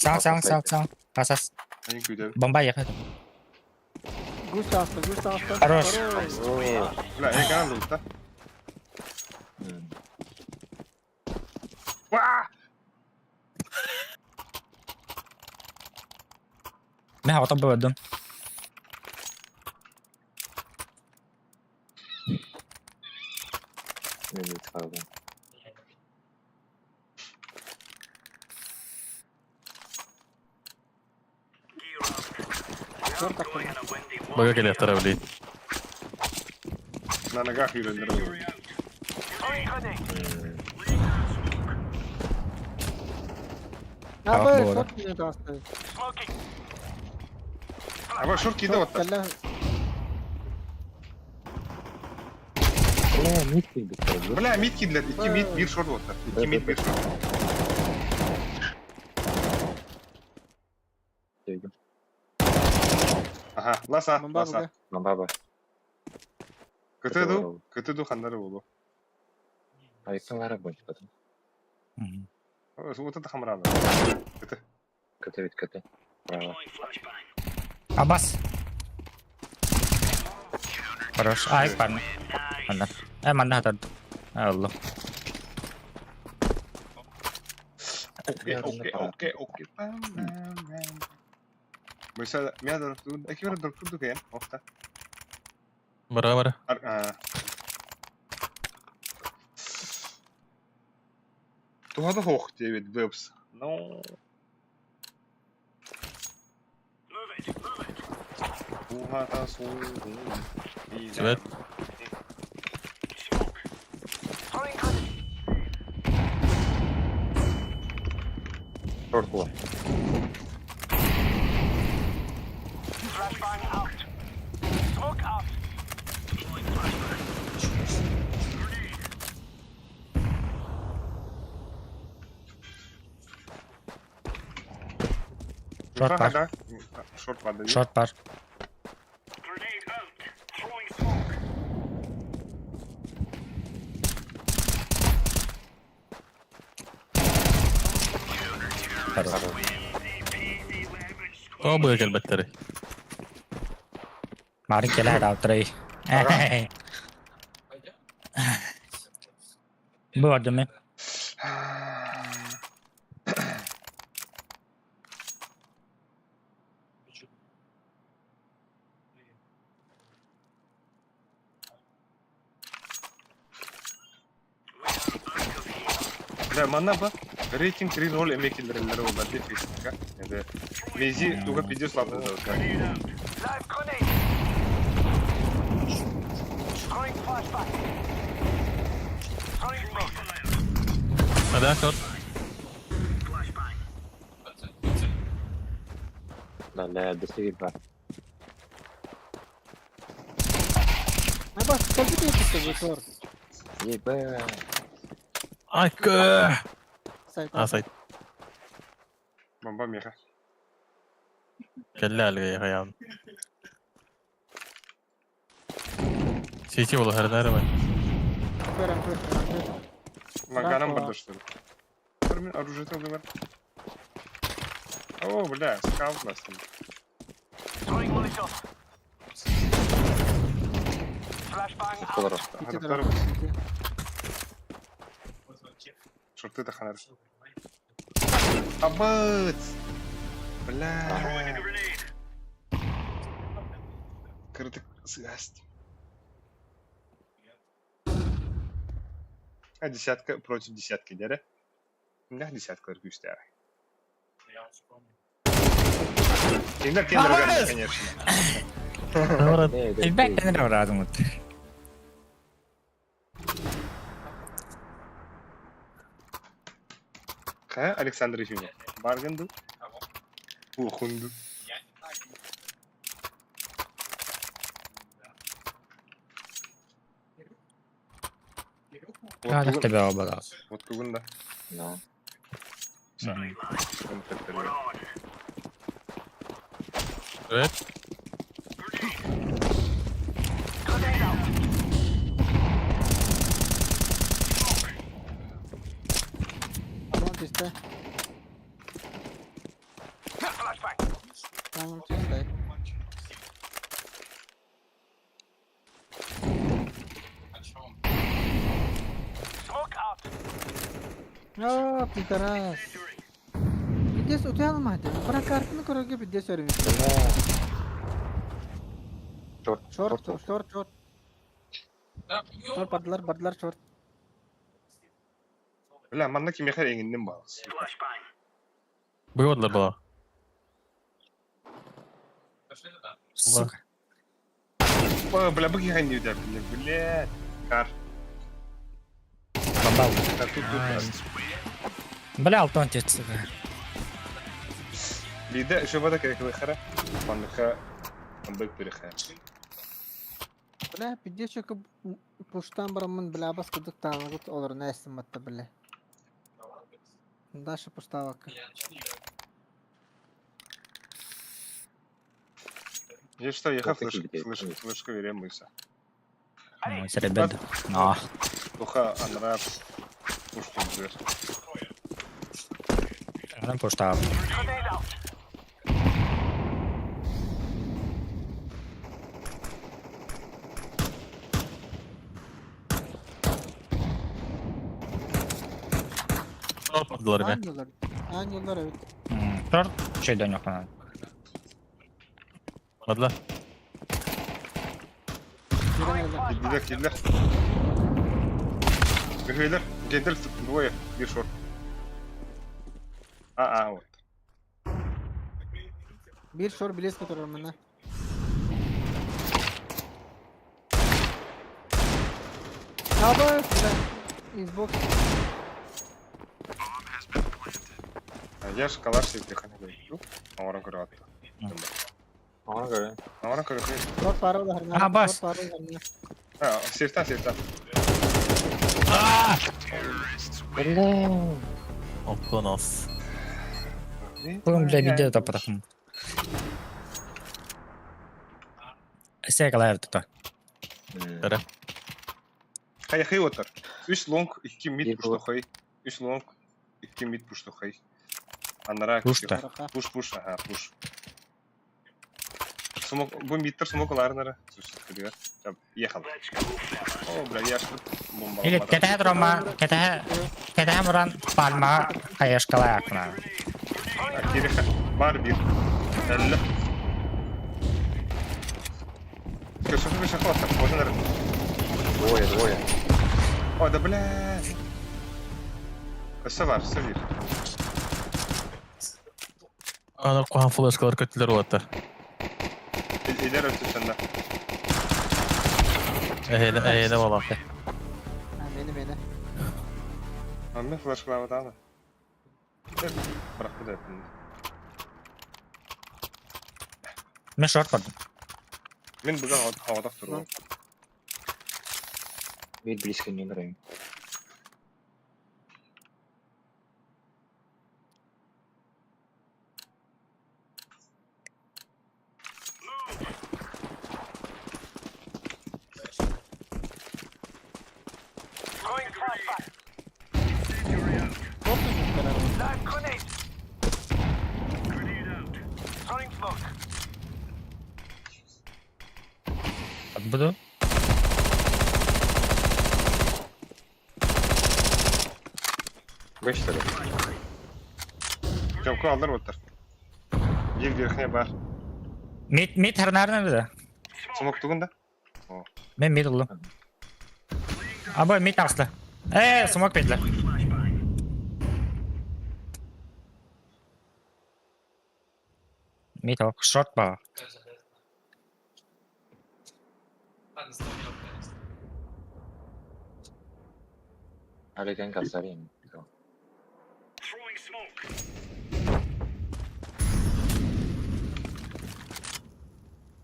Саң, саң, саң, саң. Асас. Они куда? Бомба ехает. Гусь аста, гусь аста. Хорош. Бля, я канал да? Ва! Мен хаватан бөдüm. Мен не қалдым. Чорт тактырна. Бага келе втора, блин. На ногах юрендер. Аба буолар. шорт киирэн таҕыста. Аба шорт киирдэ Шорт отта. кэллэ. Бля, мид киирбиттэр. Бля, мид киирдилэр. Икки мид, биир шорт отта. Икки мид, биир шорт. Аха, ласа, Бомба ласа. буга. Бомба Кыты ду, кыты ду ханнары болу. Айкалара бончпатын. Мгм. Вот это хамрана. Кыты. Кыты бит кыты. Право. Абас. Хорош. Ай, парни. Манна. Манна хатар. Алло. Окей, окей, окей, окей. Mesela mia dortun, e chi ora dortun che è? Ofta. Бара бара. Туһата хоох диэбит бэпс. Ну. Туһата суох. Свет. Шорт була. Шорт бар. Да? Шорт бар. Шорт бар. Хорош. Тоҕо быа кэлбэттэрий? Марын кэлэ даутырай. Бу бардым. Бля, манна ба рейтинг 3-0 эмиэ киллэрэллэрэ буоллар дии Фейсбукка. Это Мези туга пиздец слабый зовут. Да, шорт. Да, да, быстрее бар. Аба, скажи ты это шорт. Ебать. Айка! Сайт. А, сайт. Бомба меха. Кэллэ әлге яғаян. Сети болу хәрнәрі ме? Көрем, көрем. Лаганом Браво. барда что ли? Бір мен оружие тоже бар. О, бля, скаут нас там. Колоро. Ити Адаптар дорог. Ити. Шорты таханар. Абыц! Бля. Кырдык сыгасть. А десятка против десятки, дядя? У меня десятка күүстээх. Киндер киндер конечно. Элбэк тенер барадым. Ха, Александр Ефимов. Баргынду. Ухунду. Кадах тебя обалал. Вот тугун да. Ну. Он так Evet. Tamam işte. Tamam işte. Aa, пидорас. Пиздец, утуян мать. Про картину короче пиздец өрүмүш. Шорт. Шорт, шорт, шорт. Шорт бардылар, бардылар шорт. Бля, манна кимиэхэ эҥиннин баҕас. Быводлар була. Сука. О, бля, бу киһи не үтэ, бля, бля. Кар. Бомба. Да, тут, тут. Бля, алтон тет, сука. Биирдэ Шевада кэкилэхэрэ, манныка ындык пирэхэ. Бля, пиздец, пуштан бараммын бля бас курдук таалыгыт олорун ээстим батта бля. Даша пуштаабакка. Я что, ехав Вот такие флешка, где- флешка верем мыса. Ребят, но. Туха анрап пуштун дыр. Она пуштааб. Бардылар эмэ. Ангеллар. Ангеллар эбит. Шорт чөйдөн ёкман. Бардылар. Киирэн ылла. Килдилер, килдилер. Үһүөлэр, гендер двое, бир шорт. А, вот. Биир шор близко турар манна. Аба, бля. Xbox. А я ж калаш сетеханы говорю. Оҥорон көрө Оҥоро көрө. Оҥорон көрө. Шор пара да А, бас. Шор пара да А, сертан, сертан. Бля. Оттон ас. Бүгүн бля видео таппатахым. Сэ калайар тута. Эрэ. Хайхай отар. Үс лонг, икки мид Биир пуштухай. Үс лонг, икки мид пуштухай. Анара Пушта. Пуш, пуш, ага, пуш. Смок, бу мидтер смок аларнара. Слушай, ехал. О, бля, я ж тут бомба. Или кэтэһэ турамма, кэтэһэ кэтэһэ муран пальма хайашкалаякна. Кириха. Бар бир. Элле. Көсөфө көсөфө аттар. Бозын ары. Двое, двое. О, да бля. Өссө бар, өссө бир. Анар куһаҕан флешкалар көттүлэр уолаттар. Илер өттүсүндө. Эһээлэ эһээлэ буолан. А, мени мени. Анны флешкалабатааны. Бырахпыт эттим. Мен шорт бардым. Мин бүгүн хавадах туруом. Биир близко не нравится. Шорт не Буду. Вы что ли? Жомку алдар оттар. Бир верхне бар. Мид мид харнарна да. Смок тугун да? Мен мид улу. Аба мид аслы. Э, смок бедле. Мид ок, шорт ба. Аликен Касарин.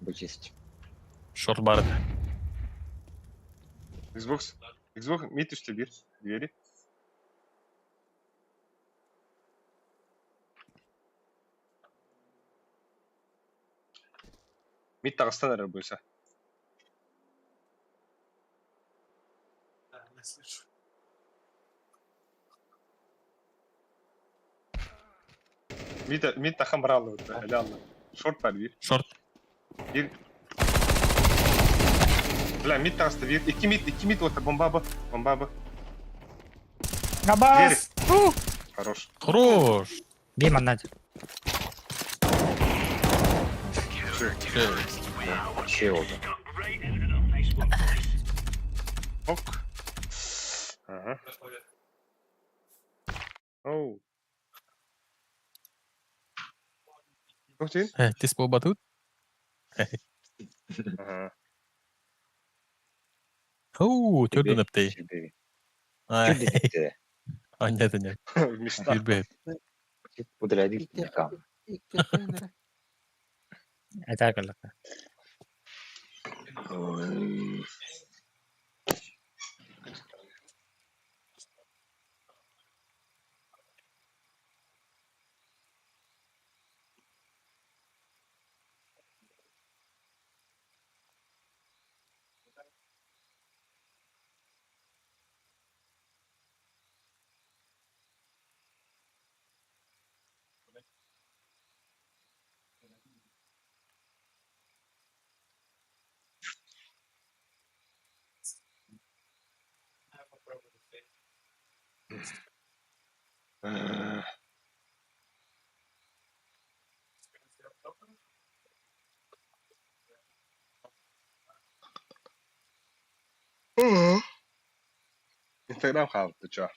Бычесть. Шорт бар этэ. Xbox. Xbox мид үстэ бир. Двери. Мид тағыстан әрі бұйса. Мид мид тахан бар алды өтті. Әлі алды. Шорт бар бир. Шорт. Бир. Бля, мид тағысты бир. Икки мид, икки мид отыр. Бомба бы. Бомба бы. Абас. Хорош. Хорош. Би маннад. Ши. Че oldu? Ок. Ага. Оу. Тух дейін? Э, тис буолбатыбыт. Ага. Оу, төрдүн эптей. Сүрбэби. Ай, Сүрдүн эптей. Аннят аннят. Мечта. Сүрбэ. Удаляйдик Икки кам. Икки эрэ. Это кэллэххэ. Ой. Инстаграм хаалта чё?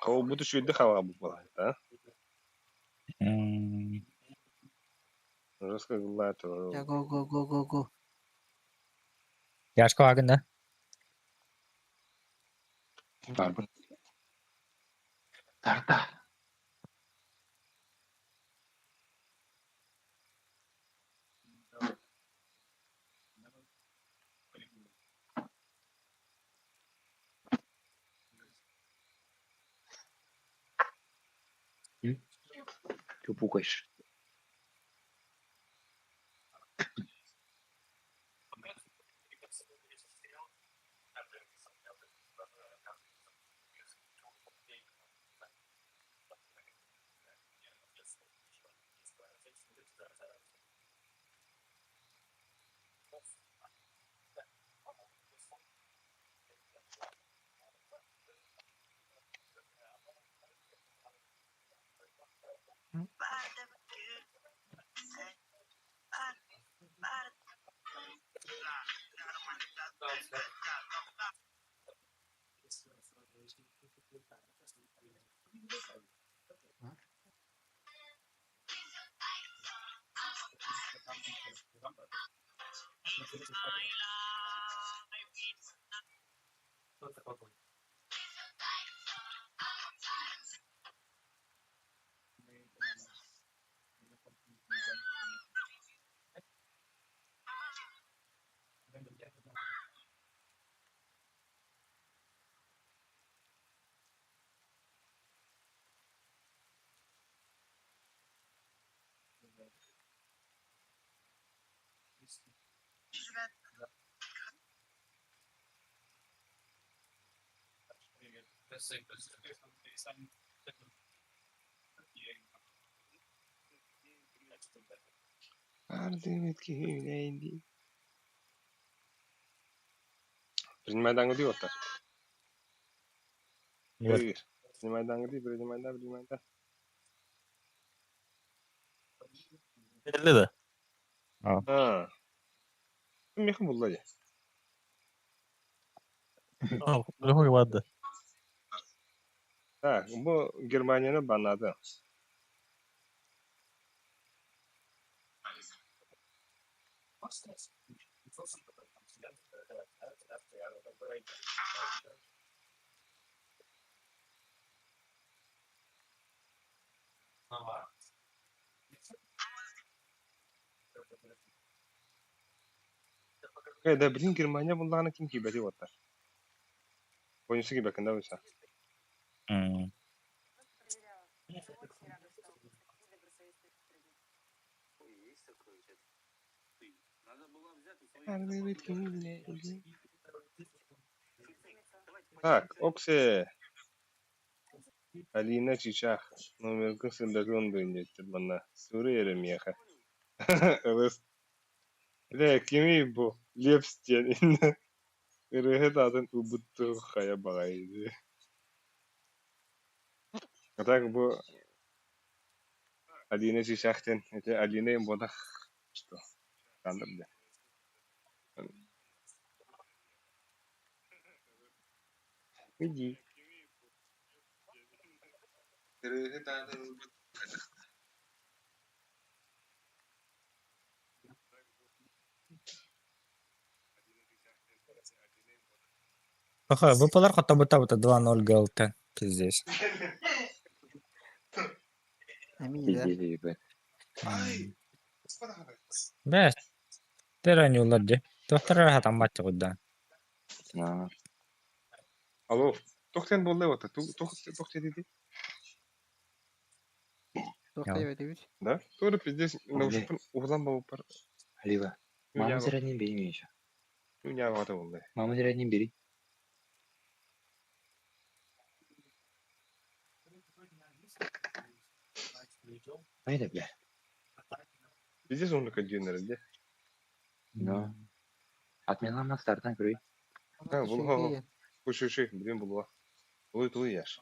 Хоу буду шведы хава буквально, да? Жестко Я гладко. го го го го го. Яшка агын да? Барбар. Тарта. Ты пукаешь. Принимай дангы вот так. Вот. Принимай дангы, принимай да, принимай да. Belli de. А. Меха булла я. Телефон vardı. Так, бу Германияны баннады. Да, блин, Германия буллаҕына ким киирбэтий уоттар? Конюсы киирбэккин да буйса? Так, Оксе, Алина Чичах, номергын сырдатыан дуо диэттэр манна, суруй эрэ миэхэ. Ылыс. Бля, кимий бу Лепс диэн иннэ ырыаһыт аатын ылбыт дуу хайа баҕайы дии. А так бу Алина Чичах диэн ити Алина им буолах что ханнык да. Иди. Ырыаһыт аатын ылбыт Паха, выпалар хотобута 2-0 ГЛТ. Пиздец. Эмиэ да. Пиздец, ебать. Бля, терранюлар дии. Туохтара хатаммат куда. Аа, Алло, туох диэн буолла уота? Туох туох диэтий? Туох диэбэтибит? Да? Тоже пиздец, Блин. наушникпын уһулан бабыппар Алива. Мама зарядник бери мне еще. ньаабаҕата буолла. Мама зарядник бери. Айда, бля. Пиздец оннук өйдүүннэр дии. Ну. Отмена на стартан крый. Да, булуха. Кушуши, блин, булуа. Тулуй, тулуй, яш.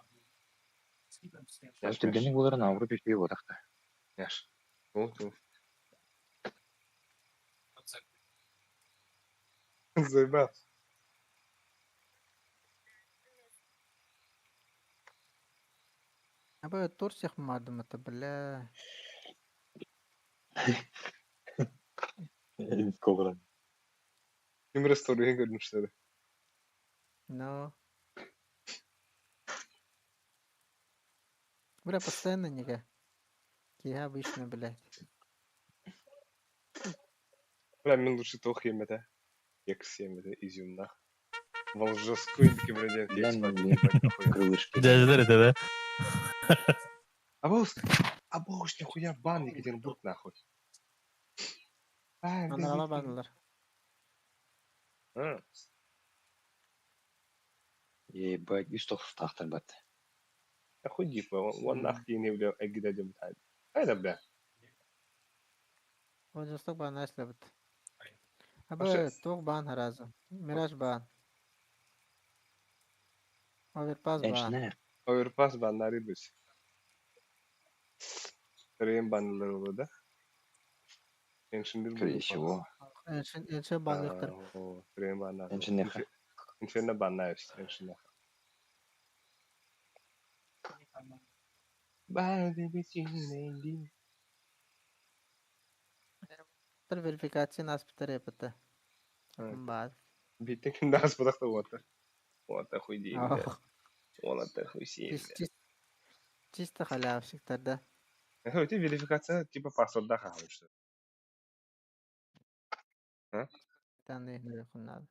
Яш, Түргенник боларын авру пешпей отақта. яш. Тулуй, тулуй. Заебал. Аба Турция хмадым это, бля. Кобра. Ким ресторан көрмүштэр. Но. Бля, постоянно нега. Я обычно, блядь. Бля, мен лучше туох иэмэтэ. Кекс иэмэтэ, изюмнах. Волжской вроде Бля, кекс. мне крылышки. Дядялар это, да? Абоус, абоус, нихуя бан Екатеринбург нахуй. А, Аналар банылар. А, Ебать, үс тоқсыз бат. Нахуй дип, он нахуй не бля, эгида дем тайд. Айда бля. Владивосток бан аслабыт. Вообще- Аба туох бан харазы. Мираж бан. Оверпас бан. Эншіне. Оверпас баннары быс. Рейн баннылар болду да. Эншиндир Скорее всего. Эншин эншин банлыктыр. Рейн банна. Эншинеха. Эншинне баннайбыз, эншинне. Верификация нас питер А. Баар. Биттен күндө аспатакта болот. Вот хуй дейм. Ох, Вот хуй сейм. Чисто халявщиктар да. Эти верификация типа паспорт что. Там не надо.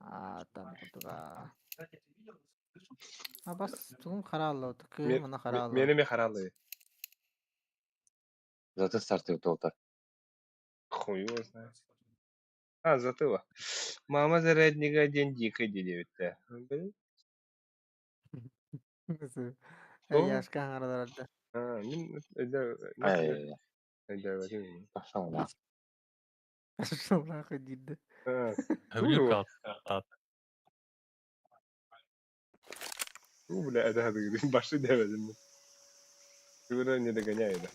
А там кутуга. А бас тугум хараллы, кыым мына хараллы. Мени ме харалы. Зато старты толтар. Хуй его знает. А, затыла. Мама зарядника день дико девять. Яшка хараллы. А, мин это Ай, это пошел на. Пошел нахуй диди. А, Öbür kaldı. ну, бля, это башты девять. Ты не догоняй, да.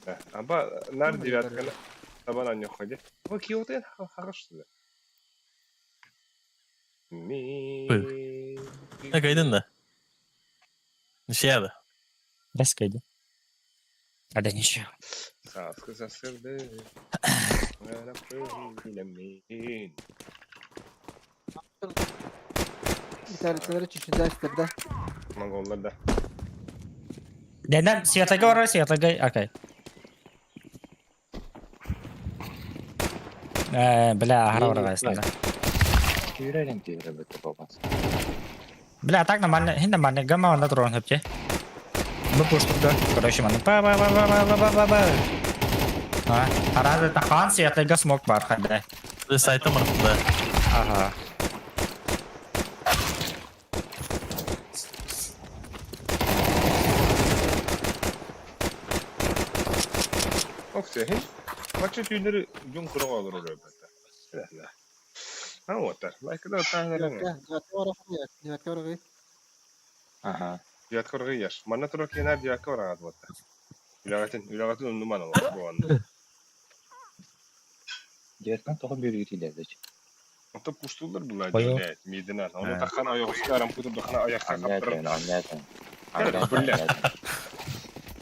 Да, аба нар Ну, девятка. блин, Таба на нем ходи. Во киоты хорошо. Ми. Ne kaydın da? Нişe Раскайди. А да ничего. Саска засырды. Мин. Италиялар чüşүндөстөр да. Монголлар да. Деден светлого ора, светлого, окей. Бля, аһара бараҕайсында. Күүрэрин күүрэ бөтө бабас. Бля, так нормально, хин нормально, гамма онда туран хөпче. Бу пуштурда, короче, маны па па па па па па па па. А, арада тахан светлыга смок бар хада. Сайта мартында. Ага. Оксэ, бачча түүннэри дьон кураҕа олорор эбэтэ. А уоттар, лайкада таһааран Девятка орогый. Ага. Девятка орогый Манна турар киэнээр девятка бараҕат уоттар. Үлэҕитин, үлэҕитин умнуман олох буолан. Девяткан тоҕо бүөргүтүлээбит. Онто пуштууллар булаа Ойо. блядь, мидинан. Ону таххан ойоҕоско арампытыр дохна айахха хаптарар. Аннятын, аннятын. Блядь.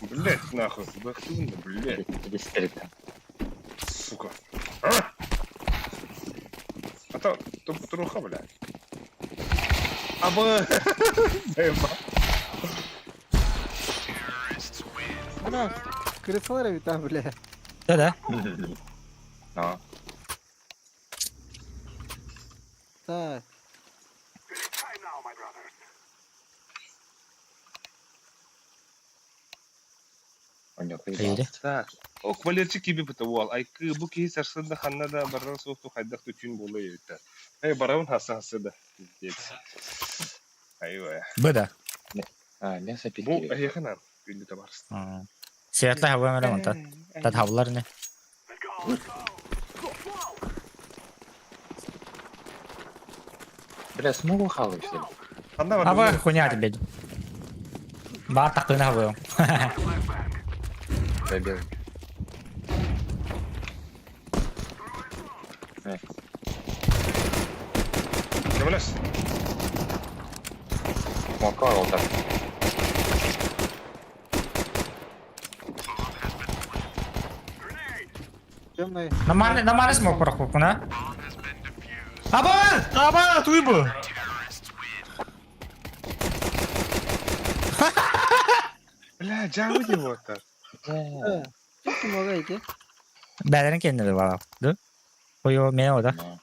Блядь, нахуй, бахтуун, блядь, Билистэритэн. сука. А? А то, то труха, блядь. Абы! Заебал. Бля, крысалар эбит а, бля. Да-да. Но. Так. Оньохуй. Так. Ок, Валерчик киби быта уол. Айкы, бу киһи сарсында ханна да барар суохту хайдах түтүн буола эбиттэр. Эй, барабын хаса хаса да. Пиздец. Айва. Быда. А, мясо Бу пить. эһиэхэ күндү табарс. Светлый хабы мэрэ онта. Тат хабылар не. Бля, смогу хаваешь, что ли? Ханна бар. Аба хуйня тебе. Баар тахтыына хабы. Пробел. Көмөлөс. Мока олдар. Темный. Нормально, нормально смог прохопкуна. Аба! Аба, туй бу! Бля, жабы деп отыр. Бля. Ким могу идти? Бәлерин кеннери бала. Ду? Ой, мен ода.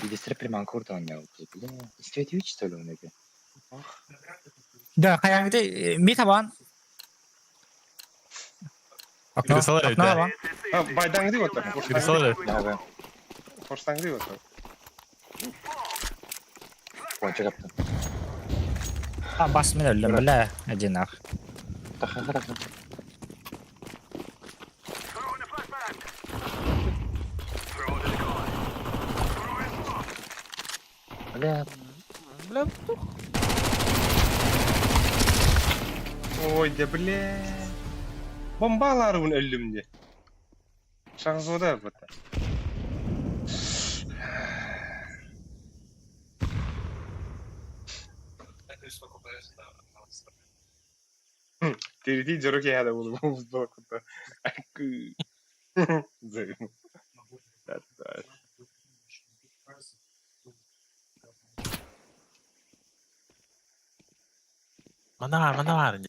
Билистер приманка урдан я. Бля, истветивич что ли он эти? Да, хаянгды ми табан. Окно, Крысалар окно эбит, табан. А, байдаңды деп отыр. Крысалар эбит. Да, Форстаңды деп отыр. Кончик аптын. А, бас мен өлдüm, бля, один ах. Таха таха. Бля, Бля, тух. Ой, да бля. Бомбаларыбын өлдүм де. Шахзода быта. Терити жороке яда буду буду Айкы. Займ. Да, да. Мана бар, мана бар.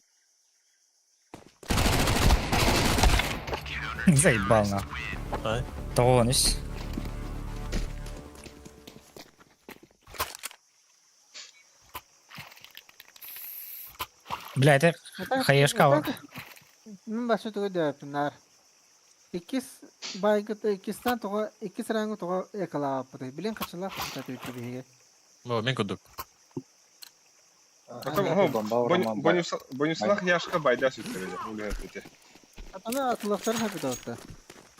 Заебал нахуй. Ай. Тоғыз. Бля, это хаешка ва. Мен башы тугу дөпүнар. Иккис байгыт иккистан тугу иккис рангы тугу экалааппыты. Билен качылар кутат биһиге. Бу, мен курдук. Потом, о, бонуслах яшка байда сүттөрөдө. Улы өтө. Атана атылыктар хапы да.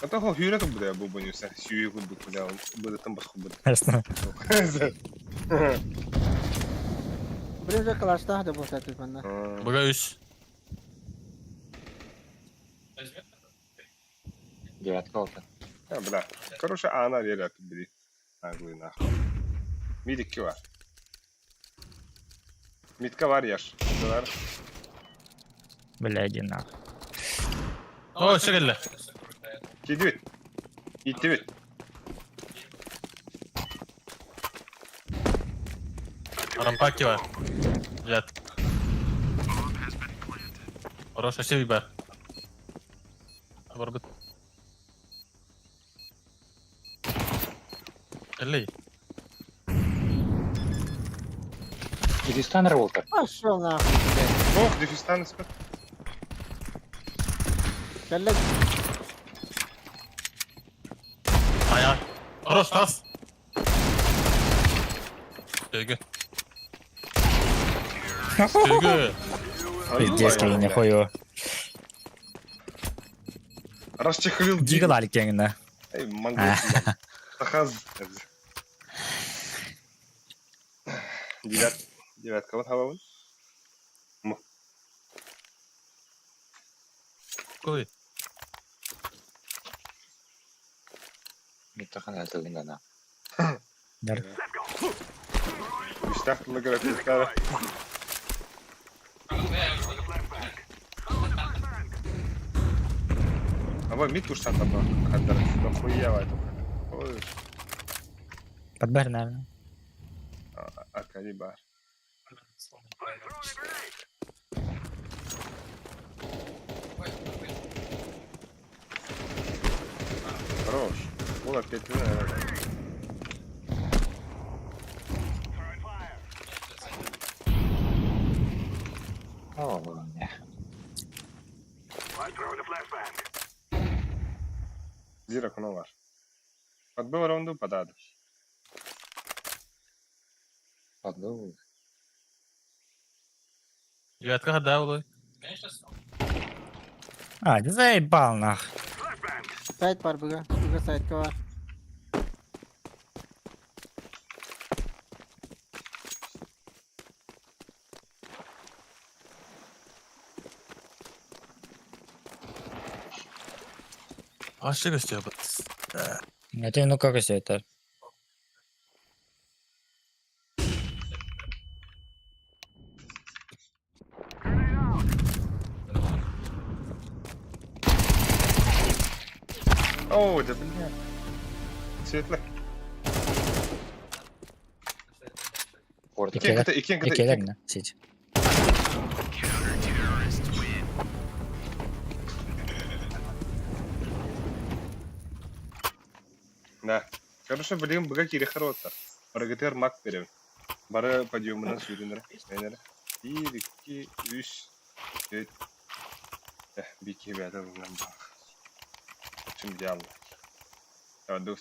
Ата хо хүрэ тубуда бу бонуса. Сүйү курдук бля. Быдытын баскы быд. Ясно. Билен же калашта да болса түпүнна. Буга үс. Девятка алты. А, бля. Короче, ана верят, бери. Наглый нахуй. Мидикки бар. Митка бар яш. Бар. Бля, иди нахуй. О, сөгэлле. Кидибит. Иттибит. Рампаки бар. Блядь. Хорош, вообще бар. Барбыт. Кэллэй. Дефистан работа. Пошел нахуй, блядь. Ох, дефистан испит. Кэллэ. Ая. Хорош, тас. Төгө. Төгө. Пиздец, не хуё. Расчехлил Дигл алик кеңіне. Эй, монгол. Сахаз. Девят. Девятка вот хабабын. Кой. Миттахан алтылын Дар. Үстәк тылы Аба мид уж там хандар. Охуела это. Ой, Подбер, наверное. Аркадий бар. Хорош. Был опять, наверное. О, не. Зира куно бар. Подбыл раунду подады. Подбыл. Девятка хада улой. А, да заебал нах. Сайт бар бұға. Бұға сайтка бар. Ашы көстө бат. Это ну как все это? О, да бля. Светло. Порт. Иккен кыта, иккен кыта, Екелер иккен. не? Сить. Да. Хорошо, блин, быга кире хорош. Барагатер мак берем. Бары подъемынан сүйренер. Менер. Bir, iki, üç, dört. Eh, bir iki bir adam bundan bak. Şimdi yallah. Ya dur.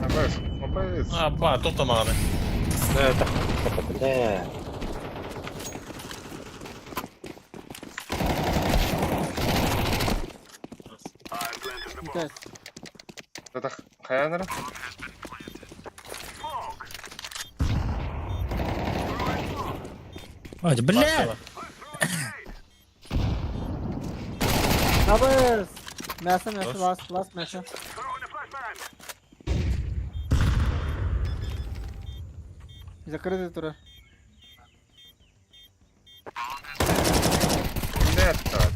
Абас, абас. А, ба, топтамаганы. Бля. Бүтэс. Татах хаянара. Ой, бля! Абыз. Мясо, мясо, Хорош. лас, лас, мясо. Закрытый тура. Ne attı?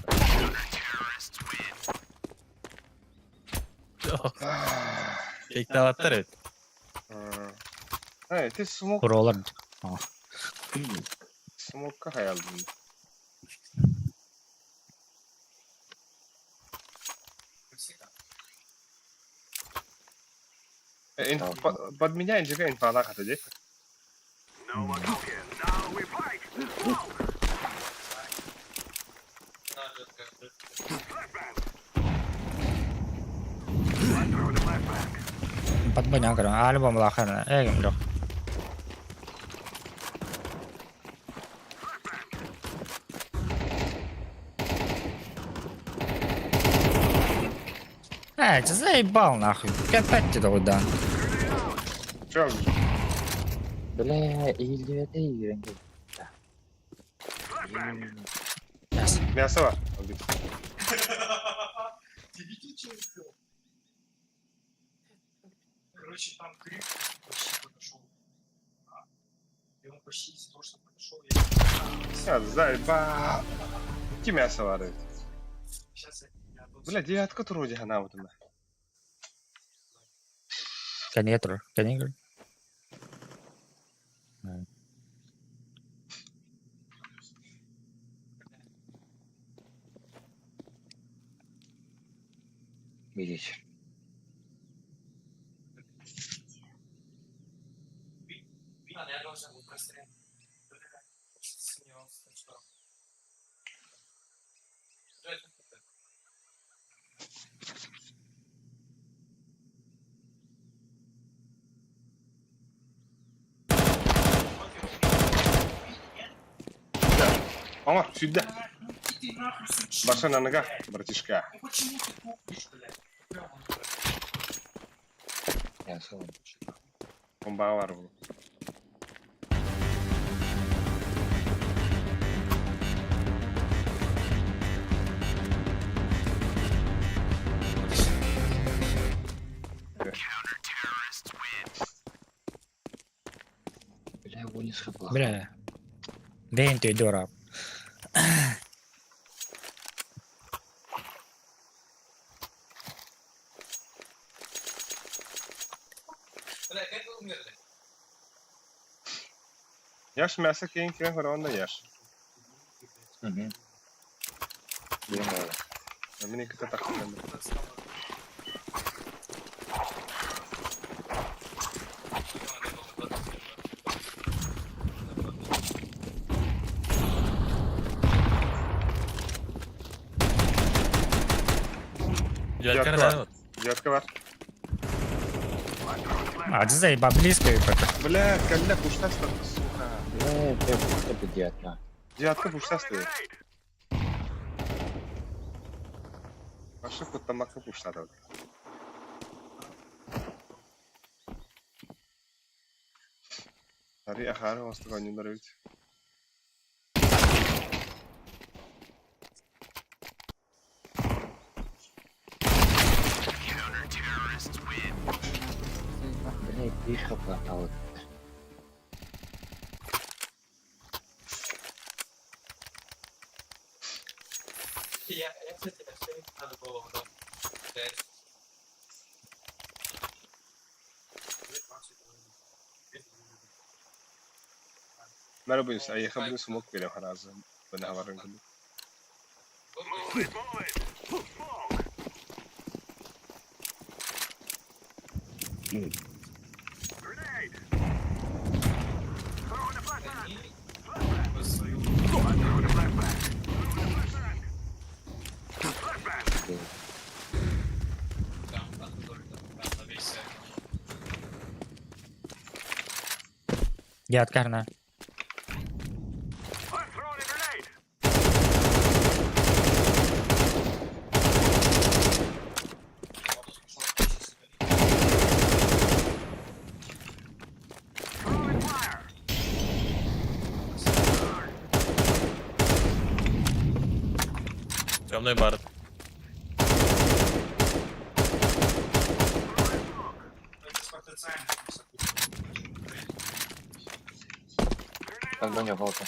Кектаваттар эбит. Ha, eti smoke, Куролар. smoke'a hayaldim. Под меня инженер инфа хата ди. Подбанян көрөн. Альбом лахана. Эгем жок. Эй, ты заебал нахуй. Опять ты да. Чё? Бля, илдибете үйренген. Мясо. Мясо бар. Короче, там крик почти подошел. И он почти из-за того, что подошел, я Ya заебал. Ки мясо бар evet. сейчас я Бля, девятка туруди хана вот. Кэннигэ турар. Кэннигэ. Видишь. Ама, сюда. Баша на ногах, братишка. Я сам. Бомба бар бұл. Бля, его не схопла. Бля. Бэйн ты дурак. Яш мясо кейін кейін көрі яш. Угу. Блин, Мені кіті тақтан. Девятка Девятка. раз. Девятка бар. А, заеба близко и пока. Бля, кәллә пуштасты, сука. Бля, это девятка. Девятка пуштасты. Башы куттамакка пуштады. Ари ахары остыға нюндар бит. Бля, тихо хватало. Мәрі бұйынс, айықа бұйын смок берем харазы. Бұны хабарын күні. Девятка на. Темный бар. Как бы не волка.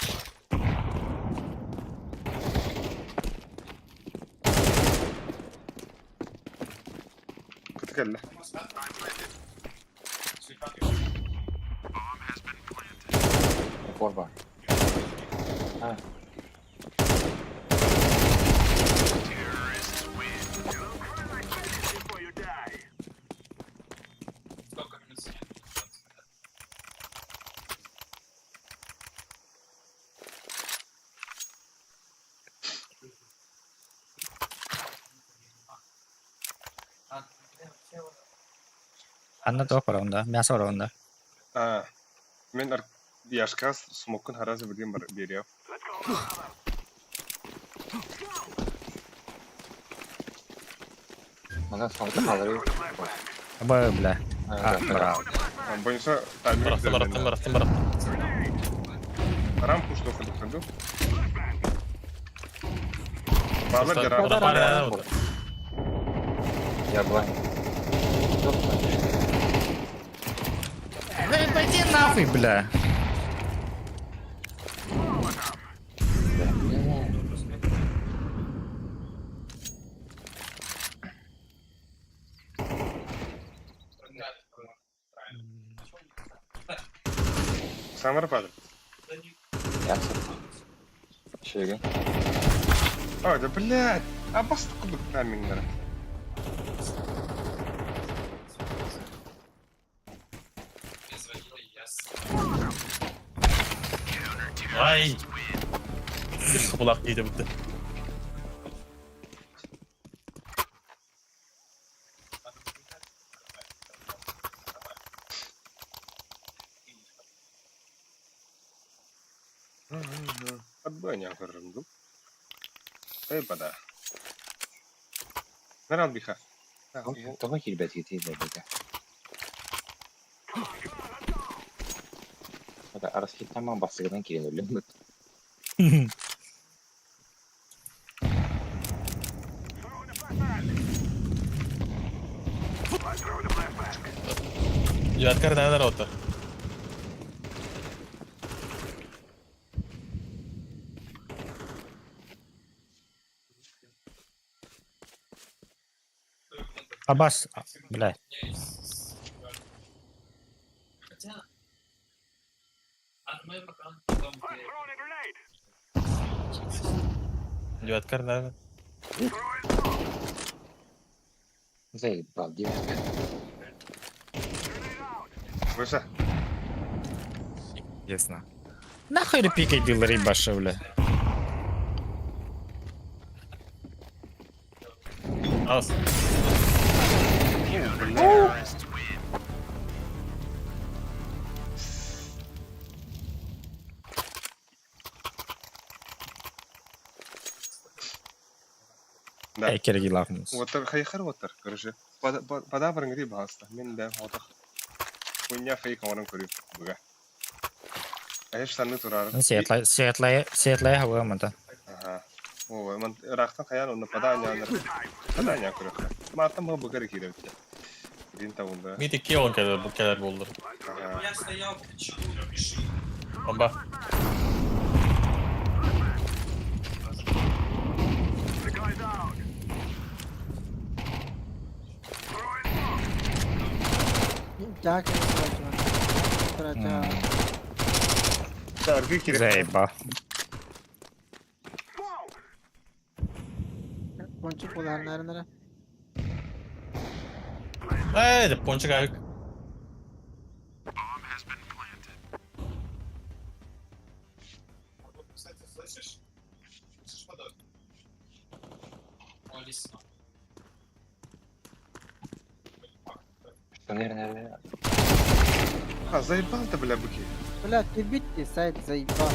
Кіті кәллә. Корба. А. Анна тоқ барында, мясо барында. А, мен яшка смокын харазы бірден бар берем. Мана салды қалыры. Б, бля. А, браво. Бойынша тайминг Барахтым, барахтым, барахтым, барахтым. Рам пушты оқыдық қанду. Балар де рам. Барахтым. Я блайн. Да пойди нахуй, бля. Самара падает. Шеге. Ой, да блядь! А баста кудук таймингнера. Ай! Кулак дейді бітті. Отбой көрөрүм Эй, бада. Нарал биха. Тоҕо киирбэт китии бэйбэкэ. Хата арасхиттаман бастыгынан киирэн өллүм. Яткар нәләр отыр. Абас, бля. Яткар нәләр. Заебал, девятка. Выше. Ясно. Нахуй пикай дилери баша, бля. Ас. Да. Эй, керги лахнус. Отыр, хайхар отыр, короче. Бада барыңгри баһаста. Мен дә отыр. Хуйня фейк оңорон көрүп буга. Әйш санны турар. Светлая, светлая, светлая хава мата. Ага. О, мен рахтан хаян онны пада няныр. Пада ня көрөк. Мартан бу бугар киреп. Дин табында. Мид 2 он кәләр бу кәләр булдыр. Ага. Бомба. Жак Турача. Таргы киреп. Заеба. Пончик болар нәре. Эй, пончик аяк. Что, наверное, А, заебал ты, бля, быки. Бля, ты бить сайт заебал.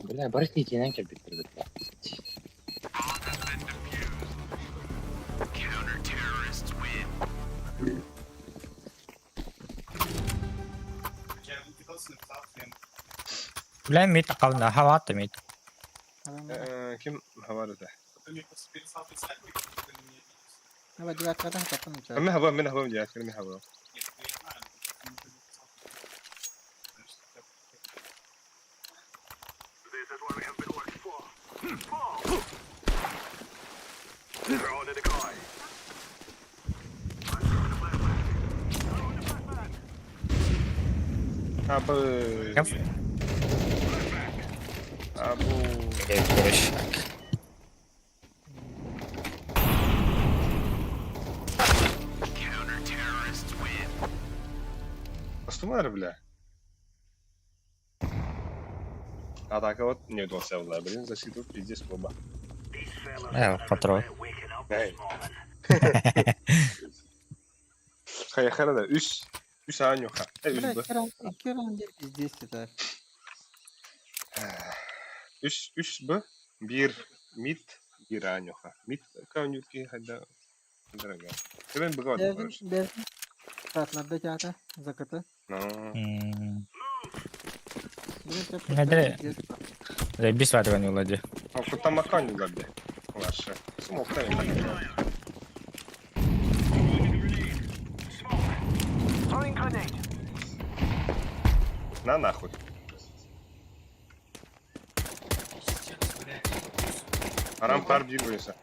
Бля, бары тиитинэн кэлбиттэр бля. Бля, мид акална хава мид. Ким хавар это? Аба девяткада хатапын учар. Мен хава, мен хава, я, мен хава. Абы. Кап. Абу. Короче. Астумар, бля. Атака вот не удался, бля, блин, защиту пиздец клуба. Патрон. Эй. Хайхара да, үс. Үс аанюха. Э, үс Бля, б. Керан деп пиздец это. Үс, үс б. Бир мид, бир аанюха. Мид каунюки хайда. Дорога. Тебен быга вот, короче. Бердин. Сатларда чата закыты. Ну. Неде? Заебись ватывание улади. А куда маканю ладе. Ваше. Смок там. На нахуй. Арам пар бир бойса.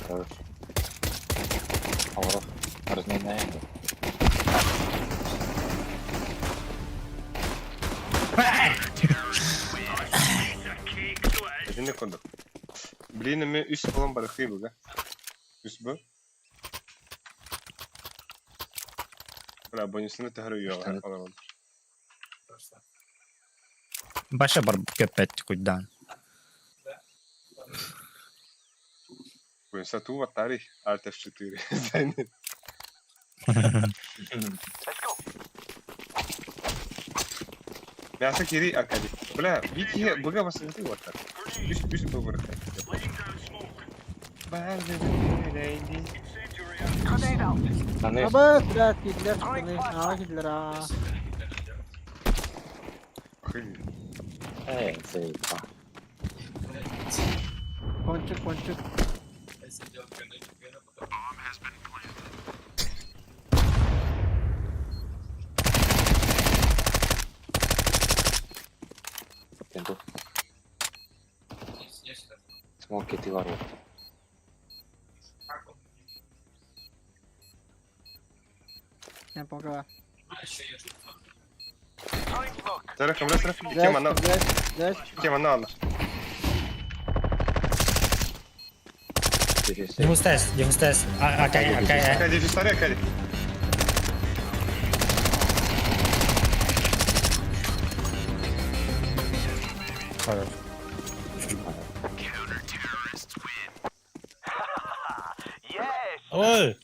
Хорош. Оҕоро. Разминаем. Итинник курдук. Блин, эмиэ үс буолан барыхтыы буга. Үс бу. Бля, бонусны төһөр үйөҕө олорон. Баша бар көппөт куйдаан. Бонуса туу ваттари Alt F4. Зайнет. Мясо кири Аркадий. Бля, Вики, быга басыгы ваттар. Үс үс бу барыхтар. Аны Абас, блядь, кидлер, пацаны. А, кидлер, а. Эй, заебал. Кончик, кончик. Тенту. Смоки ты ворот. Не, пока. Сара, камера, сара. Кем она? Дальше, дальше, Кем она? Алла? Дегустес, дегустес. Акай, акай, э. Аркадий, сара, Аркадий. Хорош. Ой!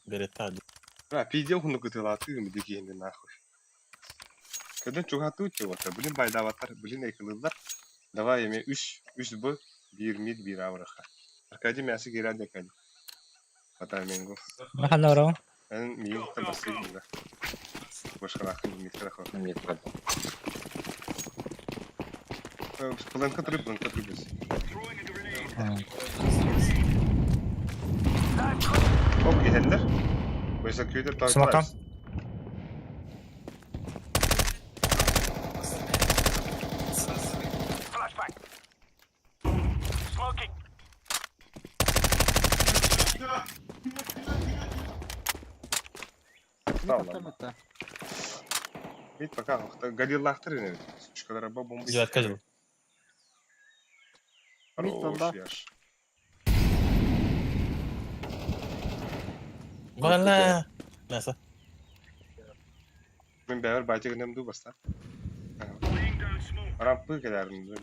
Берета. Бля, пиздел хуну кытылаты, дикие нахуй. Когда чугату чего-то, блин, байдаваттар, блин, экылылар. Давай, эме үш, үш б, бир мид, бир авраха. Аркадий мясы кирад Аркадий. Хата менгу. Ханору. Эн миин табасы буга. Башкалахын мид карахо. Нет, правда. Планка три без. Оп, гехенлер. Oysa köyde tanklar. Смока. Tamam. Bit bakalım. Galillахтыр ine. Şu kadar araba bomba. Девятка жил. Мид бомба. Хорош, яш. Вала! Мясо. Мен бәбір бачы гынам ду баста. Рампы келерин.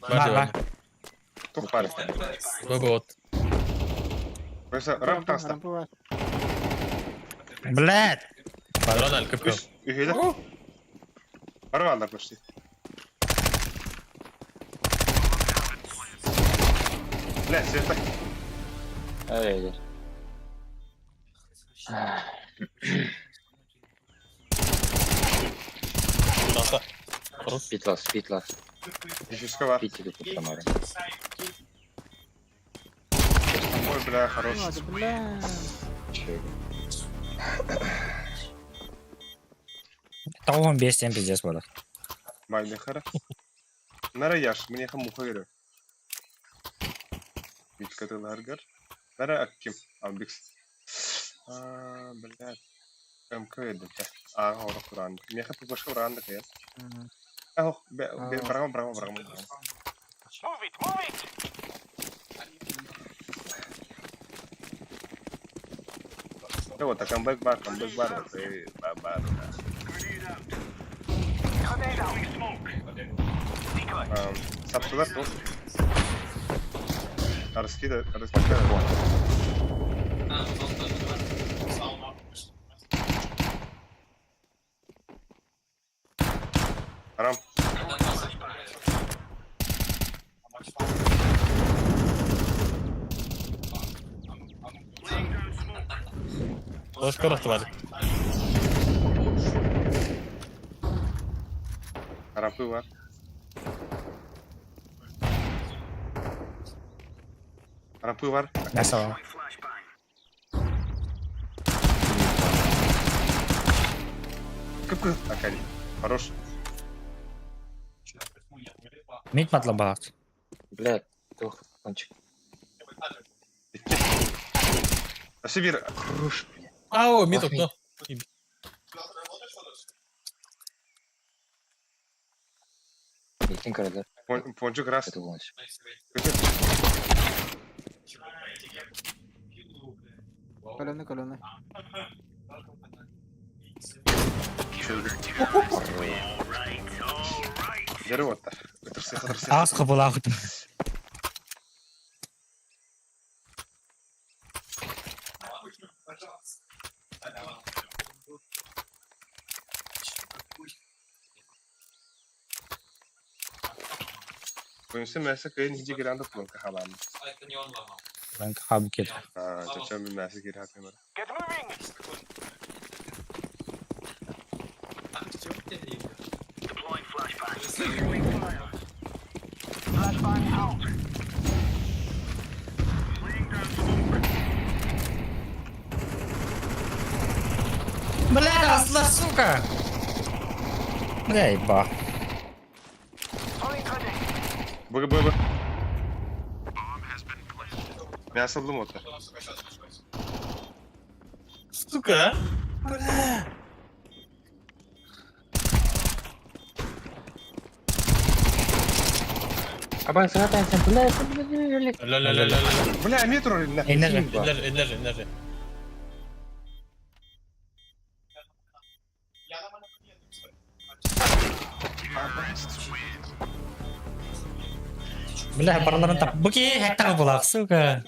Бар, бар. Тух бар. Вот. Oysa ramp таста. Рампы бар. Блядь! Рональд, капкан. Үш, үхеде. Барып алдар почти. Бля, света. Эй, Мясо. Питлас, питлас. Дефюзка бар. Питери тут Тамара. Ой, бля, хорош. Ну, бля. Че? Тоғын бестен пиздец болады. Майны хара. Нара яш, мне хамуха верю. Витка ларгар. Нара акким, амбикс. А, блядь. МК это. А, ора Куран. Мне хапы башка уран да я. Ах, браво, браво, браво. Да вот, а камбэк бар, камбэк бар, вот, и бар, бар. Саптылар туох. Арскида, арскида. Арам. Ой, скоро тварь. Рампы бар. Рампы бар. Мясо. Кып-кып. Акари. Хорош. Мид матлабақ. Блядь, тух, кончик. А Сибир, Хорош, бля. Ау, мид окно. Итин коридор. Пончик раз. Это полностью. Колонны, колонны. Дерево то. Отырсы, отырсы. Ас кыбылах. Пончик мәсі кайын хиджи киранды планка халан. Мен хаб кет. А, чача мен мәсі кир хатым бар. Бля, асла, сука. Бля, еба. Б, Б, Б. Мясо лым ота. Сука, а? Аба, сразу бля, бля, бля, бля. Ля-ля-ля-ля. Бля, метро на. Энержи. Энержи, энержи, энержи. Бля, бараларын тап. Буки, хәтта кыбылах, сука.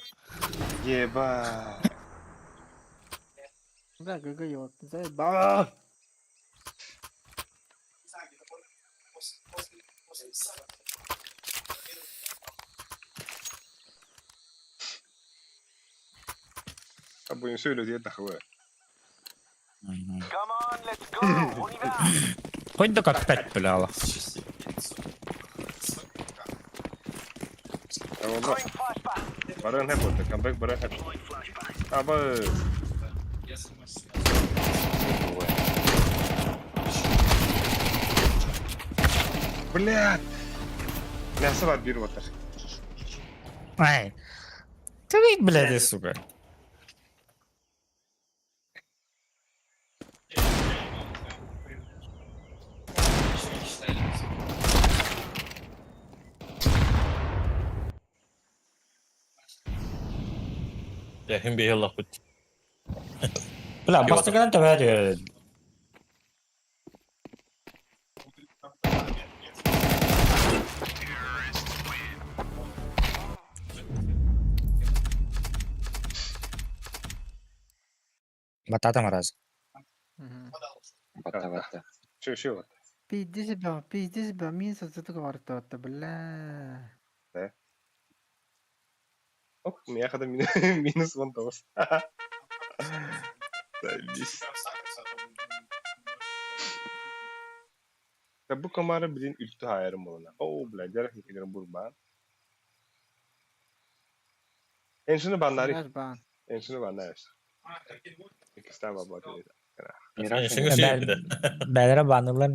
Еба. Бля, ГГ ёб. Заебал. А будем все люди это хуя. Хоть до как пять, бля. ала. Баран хэп ота, камбэк баран хэп. Аба. Бля. Мясо бар бир отар. Ай. Ты, блядь, сука. Я хим бейхелла хоть. Бля, бастыган табар. Батата мораз. Мгм. Батта, батта. Шо, шо вот. Пизди себя, пизди себя, минус за это бля. Ох, меня хада минус вон того. Заебись. Да бу комара, блин, үлтү хайырым болана. О, бля, жарах никедерим бурма. Эншini баннары. Наш бан. Эншini баннары. Икистен баба dedi. Эншини сүйіп Бәлere банылар.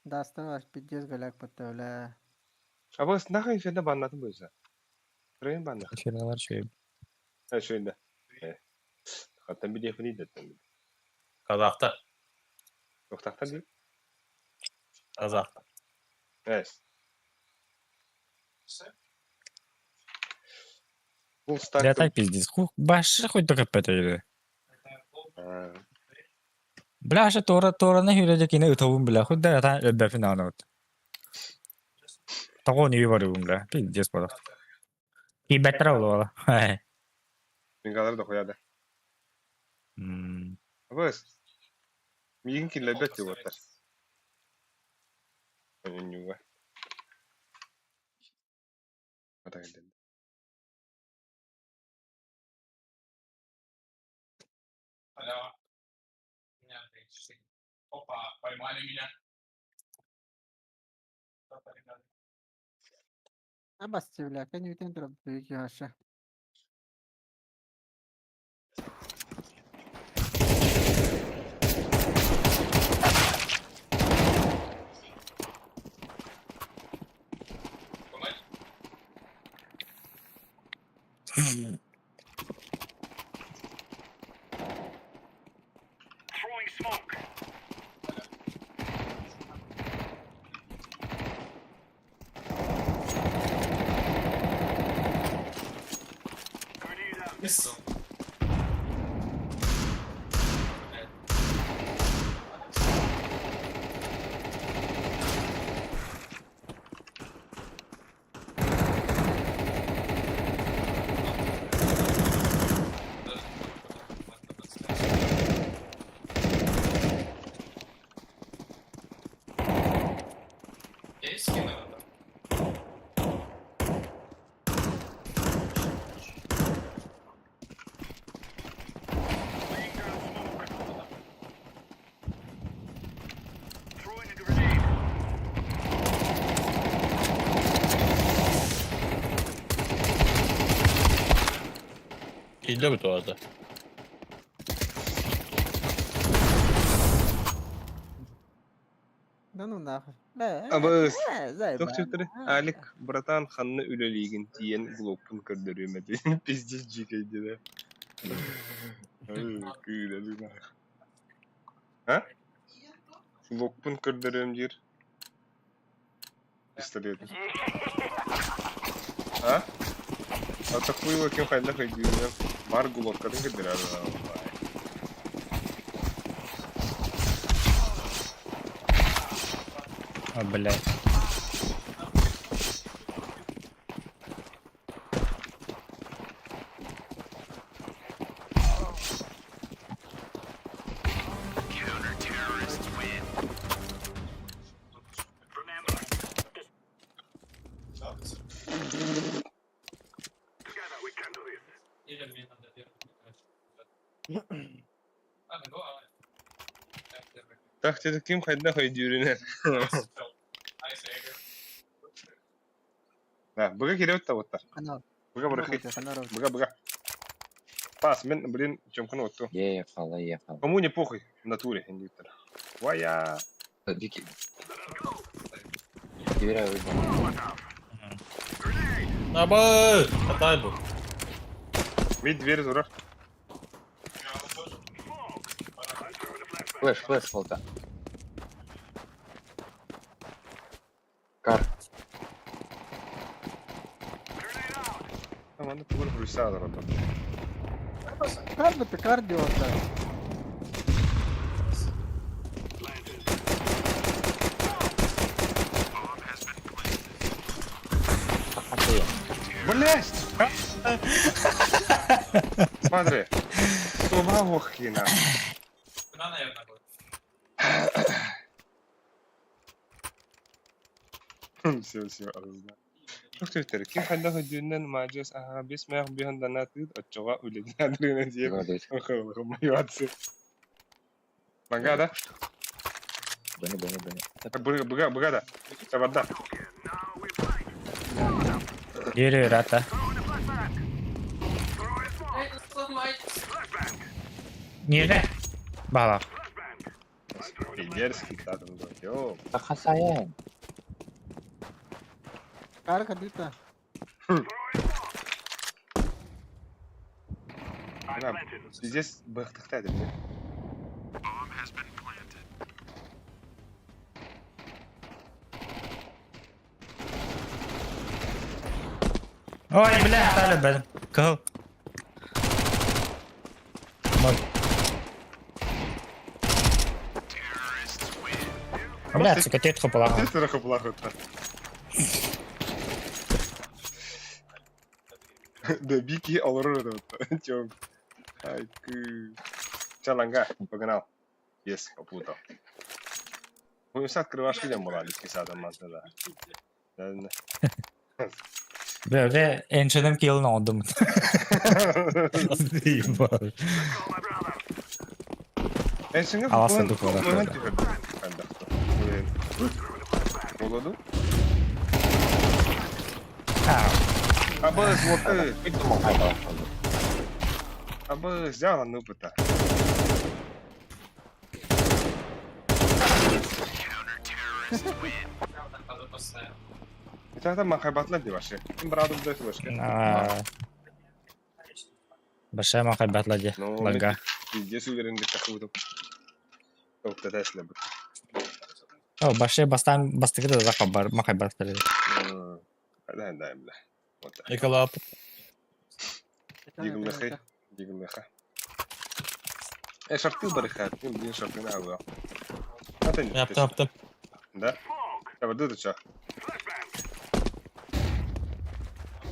Да, оставалось пиздец голяк потом, бля. А bu нахуй инферно баннатын буйса. Трейн банна. Фирмалар шөй. Ha şöyle. Hatta bir defini de tabii. Казахта. Yok tahta değil. Казахта. Evet. Full stack. Бля, так пиздец. Хух, башы хоть только пять или. Ha. Бля, аша тора тора на хүрэ кине утабын бля. Хоть да та өбө финал вот. Того не выборю, бля. Пиздец бала. И бетра була. Хай. Мингалар да koyardı. Абас. Мигин киллебет деп отыр. Нюга. Ата келди. Абасти, бля, конютен дроп, яша. Киирдэ бу туота. Да ну нахуй. Бля, Абыс. э, Туох заебали. чөтөрү? Алик, братан, ханна үлэлиигин тиийэн блокпун көрдөрүөм этэ. Пиздец дьиикэй диэн. Кыылалыы. А? Блокпун көрдөрүөм диир. Пистолет. А? А такую ким хайдах өйдүүрүнэн бар глоккатын көрдөрөр. О, блядь. Так, ты ким хайдах өйдүүрүнэн. Да, быга кириэт табыттар. Канал. Быга бырахы. Канал. Быга быга. Пас, мен, блин, чөмкөн отту. Ехала, ехала. Кому не похуй в натуре, индиктор. Вая. Вики. Дверя выбор. Абы! Атай бу. Мид дверь турар. Флэш, флэш, фолта. Кар. Там аны тугур хруйса да. Кардио, ты кардио, да. Блять! Смотри. Това вохина. Все, все, знаю. Тух твиттер, ким хайдах өйдүүрүнэн маадьыас аһаа бис мээх биһэн данаатыыт оччоҕо үлэтин диэн мотивация. Бага да? Бэни, бэни, бэни. Быга, быга, быга да. Сабарда. Yürü рата. Нире? Бала. Пидерский там, йо. Хасаян. Кар кадыта. Мына, Здесь быхтыкта деп. Ой, бля, тали бен. Кыл. Мой. Бля, сука, тетку полагал. Ты трохи плохо. Да бики олорор это Чё? Ай, кы. Чаланга, погнал. Yes, попутал. Мы все открывашки дем была, лиски садом мазда, да. Бля, бля, энченем киллын алдым. Ебать. Энчинге Аласа духовно. Болоду? А, Абыз, вот ты. Абыз, взял на опыта. Это там махайбатлар деп вообще. Ким брадым да флешка. а, Большая махай батла дии. Ну, Лага. Пиздец уверен, тахыбытым. Топтатаслабыт. О, большая бастан бастыгы да хабар махай батла. Да, да, бля. Вот так. Эколап. Дигмехи. Дигмеха. Шарты барыха, ты, блин, шарты на авиа. Это не Yaptım yaptım. Да? Давай, ды чё?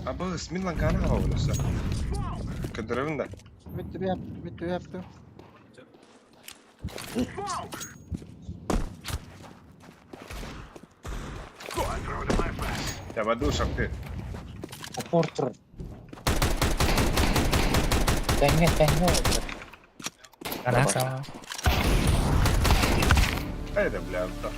Абы, смин лангана хавалыша. Кадырын да. Бүттү yaptı, бүттү yaptı. Давай, ду шарты. Упор тур. Тэҥҥэ тэҥҥэ олорор. Ана Это, бля, да.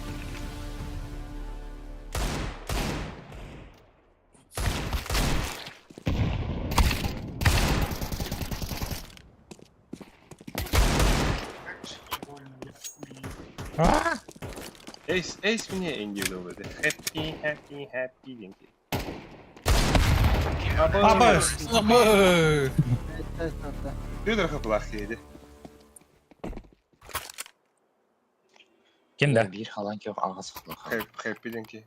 Эйс, эйс мне индивидуал. Happy, happy, happy деньги. Абы, Абы! Evet, orada. Ты плохие, Ким да? Биир халан көх аҕыс халаха. Хэппи деньги.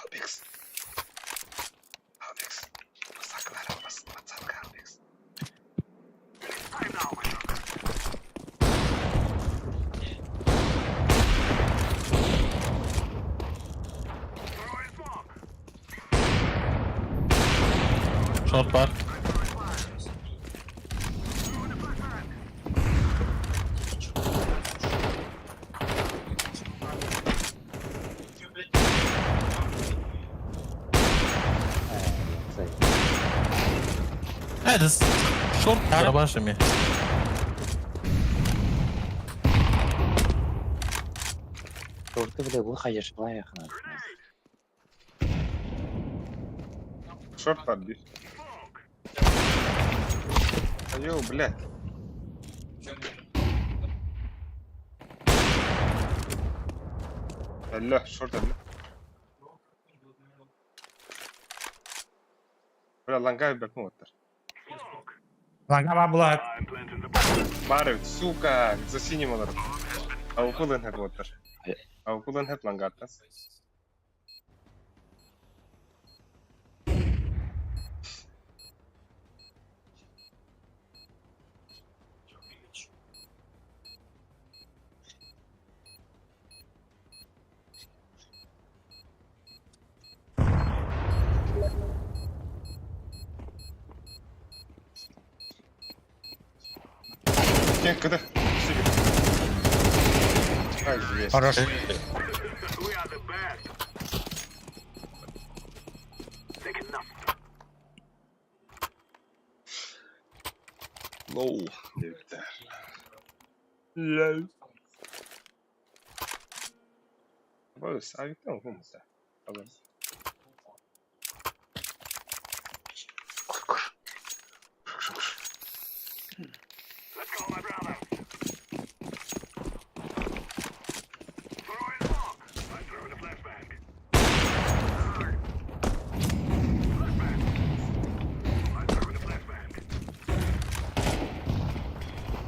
Албекс. Албекс. Масаклар албас. Мацалка Албекс. Short var. Evet, short барабашами. Шорты бile bu хайышпай яхна. Шорт подбив. Айо, блядь. Алло, шорт алло. Бля, лангай бэк мотор. Лага була. Барып, сука, за синим олар. А укулын хэт мотор. А укулын хэт лангаттас. Кем, когда? Ай, есть. Хорош. Лоу. Лоу. Бос, а ведь там хумса.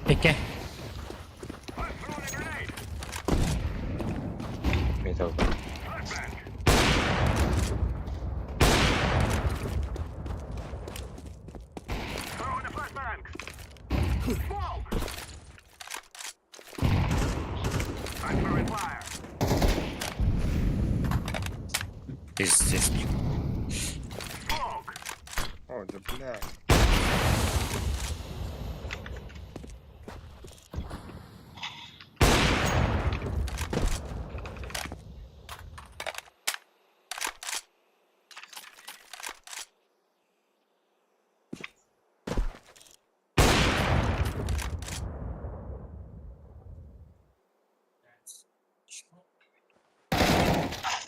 Пике. Метал. Пиздец. О, да бля.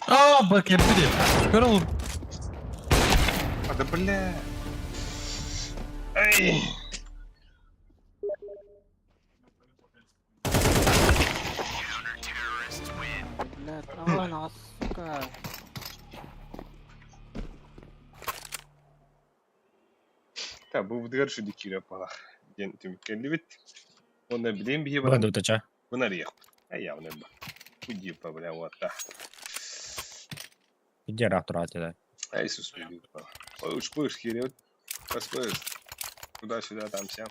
Aa bak yapıyor. Kör oğlum. А, да бля. Ай. Блядь, а, сука. Та бу бытыгар шүдү киирэ палах диэн түмүккэллибит. Уонна билиэн биһи Бу баран дутача. бунарыйахпыт. Айаҕын ба. Кудипа бля вот Иди рақ турат Ай Иисус любит. Ой, уж пыш, херет. Пос-пыс. Туда-сюда, там сям.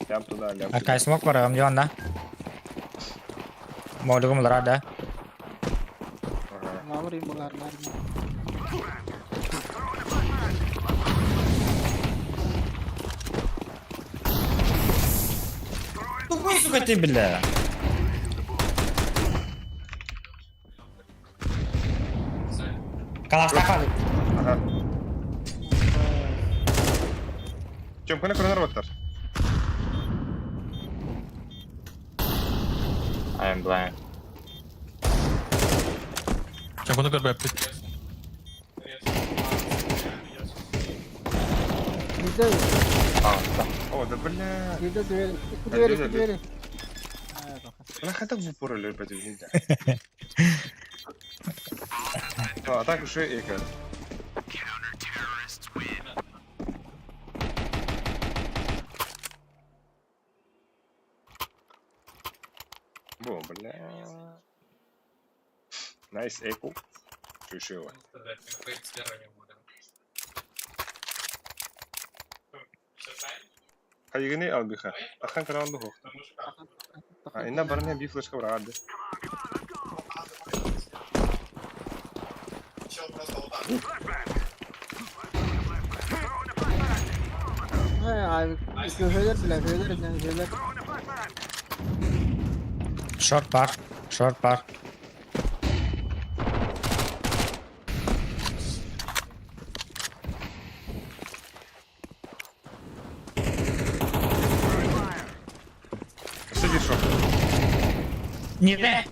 Лям туда, лям сюда. Аркай смок бар, Йонна. Молигум лара да. Ага. Мамри бугар, мамри. Тупой, сука, ты, бля. Калаштаха. Ага. Чем кына кырынар баттар? I am blind. Чакуну көрбөппүт. Везде, О, да бля. везде двери. Двери, двери. А, это. Она хотя в упор или нельзя. А так еще эко. Бо, бля. Найс эко. Чушево. Хайгини албиха. Ахан караунду хо. А инна барне би флешка брады. Ай, көһөлөр бля, көһөлөр, көһөлөр. Шорт бар. Шорт бар. Сиди шо. Не не.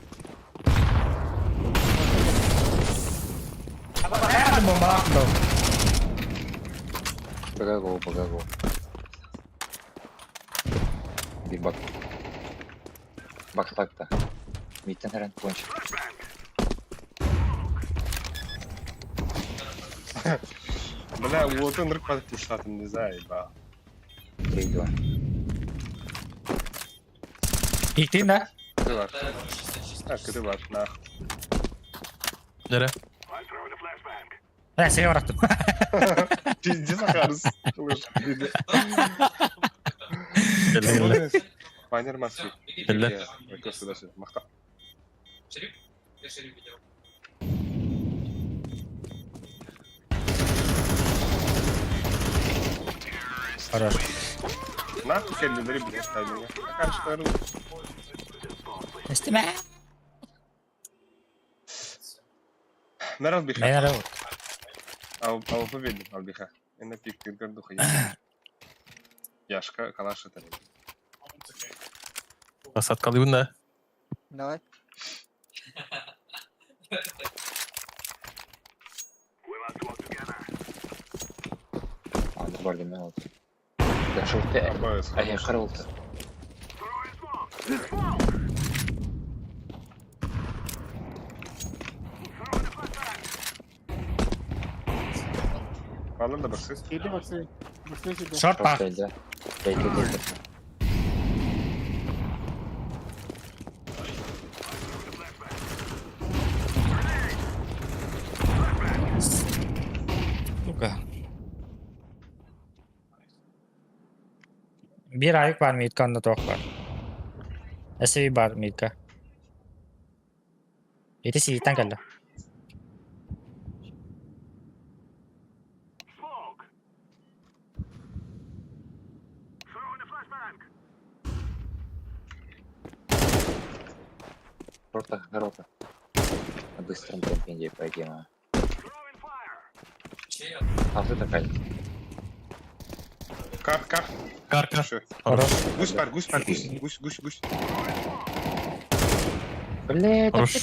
Бомба Пока го, пока го. Bir bak. Bak bak da. Midden her an punch. Бля, уотун рык под пуштатым не знаю, ба. 3, 2. Иктин да? Кыды бар. А, кыды бар, нах. Нере? Э, сен бараттым. Пиздец, Харс. Келе. Баннер маски. Келе. Сюда, сюда. Махта. Хорош. Нахуй келди, дари, блядь, тайминга. Акарш, Эстиме. Нарал биха. Мен арабы. Ау, ау, победу, албиха. Энна пик, кыргар Яшка, калаша тары. Асат калыбын да. Давай. Аны бар демен oldu. Да шорты. Абайс, Ай, каралды. Алын да баксыз. Киди баксы. Баксы сюда. Шорт бар. Шорт geldi. Belki de. Сука. Bir ayık var mid kanında tok var. SV бар мидка. Ити сииттен келди. Рота, рота. На быстром темпе иди пойди. А ты такая. Кар, кар. Кар, кар. Шо. Хорош. Гусь пар, гусь пар, гусь, гусь, гусь, гусь. Бля, Хорош.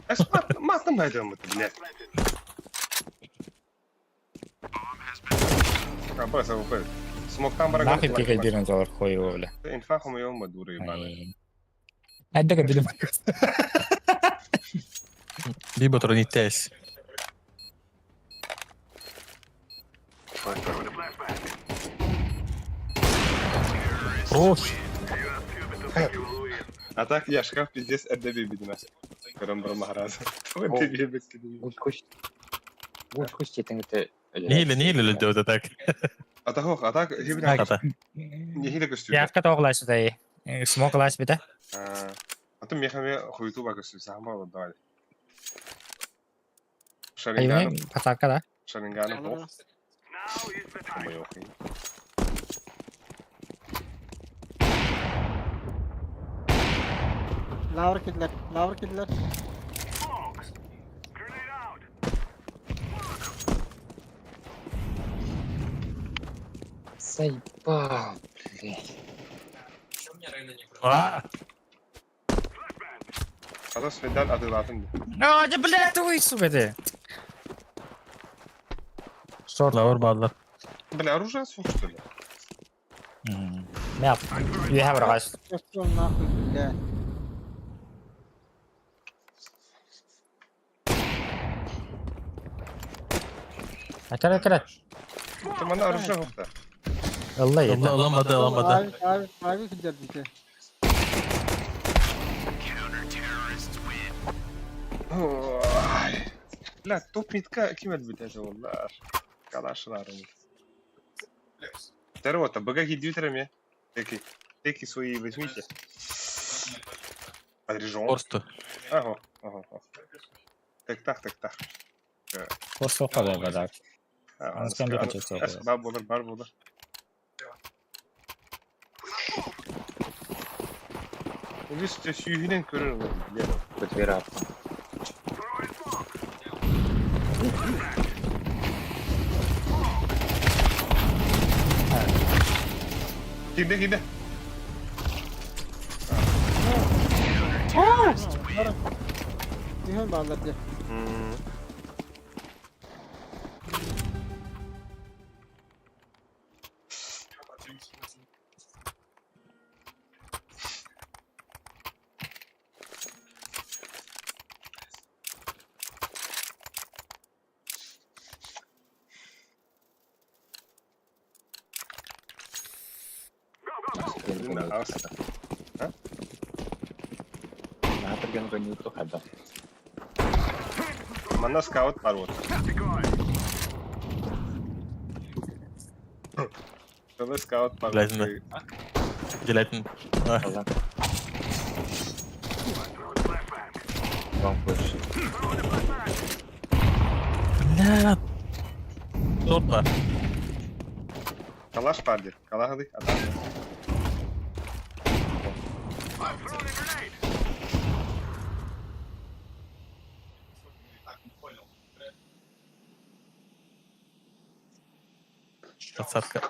Эс мат, матом найдем это, блядь. Абайс, АВП. Смок там бараган. Нахуй пикай бирин доллар хуево, бля. Инфа хума йома дура ебаная. Ай. Айда кэбилим. Би ботронитес. Хорош. А так я шкаф пиздец эрдэ видно. Көрөн баран маһараас. О. Ты биэбэккин. Гусь тетеңите. Нихиле, нихиле лөдө так. А так а так хибин Ата. нихиле көстүү. Яхка тоғлайсы дай. Смок лайс бите. А то мехаме хуйту ба көстүү сахма давай. Шаринган, Айвен патака да. Шаринган бох. Омойохи. Лавр кидлер, лавр кидлер. Заебал, блядь. А, А то свидан адылатын. А, да бля, ты сука ты. Шорт. лавр баалар. Бля, оружие сух что ли? Мяп. You have рас. Пошел нахуй, блядь. Акара акара. Ты мана оружие хохта. Алла ета. Ламада, ламада. Ави, ави, ави кидлер бите. Ой. Бля, топ митка ким элбит оллар. Калашыларым. Второго-то, БГ гидютерами. Теки, теки свои возьмите. Подрежем. Орсту. Ага, ага, ага. Так, так, так, так. Косо хабар бадак. Анскан бир качет Бар болар, бар болар. Үстө сүйүнен көрөр ол билем. Көтөр аттым. Кирде, кирде. Түһэн баалар дии. Наатырген гонюту хада. Манна скаут бар вот. Тылы скаут бар. Блядь, Дилетин. Алла. Вам больше. Бля. Торт бар. Калаш бар дир. Калахады. Адам. Двадцатка.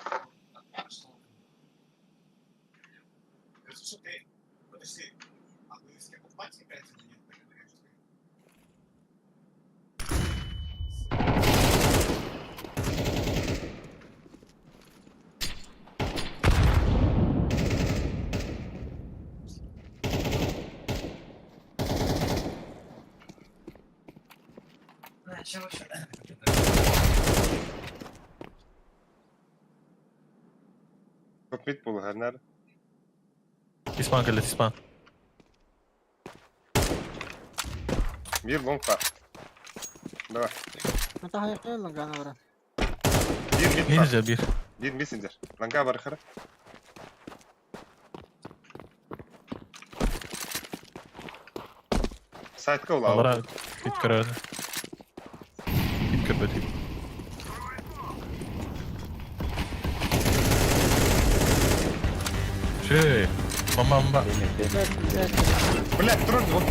Топ мид болу хернер. Испан келет, испан. Бир лонг бар. Давай. Это хайқай лангана бара. Бир мид бар. Нельзя бир. Бир мессенджер. Ланга бар хара. Сайтка ула. Алара бит көрөдү. Бит көрбөдү. Шей. Мамамба. Блядь, трон вот.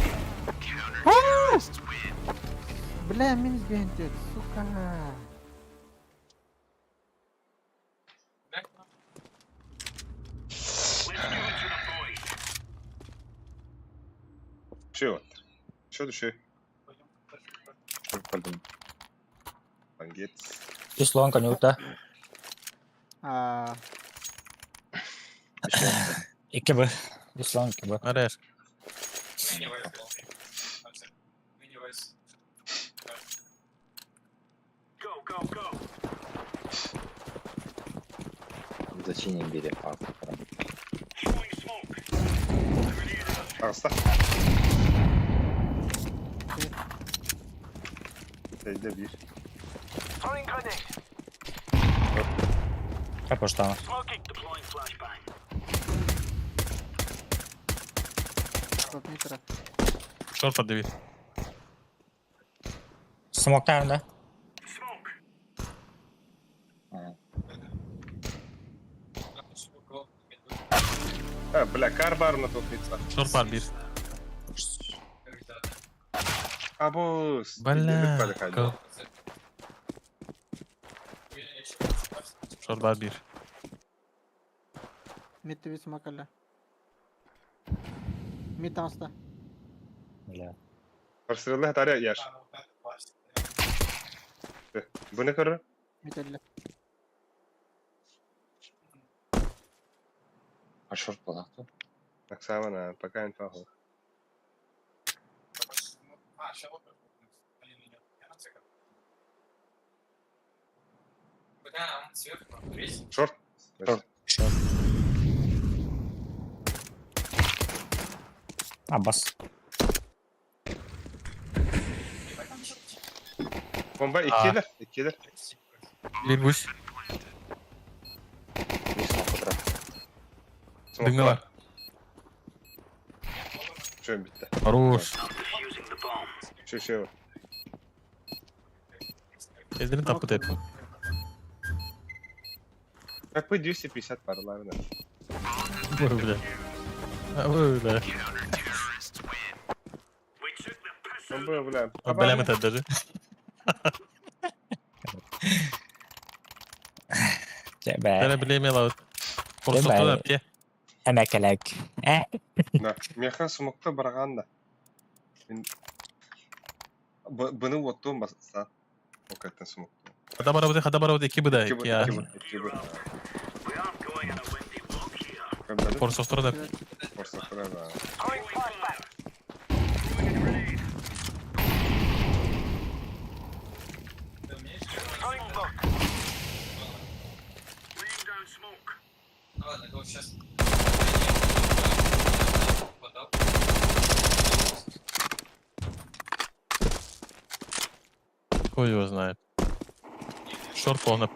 Бля, минус бентет, сука. Че вот? Че души? Көрдүм. Бангет. Үс лонг конюта. А, Икки б. Үс лонг икки б. Ареш. Зачиним бери паспорт. Таҕыста. Тэйдэ биир. Капуштана. Топ метра. Шорт подавит. Смоктаем, да? А, бля, кар бар на топница. Шорт бар бир. Абус. Бля. Шорт бар бир. Мид тебе смокали. Мид таста. Бля. Парсырылы таря яш. Бұны көрі? Мид элле. А шорт была кто? Оксана, пока инфа. Шорт. Шорт. Абас. Бомба иккилер, иккилер. Бир гусь. Бир смок утра. Дыңналар. Чөм битті. Хорош. Шö шö. Ellerini tapıt et. Как вы 250 парларына. Böyle. Ha, Böyle. Бомба, бля. Бля, это даже. Тебе. Бля, бля, мела. Просто Бля. туда, пе. Эмекелек. Э? Да. Меха смокта барганда. Бұны оттуын баса. Окаттан смокты. Хада барабыды, хада барабыды, iki быда, Икки iki бу, ya. икки бу, икки бу. Кәмдәді? Форсостора да. Форсостора да. Хуй его знает. Шорт полный.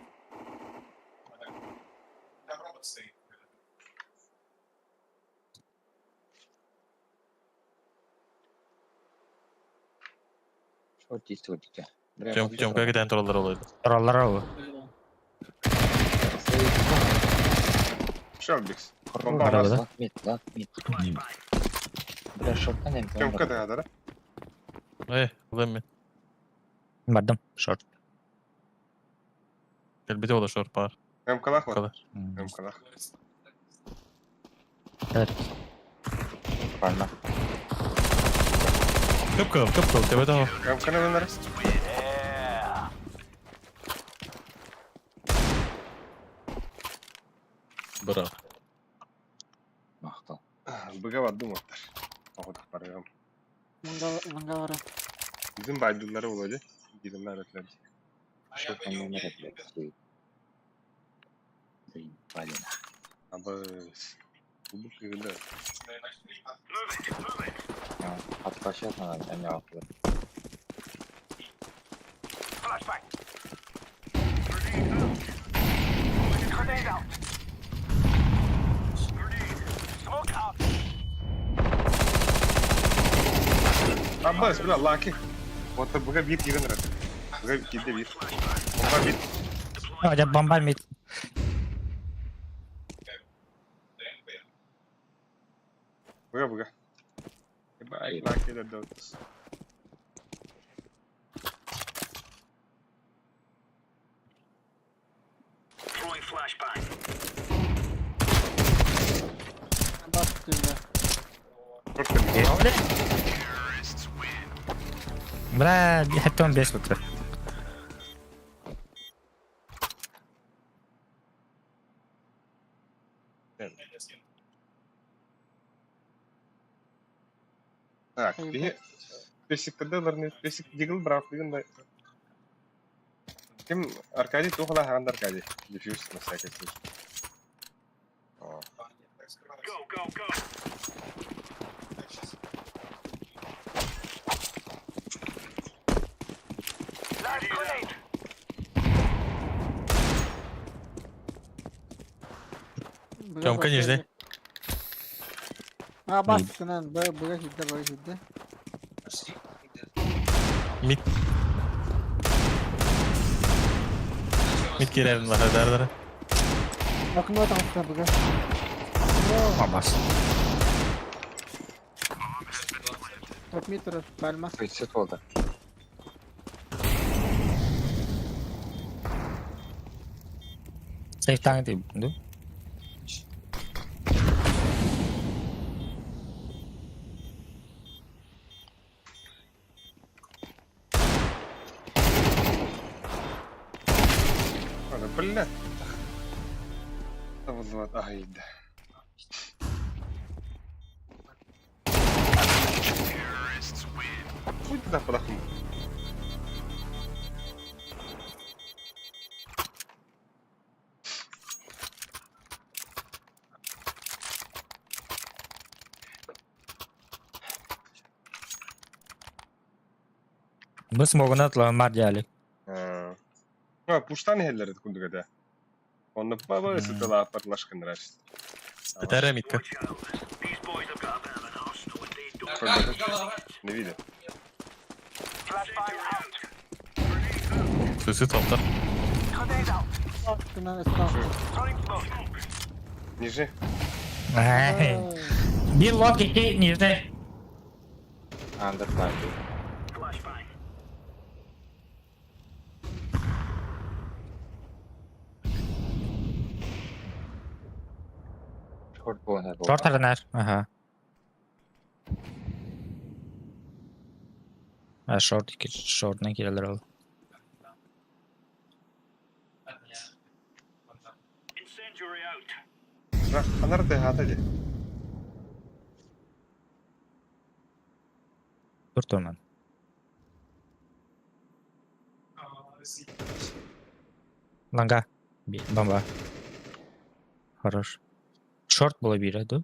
Шорт действует. Тем, тем, как это троллер олайды. Роллар ол. Шелбикс. Бомба Барабы, бас. да? Мид, да, мид. Бля, шорттан эм Тёмка да, да? Эй, лэмми. Бардым. Шорт. Элбите ола шорт бар. Мкалах бар. Кала. Мкалах. Правильно. Кып кыл, кып кыл, тебе того. Мканы вынар. Бра. Махтал. Быга бар думаттар. Оғыдық бар. Лангавара. Bizim байдылары болады. Дилімлер өтіледі. Шорт номер, блядь, стоит. Заебали. Абыс. Бу кыгыды. Отвращать надо, а не охуй. Абыс, бля, лаки. Вот быга бир кирен рад. Быга киде бир. Бомба бир. О, бомба мид. Быга быга. Ебать, лаки да дотус. Бас тебе. Просто Бля, хаттон бес утыр. Так, биһи песиктэрдэ песик дигл бырааппыгын да Ким Аркадий туох ылааһаҕын да Аркадий? Дефьюз на всякий случай. О. Тёмка, не жди. А, бастынан, быга киирдэ, быга киирдэ. Мид. Мид киирэрин баһадаардара. Окно таҥаста быга. Мабас. Топ мид турар, пальма. Суицид болды. Сейфтаҥ дии дуу? Аны бля. Табыллыбат аһыйда. Хуй туда подохну. Бу смогунан ылан диалик. А, пуштан иһэллэр эт курдук этэ. Онно баба сыталааппар лашкыннарар. Этэрэ митка. Не видел. Суицид топтор. Бастынан ыстан. Ниже. Биир лот икки нижний. Андер планты. Шорт буолан Шорт арынар. Ага. А шорт икки шортна киирэллэр ол. Анар тыһаата дии. Тур турман. Ланга. Бомба. Хорош. Шорт было биирэ дуу?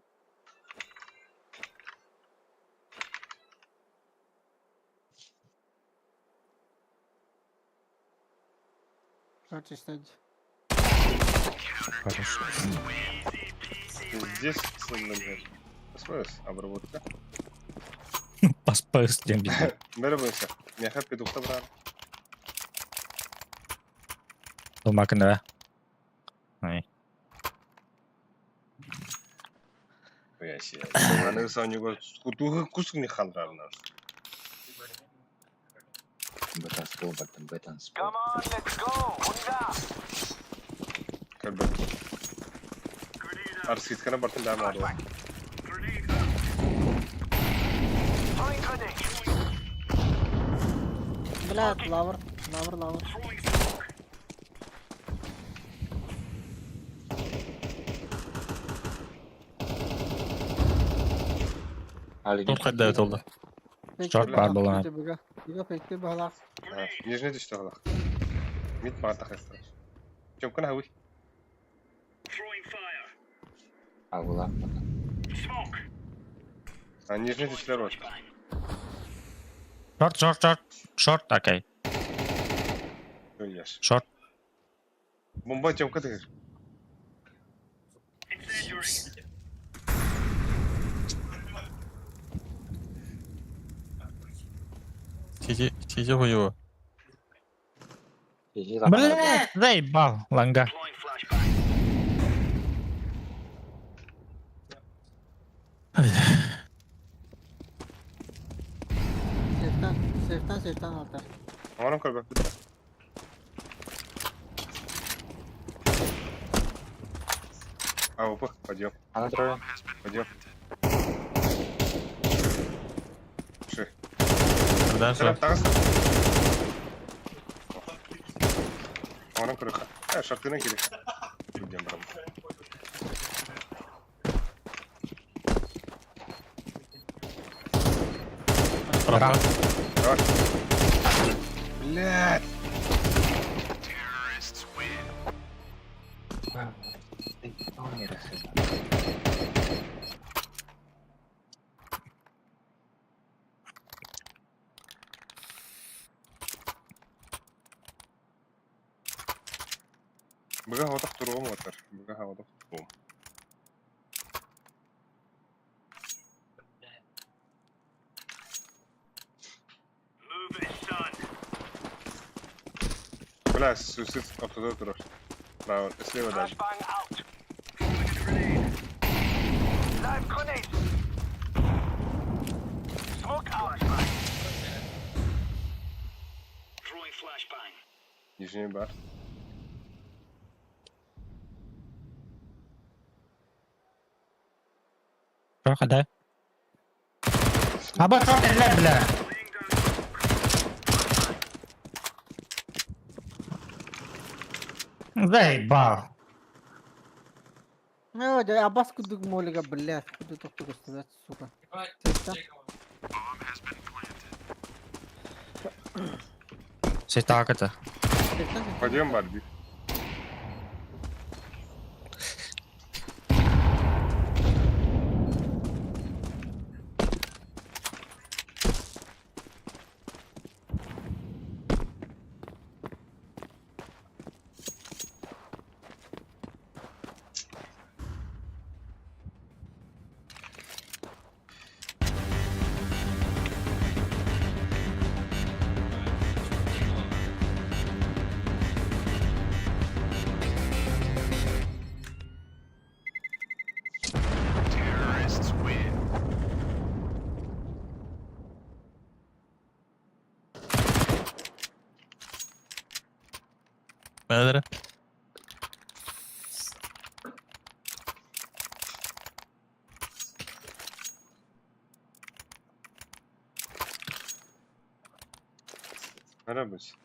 Шорт чистать. Хорош. Здесь сыллан Посмотрим, обработка. Паспас диэн билбэт. Бэрэ буйса. Миэхэ петухта брал. Тумакына. Ай. Я себе. Аны санюга кутугы кусук не хандрарна. Бэтан спол, бэтан, бэтан спол. Как бы. Арскиткана бартын дама арла. Блядь, лавр, лавр, лавр. Тур хайда толды. Шорт бар буолан. Быга, быга пекти баһалаах. Нижний түстэ халах. Мид маата хастар. Чөмкөн хауи. Агула. А нижний түстэр вот. Шорт, шорт, шорт. Шорт, окей. Өлөс. Шорт. Бомба чөмкө тыгыр. Чичи, чичи хуево. Блядь, заебал, ланга. Сейфтан, сейфтан, сейфтан алтар. Оҥорон көрбөппүт. А, опа, пойдем, Ана трое. пойдем. Ши. Дальше. Тарап тағыс. Оҥорон көрүөххэ. Э, шартынан киирэ. Идем, брат. Рампа. Блядь. Быга хотох туругум отар. Быга хотох туругум. Бля, суицид ортада турар. Право, слева даже. Нижний бар. Хода. Аба шорт эллер, бля. Заебал. Ну, да, Аббас кудук молига, блядь, куду тоқту көстөбөт, сука. Сетта. Так это. Сетта. Пойдем, Барби. Madre. Арабыс.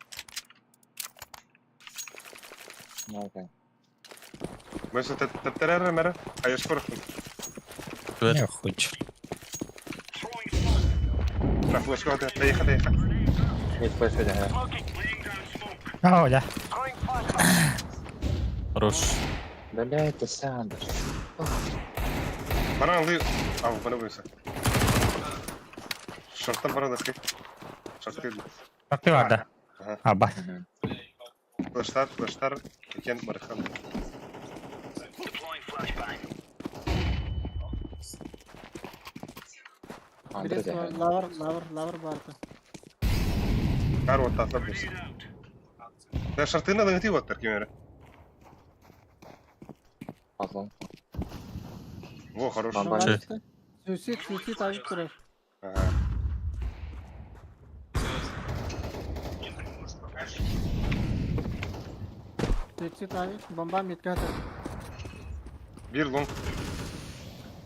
Окей. Бөсө теттерер мере. Айыш корохтун. Не хуй. На флешка тайха тайха. Нет, флешка, да. А, оля. Хорош. Бля, это Сандер. Баран лы. А, бана буйса. Шорттан баран дахы. Шорты. Шорты бар да. Ага. Аба. Флештар, флештар. Кен бархан. Андре, да. Лавр, лавр, лавр барда. Кар вот татла буйса. Да шорты надо найти вот так, кемере. Патлон. Во, хорош. Бомба. Суицид, суицид авик турар. Ага. Суицид авик, бомба метка атар. Бир лонг.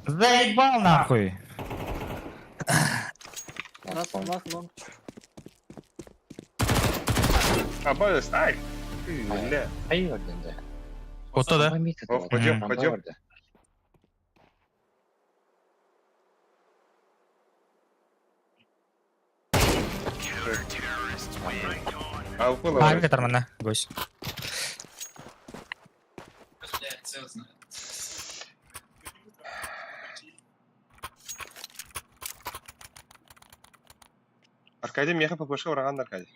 Заебал нахуй. Раз, раз, лонг. А, бай, ай. Ты, Бля. Ай, орден, да. Ота да. Ох, пойдем, пойдем. А, укола. Авик атар Гость. Аркадий меха ППШ ураган Аркадий.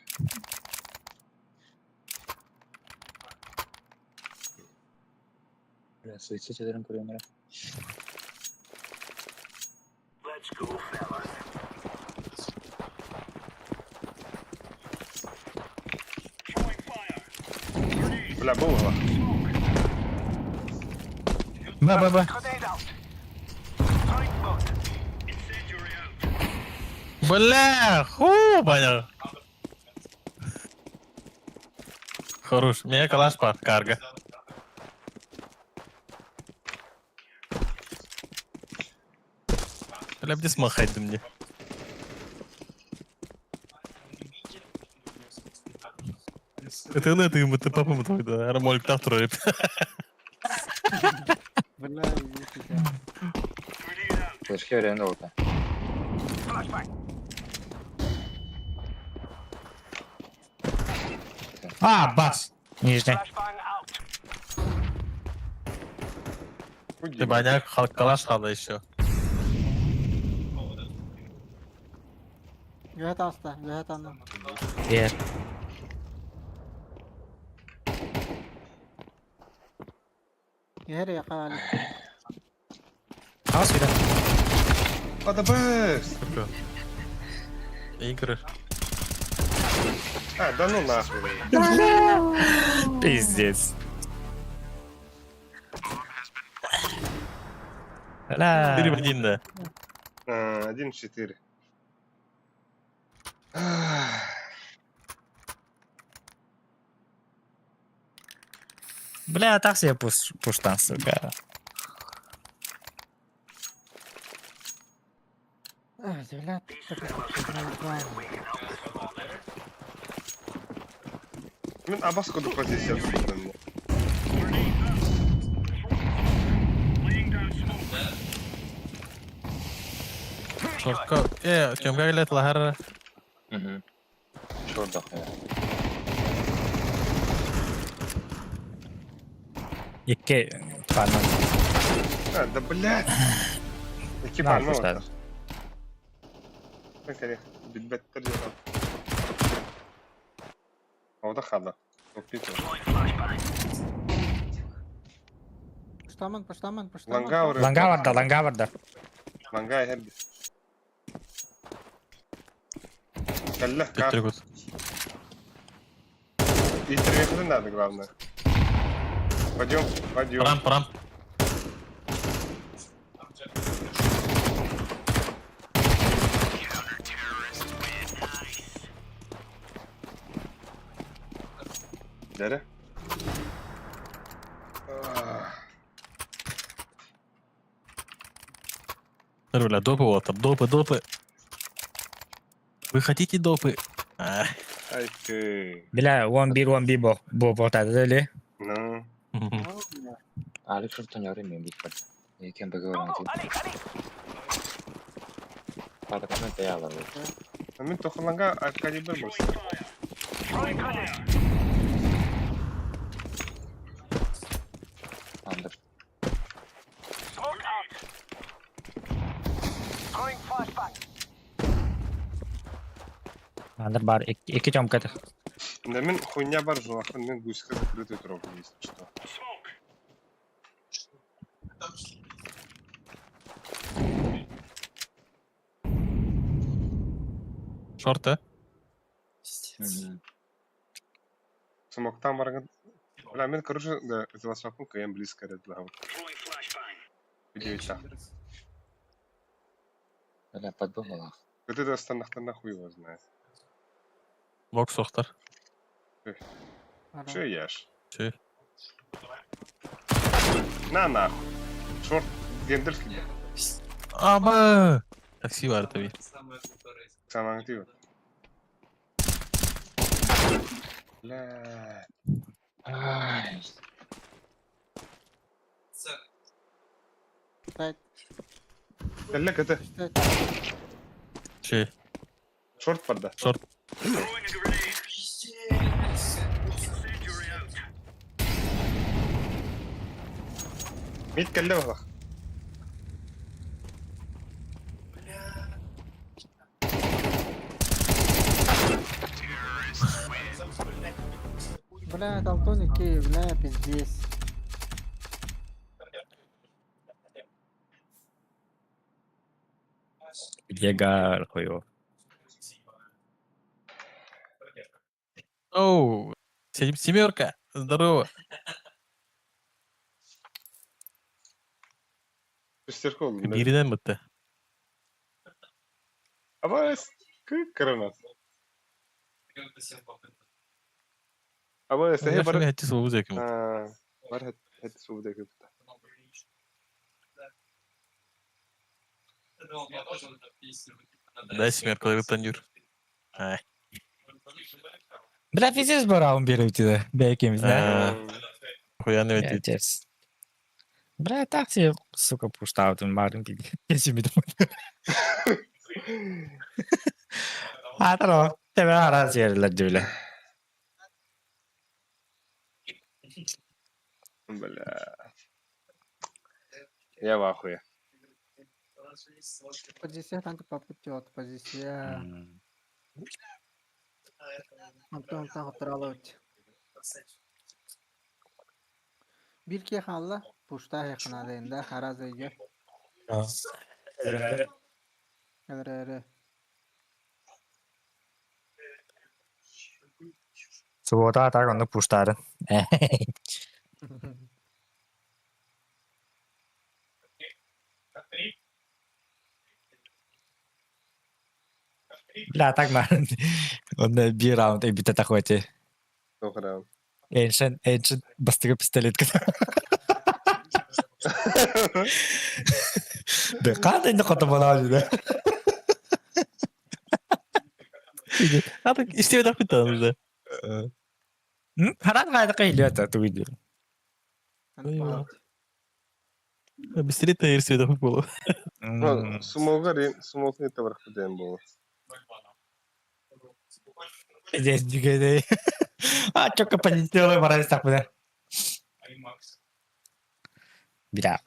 Бля, суицид өтөрөн көрөмөрө. Бля, было. Б, Б, Б. Бля, ху, понял. Хорош. Меня калаш пар, карга. Бля, где смахать да мне? Это на это ему ты папа ему твой, да, Рамоль птах трое. Бля, нифига. Флешка өрөөн олта. А, бас. Нижний. Ты баняк калаш хала еще. Үөһэ таҕыста, үөһэ таанна. Вер. Үөһэ эрэ хаали. Хаос вида. А the best! Игры. А, да ну нахуй. Пиздец. Бля. 4 в 1, да. А, 1-4. Бля, так себе пуштан, сука. Ай, бля, так Мин абас курдук позиция туттум. Шортка. Тёмка келет лахара. Угу. Чё дохуя? Икки панно. А, да блядь! Які На, панно. пуштан. Так, билбеттер диэн. Ода хада. Топпит. Пуштаман, пуштаман, пуштаман. Лангаур. Ланга барда, ланга барда. Ланга херди. Калла, кар. Төттөргүт. И надо, главное. Пойдем, пойдем. Рамп, рамп. Дядя. Бля, допы вот там, допы, допы. Вы хотите допы? А, Ай ты. Бля, 1B, 1B бо. Бо бо ли? Ну. Алик шортонёры мен бит бар. Екен бөгө Падаканы таяла. Мин тохланга калибр больше. Андыр. Андыр бар, икки тёмка. Да мин хуйня бар жолақын, мен гуська закрытый троп, если что. Шорты. Смоктан барган. Бля, мен, короче, да, это вас вакуум, я близко ряд для Девять. Бля, подумала. Вот это останахта нахуй его знает. Бокс сохтар. Че ешь? Че? На нахуй. Шорт гендерский. Аба! Такси бар таби. Самое активное. Бля. Ай. Сайт, Каллек это сайт. Че? шорт барда. Шорт. Мид калле балах. Бля, Алтоники, бля, пиздец. Егар хуёв. Оу! Семерка! Здорово! Шестерка oldu. Биринен бітті. Абас, гранат. Абас, Я бар. хәтти сугыз яким. Бар хәтти сугыз яким. Дай семерку, танюр. Ай. Бля, пиздец бараун берут Бейкимиз, да? Хуя не өтет. Отец. Бля, так себе, сука, пуштаутын маленький. Я себе думаю. А, тро, тебе раз жерлер дивле. Бля. Я в ахуе. Позиция там попутет, позиция. Антон там оттраловать. Bir ki halla puşta yakınadığında haraz ege. Ere Суббота так онно пуштарын. Бля, так марын. Онно биир раунд эбитэ тахуати. Тоқ раунд. Ancient, ancient бастыгы пистолет. Да қандай да қоты бола да. А так истебет ахпыттан уже. Харан қайда қейлі туйды. Быстрее истебет ахпыт болу. Смолга рен, смолгны табар худен бол. Здесь дигеде. А, чока полетела, барай так бля. Бля.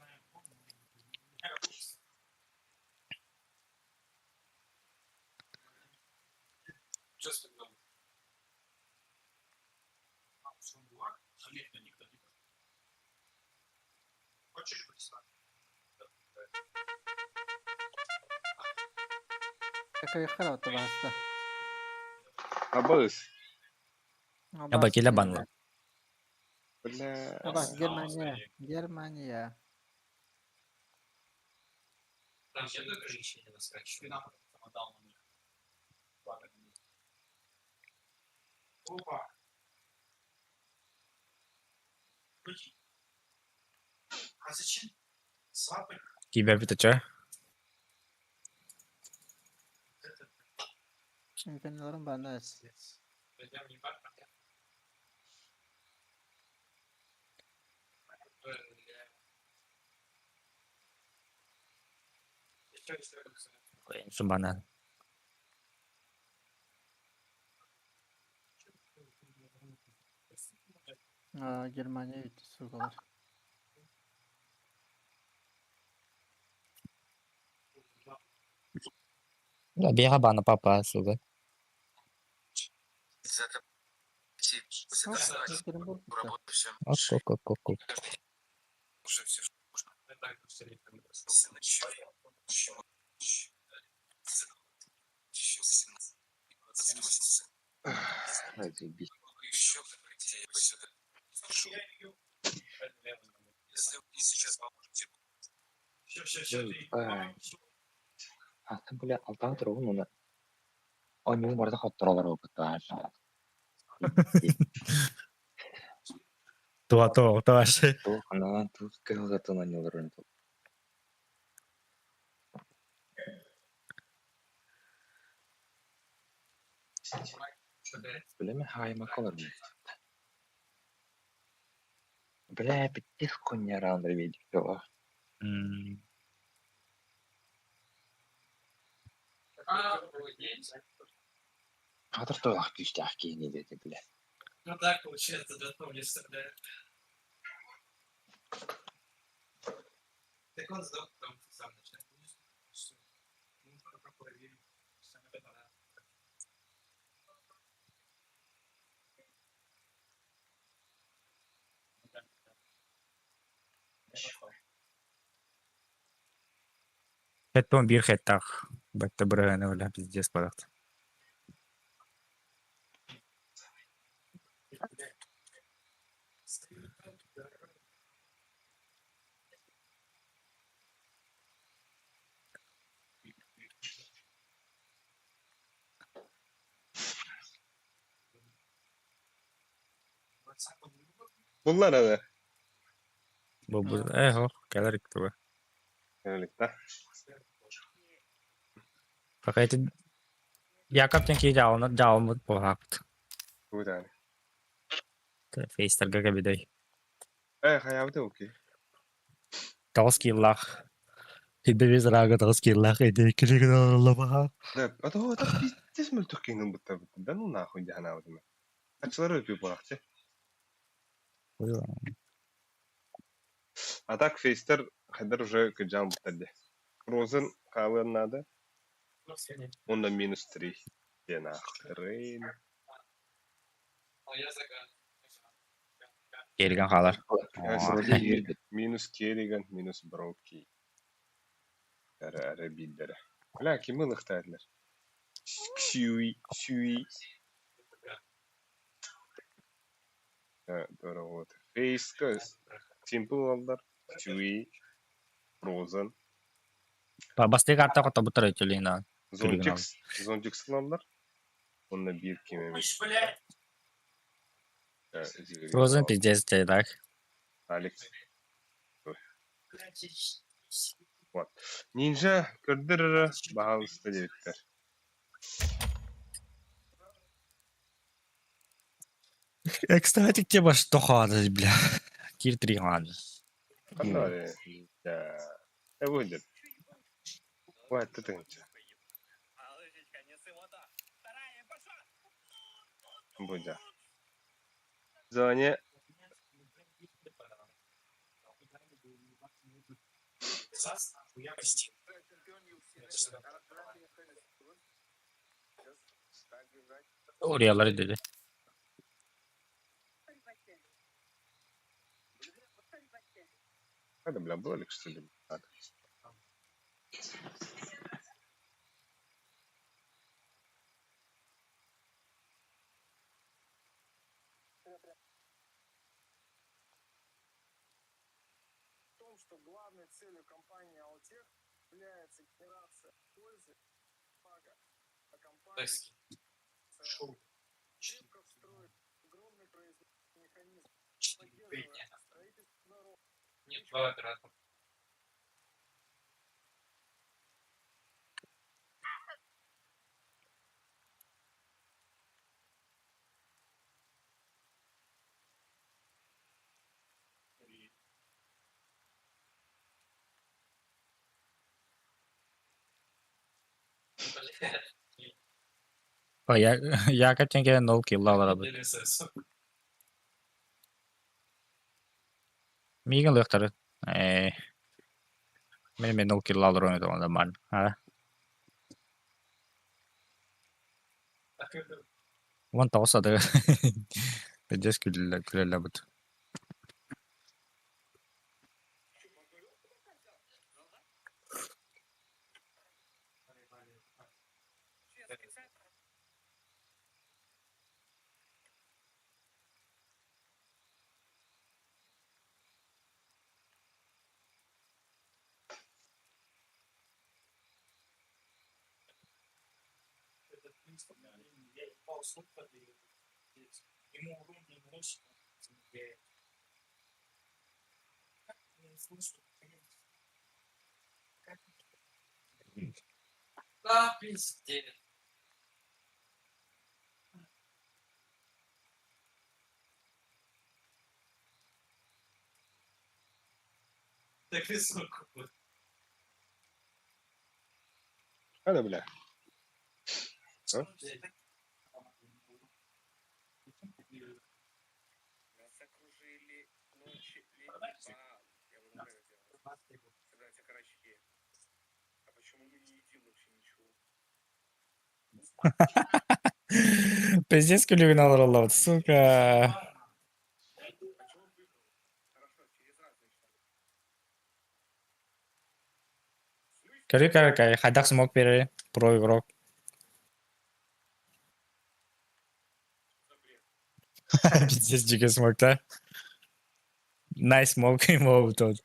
Такая харата баста. Абыз. Аба келе банла. Бля. Аба, Германия. Германия. Кибер битача. Инфернорум банас. Субана. А, Германия ведь, сука. Бля, бега бана папа, сука. Екатеринбург. Оп, оп, оп, оп, оп. Ой, заебись. Ой, Атын бля алтан турабын уна. Онньуу барда хотторолор буолбуттар. Туа то, то аше. Туох анаан туох кыһалҕатын онньууларын Билеме хаайымакка олорбут. Бля, пиздец хуйня раундер видео. Хатыр тойлах күүстээх киһини диэтэ бля. Хеттон бир хеттах. Бәтті бір бля, пиздец падахт. Bunlar ne? Бу бу э хо, калар туга. Birlikte. Пока эти Яков тенки жаалны жаалмыт болхапт. Bu tane. Фейстерге кабидай. Э, хаябыты окей. Тоғыз киллах. Хидебез рага тоғыз киллах иди килигин Да, а то это пиздец мөлтөх кинин бутта бутта. Да ну нахуй дихана бутта. Ачылар өпү булакчы. А так фейстер хайдар уже кыдьаан буттар дии. Фрозен хаалыан наада. Уонна минус три. Диэн аахтарыын. Керриган хаалар. Вроде үөрбүт. Минус Керриган, минус Броки. Эрэ эрэ биирдэрэ. Бля, кими ылыахтаатылар? Ксюи, Сюи. Вот. Фейска, Симпл ылаллар, Сюи, Фрозен, Бастыы карта хотобуттар өтөлүн. Зонтикс, Зонтикс ылаллар. Онно биир ким эмит. Фрозен пиздец так. Алекс. Вот. Нинджа көрдөр эрэ, баһаалыста диэбиттэр. Экстатик тема что хадать, бля. Тир 3 хадать. Ханна барый? Нинджа. Э, выйдет. Ой, ты тыгынча. Будя. Зоне. Oraya dedi. Это, бля, Бролик, что ли? Так. Я, я качан нол килл алар. Миигин лыхтары. Э. Мен мен нол килл алар ойнады онда ман. А. Вон тоғыз Пиздец күлелі күлелі бұт. Это, бля. А? Пиздец күлүгүн алар оллабыт, сука. Көрү көрү көрү хайдах смок берери, про игрок. Пиздец дикий смок, да? Найс смок ему тут.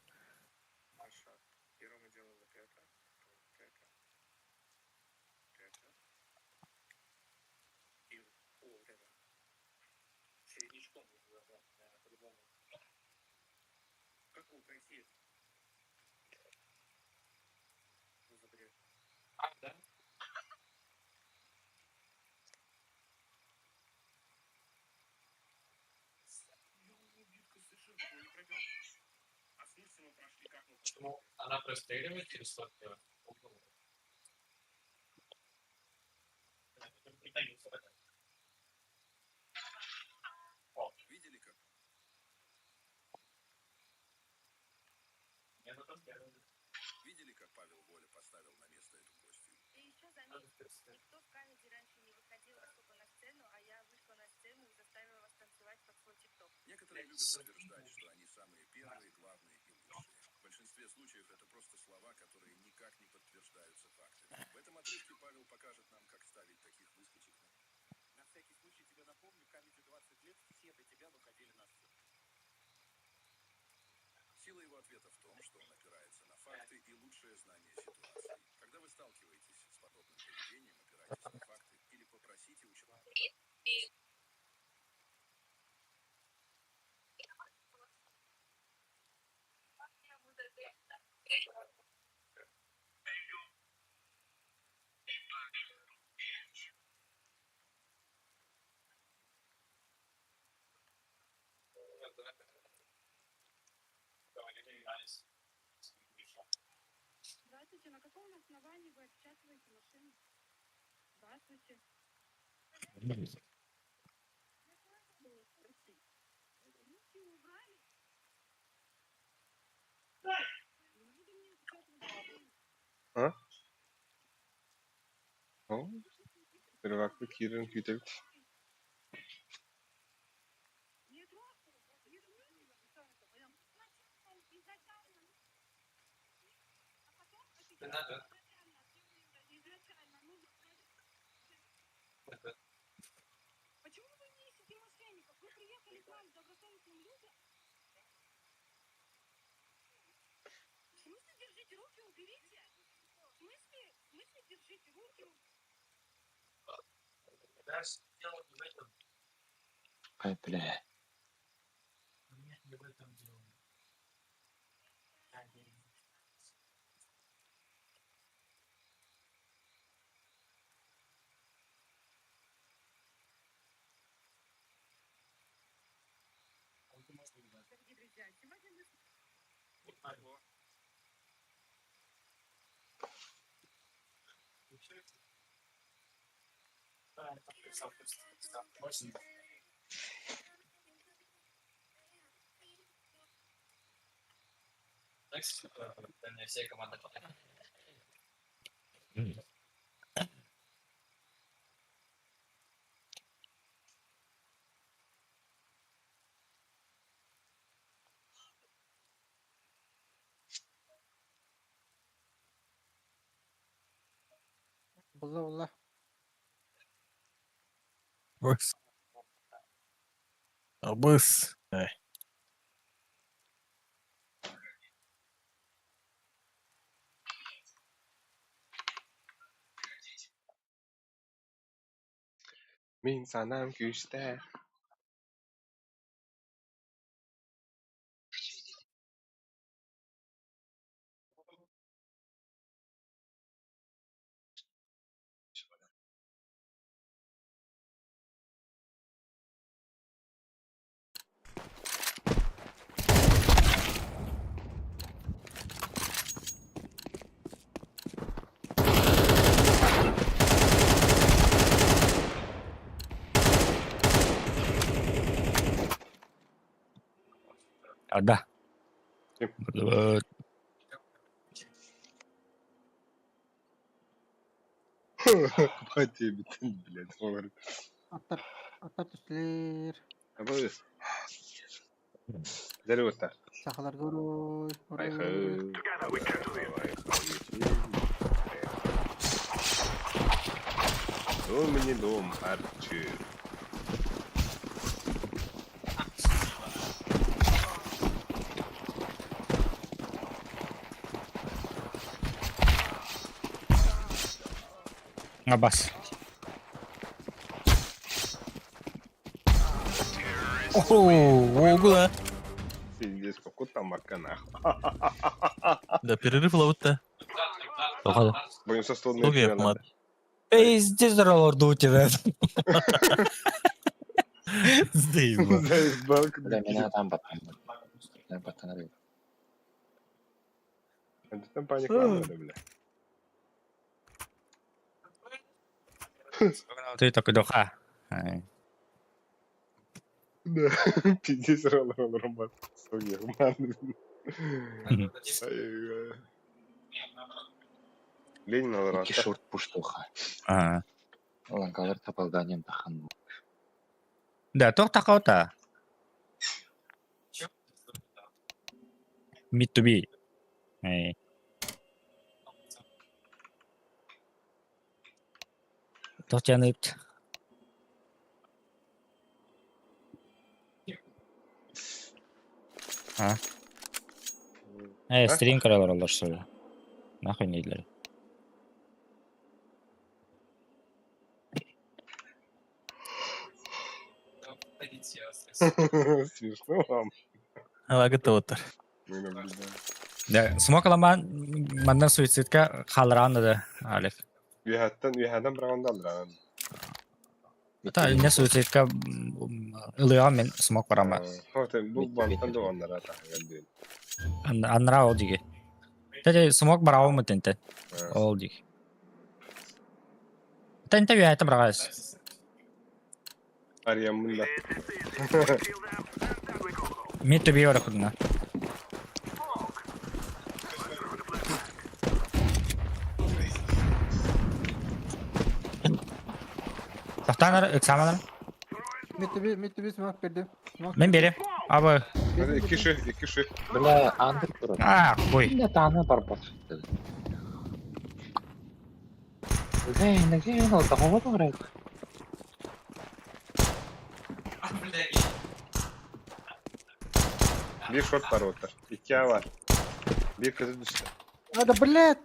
А? О, Первакты киирэн күүтэбит. Ай, бля. Булла булла. Быс. Абыс. Ай. Мин санаам күүстээх. А, да. Ким? Хватит, блядь, говорит. Аттар аттар түстүлэр. Абыс. Дәрі оттар. Сахаларга уруй. Уруй. Айхы. Дом не дом, Арчер. Абас. Ого, ого. Пиздец, какой там арканах. Да, перерыв ловит-то. Тоҕо? Будем со столом Тугуй мат. Пиздец, лорду тебя. Здесь. Бля, меня там потом. Я потом. Там паника надо, бля. Ты такой духа. Да, пиздец, ролл, ролл, роман. Суги, ман. Ленин Икки олорор. шорт пуштуха. Ага. Ланкалар тапалданием тахан. Да, туох такого-то? Mid to be. Эй. Туох тянут? А? Э, А? стрим көрөлөр что ли? Нахуй не дииллэр. Смешно вам. Лагы тоттар. Мы наблюдаем. Да, смок ламан манна суицидка халран да, Алек. Үһәттен, үһәдән бір ағында алдыран. Та не суицидка ылыа мен смок барама. Бұл банттан да онлара тағын. Анра ол диге. Тәте смок барау мытенте. Ол диг. Тәнте вәйтә барагас. Арьямын да. Мид to be ора худна. Тахтанар экзаменер. Mid to be smoke бердим. Smoke. Мен берем. Абы. Екі ши, екі ши. Бля, андер турар. А, хуй. Бля, тааны барбат. Бля, неге ол тахова барай. Bir шорт бар отыр. İki A var. Bir kızı düştü. А, да блядь!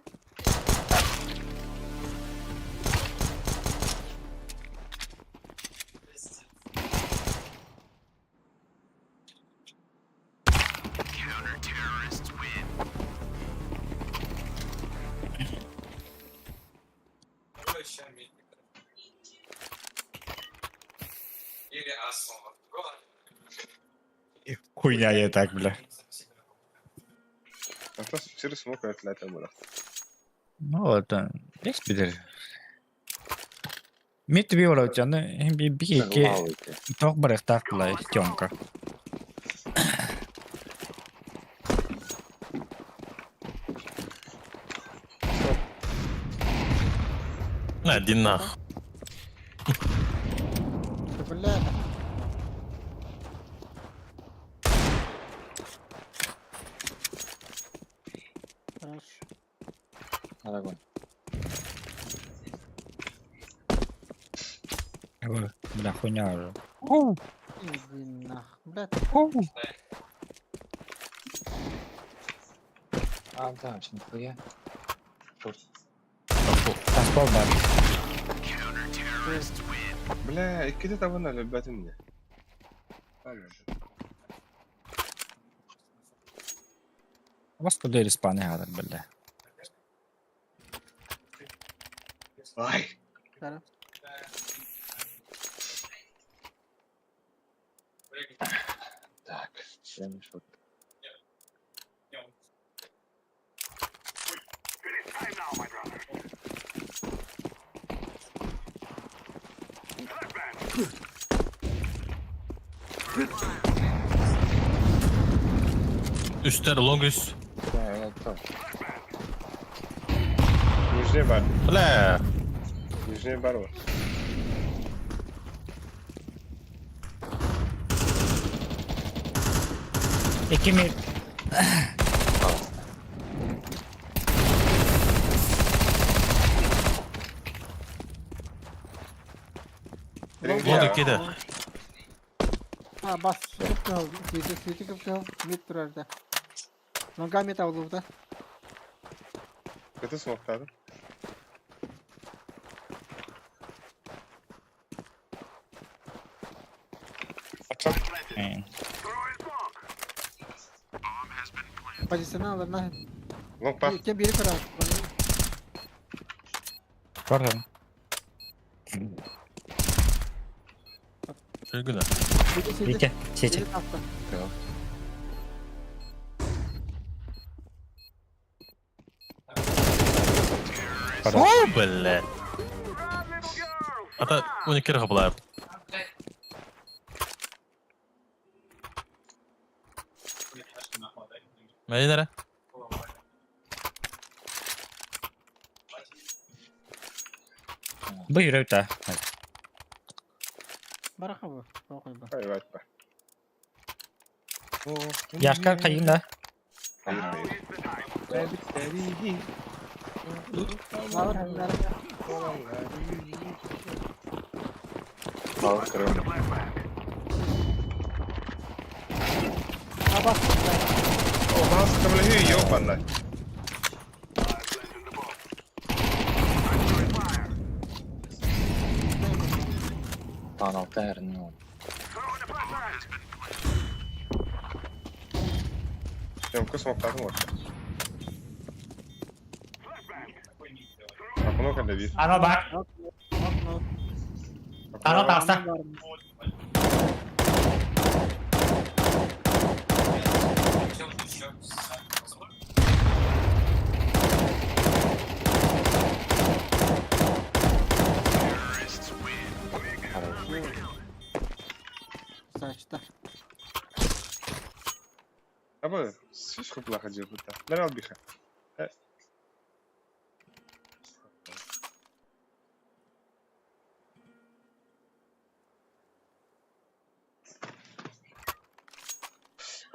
Хуйня я так, бля. Ата через смок ötlätä mulla. Ну вот, весь бидер. Mid to be ора жаны би би ки ток барыктак була Тёмка. Один нах. Да блядь. Хорошо. Арагон. Бля, хуйня уже. Иди нах. Блядь. А, да, нихуя. Шорт. Таспол бар. Бля, iki de tavan löbätin ne? Господи, респаны гадар, бля. Ay. Хорошо. Так, прямо шорт. Üstler long üst. Да, это. Нижний бар. Бля. Нижний бар var. Iki mid. Long iki de. А, бас. Кып-кыл. Сүйті, сүйті кып-кыл. Mid турар да. Нога мид аулуда. Kötü smokladı. Э, Позиционал на. Long бар. Кем бери көрөр. Көрдүм. Үлгүнө. Сүйті, сүйті. Витя, сети. Сүйті тапты. О, бля. Ата, уни кирха була. Мәйнере. Бу yürü Бараха бу. Тоқой ба. Ай, айтпа. Яшка қайын да. Hayır, hayır. Лавр, лавр. Лавр кырым. Абас. О, мас көмөлөһүү yok манна. Таан алта әрін ол. Съемка смоктатын бар. Окно когда вид. Ана бак. Ана тақса. Сачта. Аба, сүйіс құпылақа жер бұта. Нар албиха.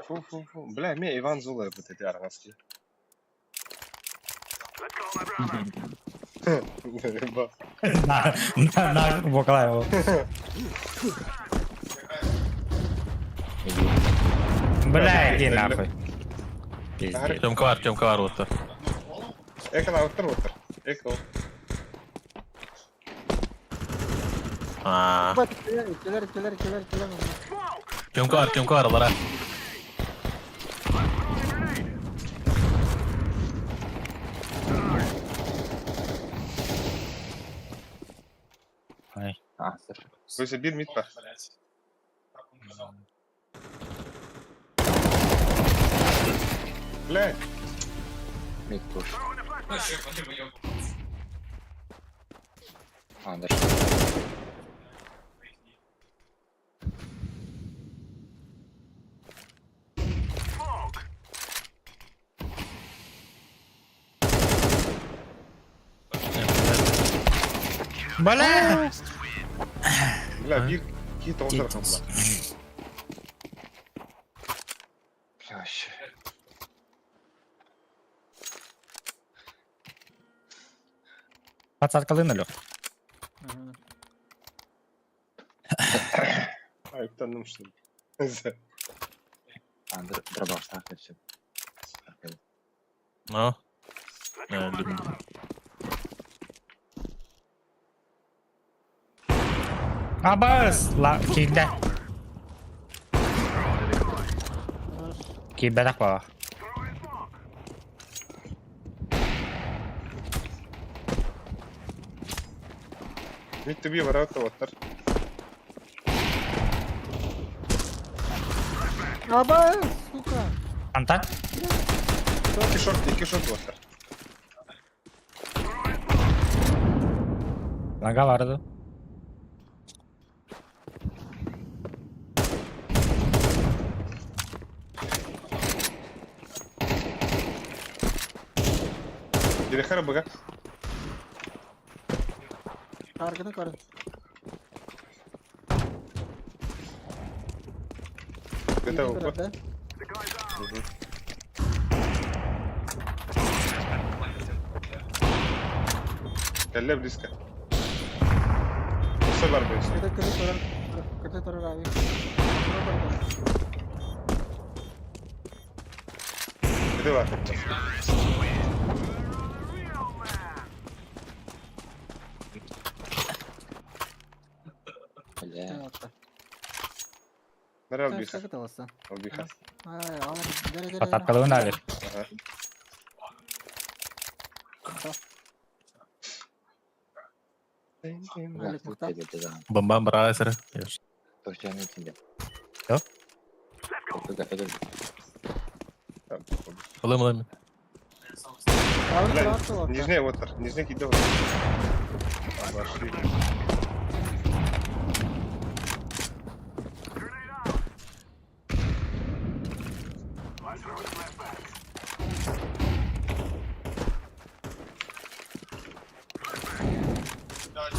Фу, фу, фу. Бля, мен Иван Зула вот эти армянские. Ба. На, на, на, бокалай. Бля, иди нахуй. Пиздец. Тёмка бар, Тёмка бар вот. Экол ауттар оттар. Экол. А, Бат, келер, келер, келер, келер, келер. Тёмка бар, Тёмка бар, лара. Ай. Асыр. Көсе бир мит бар. Бля, Мид пуш. Андер. Бля! бля, бир ки тоғыздар қабыла. Бля, вообще. Подсадка лынули. Айыптандым что ли. Андер дробаш все. Ну. Э, блин. Абас! Ла, кийде. Кийбе ба. Мит түбі бар ауттар оттар. Абас, сука. Антан? Екі шорт, екі шорт оттар. Лага барды. Дирехара бұға. Аргыны көрін. Гэта опа. Кәлле близко. Осы бар близко. Кете кете турар, кете турар аби. Кете бар. Бля. Нар албиха. Кете алса. Албиха. Ай, ал, дере дере. Подсадка лынули. Ага. Бля, Алик, тут мухта. тебе да. Бомбам брала, сэр. То, что я на тебе. Что? Лым, лым. Бля, нижний оттар. Нижний киде оттар. Обошли. Шорт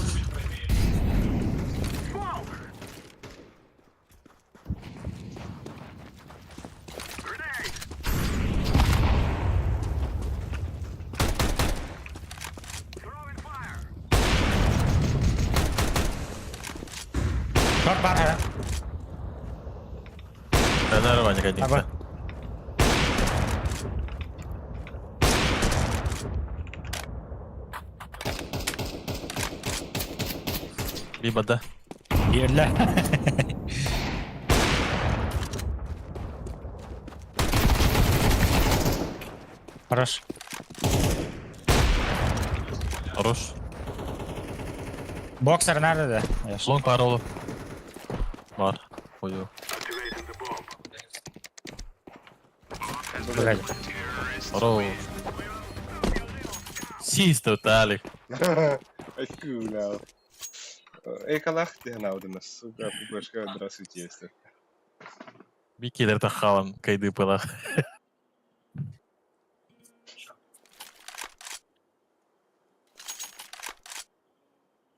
бар ha. Да, нормально, Аба. конечно. Либо да. Бирле. Хорош. Хорош. Боксер nerede de? Yaş. Long var oğlum. Var. Koyu. Блядь. Хорош. Чисто, Талик. Айкулял. Экалах ты сука, пупышка, здравствуйте, если. Бикелер тахалан кайды пылах.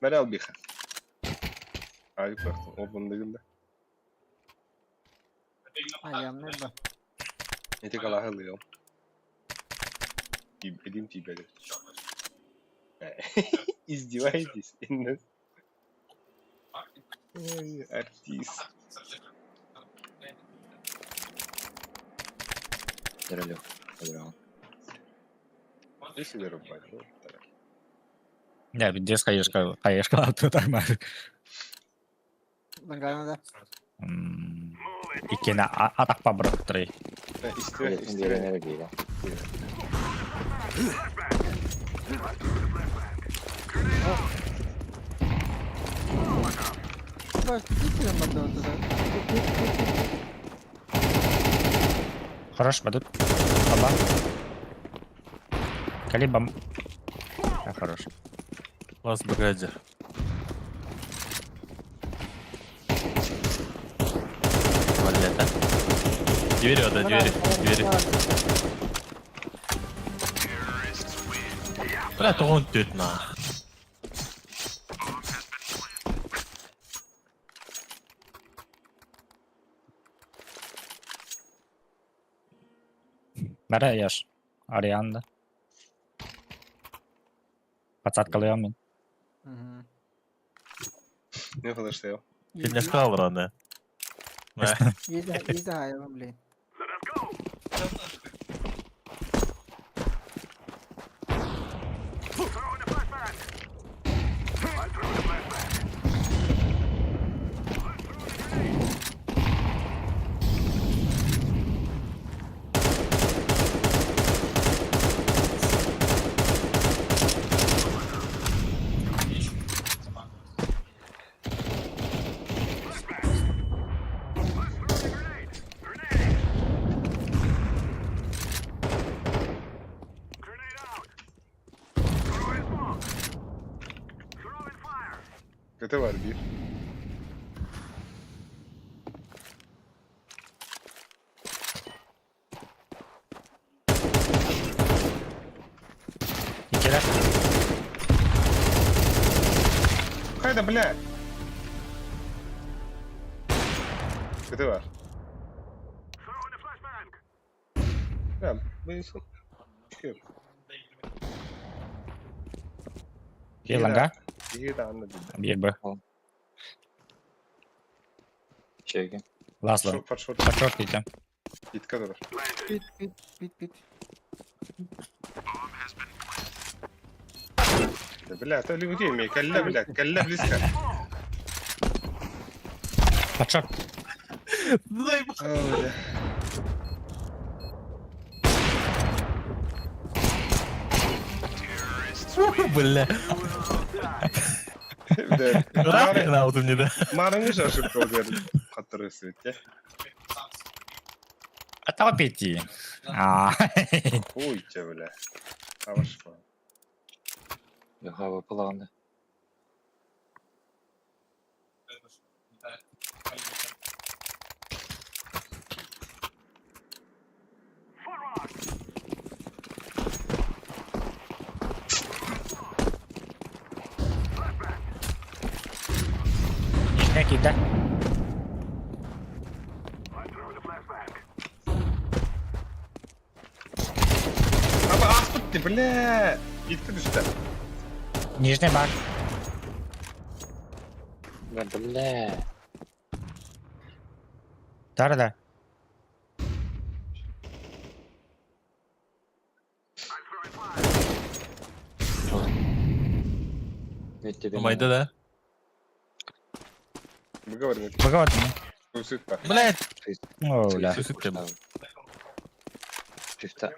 Мерел биха. Ай, просто, обон дегенде. Аямный ба. Эти калахы лыгал. Един тебя. Издеваетесь? Ой, артист. Дөрөлөх. Дөрөҕүн. Иди сюда, рубай. Вот так. Не, здесь хаешка, хаешка тут нормально. Нагана да. Иккена атак пабрыктырый. Исте, Билетин исте. биэрэн эрэ биирэ. Баш, действительно мордон туда. Хорош, бадут. Баба. Кали бам. А, хорош. Лас бригаде. Блядь, а? Двери, да, двери, двери. Бля, то он тут на. Бара яш. Арианда. Подсадкалыам мин. Не подошел. Ты не сказал рано. Изи хайвам, блин. КТ var bir. Икелер. Хайда, бля. КТ var. Ya bu insan çıkıyor. Еланга. İyi de anladım. Bir б. Чеги. Ласло. Шо, под шорт. Под идем. Итка dur. Пит, пит, пит, пит. Бля, то люди мне, калля, бля, калля близко. Под шорт. О, бля. Бля. Бля. Рано вот мне, да. Марыңы шашып калган катыры свете. Этого пяти. А, Хуй тебе, бля. Авашма. Хаба пылаҕында. Нижняя кида. Аба аспыт бля. Итки düştü. Нижний бар. Да, бля. Да, да. Ведь тебе Майда да? Выговор Выговор. Суицид. Блядь! О, бля. Суицид кем? Чисто.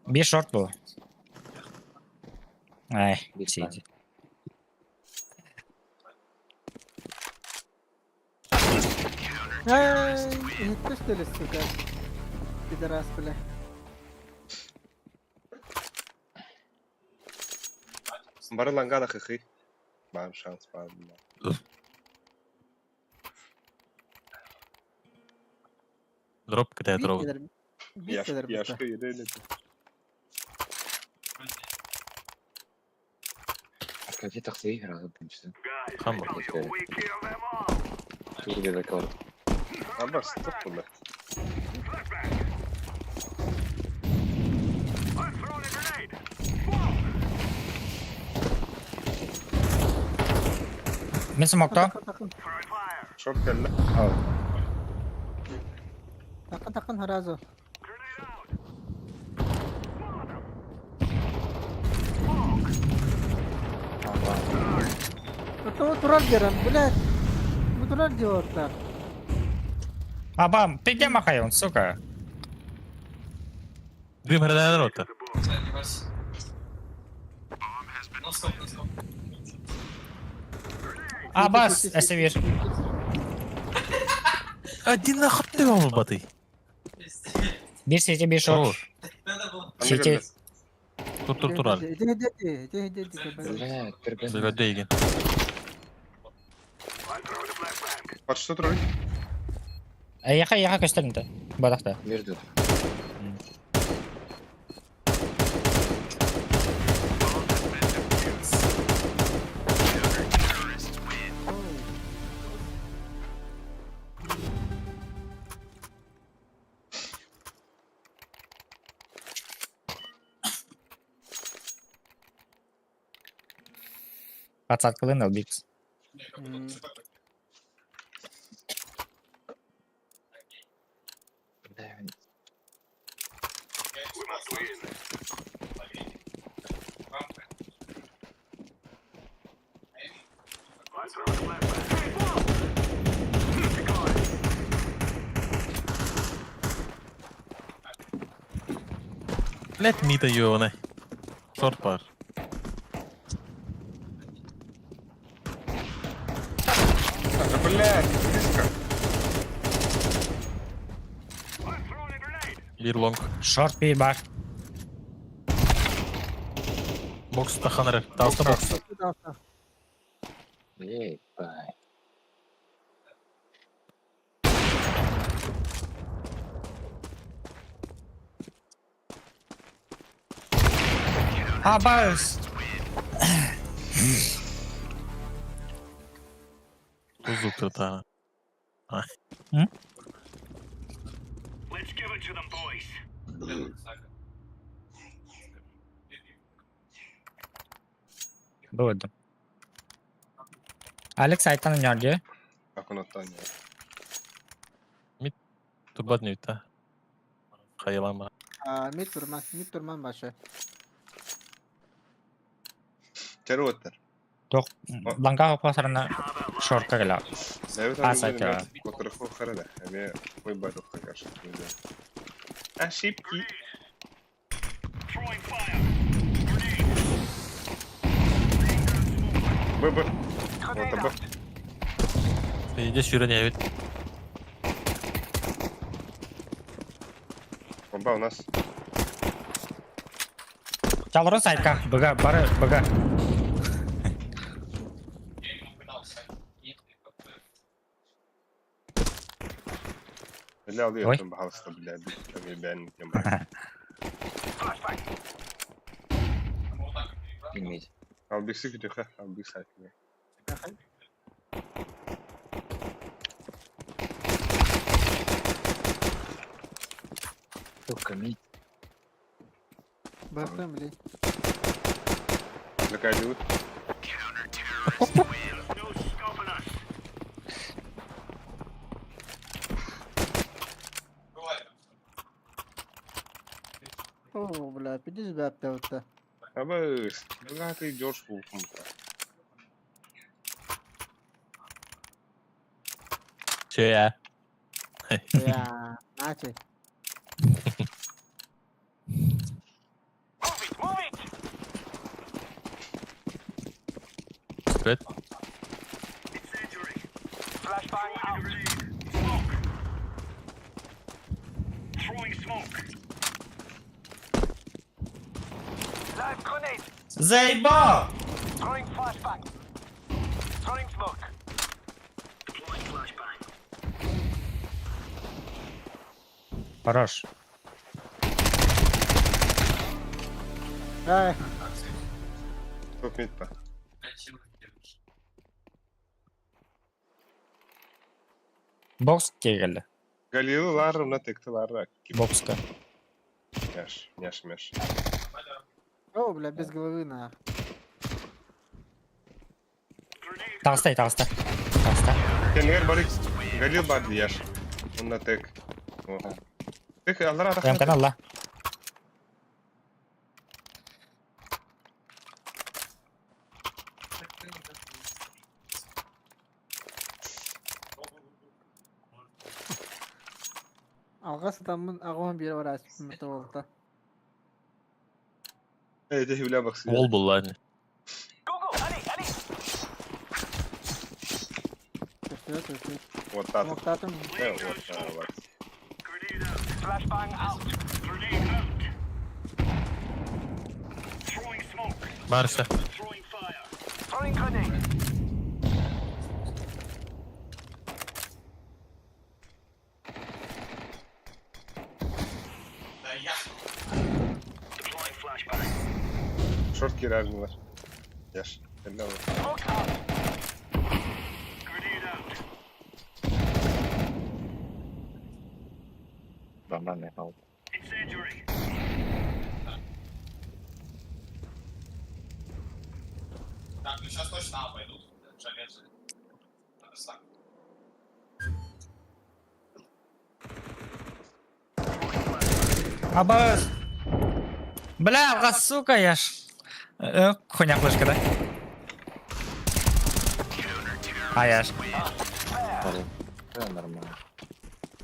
Би шорт был. Ай, Биг сиди. Ай, не что ли, сука? Пидорас, бля. Бары лангада хыхы. Бам шанс бам. Дроп кидает Бит дроп. кедер. Бит кедер Я бит. что еду Аркадий тахсы играл, что? Хамбо. Турби рекорд. Аба стоп бля. Мен смокто. Такын, Шорт келdi. О, такын, такын, сразу. Это турар дерем, блядь. Bu турар diyorlar. Абам, ты где махай он, сука? Дым гранат рота. Абас, эсевир. Один нахуй ты вам батый. Бир сити, бир шорт. Хорош. Сити. Тур тур тураль. Иди, иди, иди, иди, иди, Бля, терпи. Заведейген. Бат что турар? Яха, яха көстөрүнтө. Бадакта. Между. Подсадкалын албикс. Бля, Блядь, мита ёбаный. Шорт пар. Да блядь, близко. Бир лонг. Шорт бир бар. Бокс таханры. Талста бокс. Эй, бай. Абас! Узук та. Было. Алекс айтан нерде. Акунаттан ya. Турбат нюта. Хайалама. Mid durmaz, mid durmaz başı. Чары оттар. Тох ланга пасарна шортка гала. Evet А, сайт, Fotoğrafı karada. Yani koy barok karşı. Ошибки. Б, Б. Вот, Б. Иди сюда, не ведь. Бомба у нас. Чалрон сайтка. Бга бары бга. Бля, Ой. алıyor пожалуйста, бля, бля, бля, Иметь. Албиксы күтүхэ, албик сайтына. Сука, мид. Бахтым, блядь. Закадил. О, бля, пиди бэп Абыс, бля, ты идешь в Че я? Я, начай. Привет. Заебал! Хорош. Ай, Топ мид па. Бокс келгелі. Галилы лар, мына текті лар. Бокска. Няш, няш, мяш. о, бля, без головы нах. Тағыстай, тағыста. Тағыста. Кенер барик, Галил бар яш. Онна тек. Тек, алар ара. Прям каналла. Алға сатамын, ағуан бері бар әспін болта. Эй, де бля баксы. Ол был ладно. Төсі, төсі. Вот так. Моқтатым. Э, вот, а, вот. Марса. Шорт кирарнылар. Яш. Бля, вот. Нормальный хал. Так, ну сейчас точно А пойдут. Железо. Надо сам. Абас. Бля, алға, сука, я ж. Хуйня флешка, да? А я ж. Да, нормально.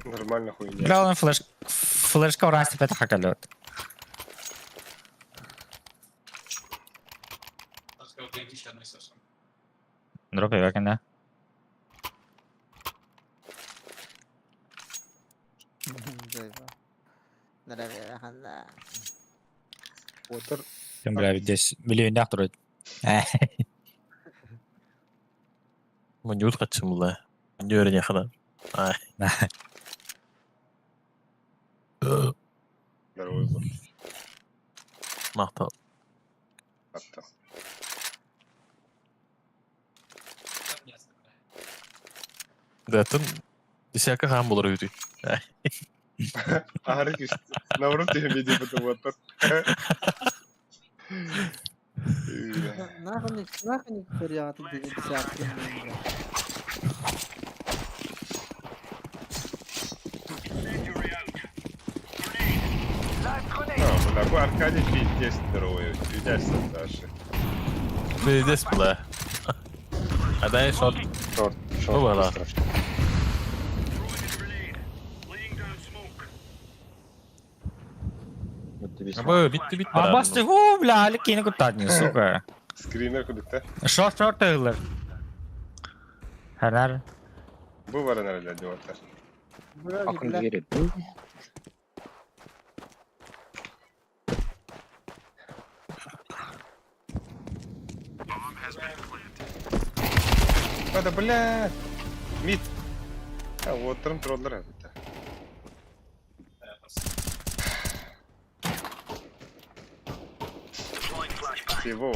Нормально хуйня. Бля, он флеш... Флешка в расте пята хакалет. Дропи векен, да? Отыр. Тем, бля, здесь миллионер строит. Муньют катчымла. Муньюрне хана. Ай. Здоровый был. Махта. Атта. Да, тын десяка хам болар үйді. Ары күш. Наоборот, я видел, потому что. Нахуй, нахуй, варианты десятки. А, бля, Аркадий пиздец здоровый. Видясь, Саша. Пиздец, бля. А дай шорт. Шорт, шорт. Оба, да. быстро. Вот тебе смок. Абы, битти бит Абас ты, у, бля, алики не кутатни, сука. Скринер кудыкта. Шорт, шорт, тыглар. Ханар. Бу бар нәрелә дип Окон двери. Да, бля. Мид. А, вот там троллер это. Всего.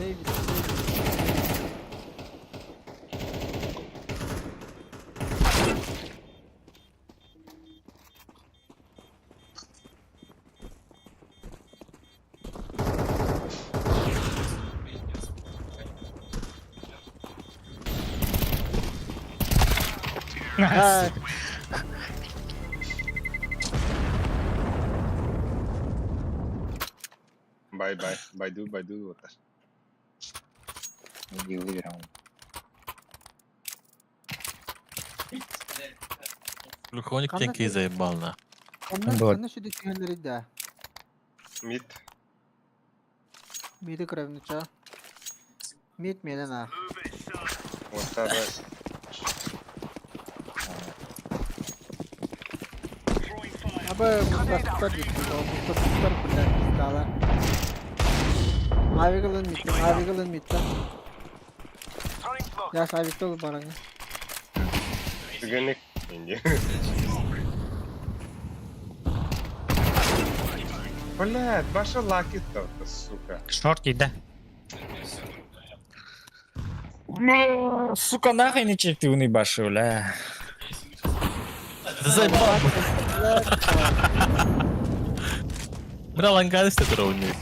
Сейвит, сейвит. А, Бай бай, байду байду вот. Иди выиграл. Хроник Ханна тенький ты- заебал на. Онно Вот. онно сүдү түһэннэри да. Мид. Миди кровнича. Мид менен а. Вот так. Абы мустастар дейт. Мустастар блядь, пиздала. Авигалын мид, авигалын мид. Я авиктол бараңы. Түгенек. Инди. Блядь, ваша лаки то, сука. Шорт да. Сука, нахуй не чертивный баши, бля. Заебал. Бля, лангадость это ровнее.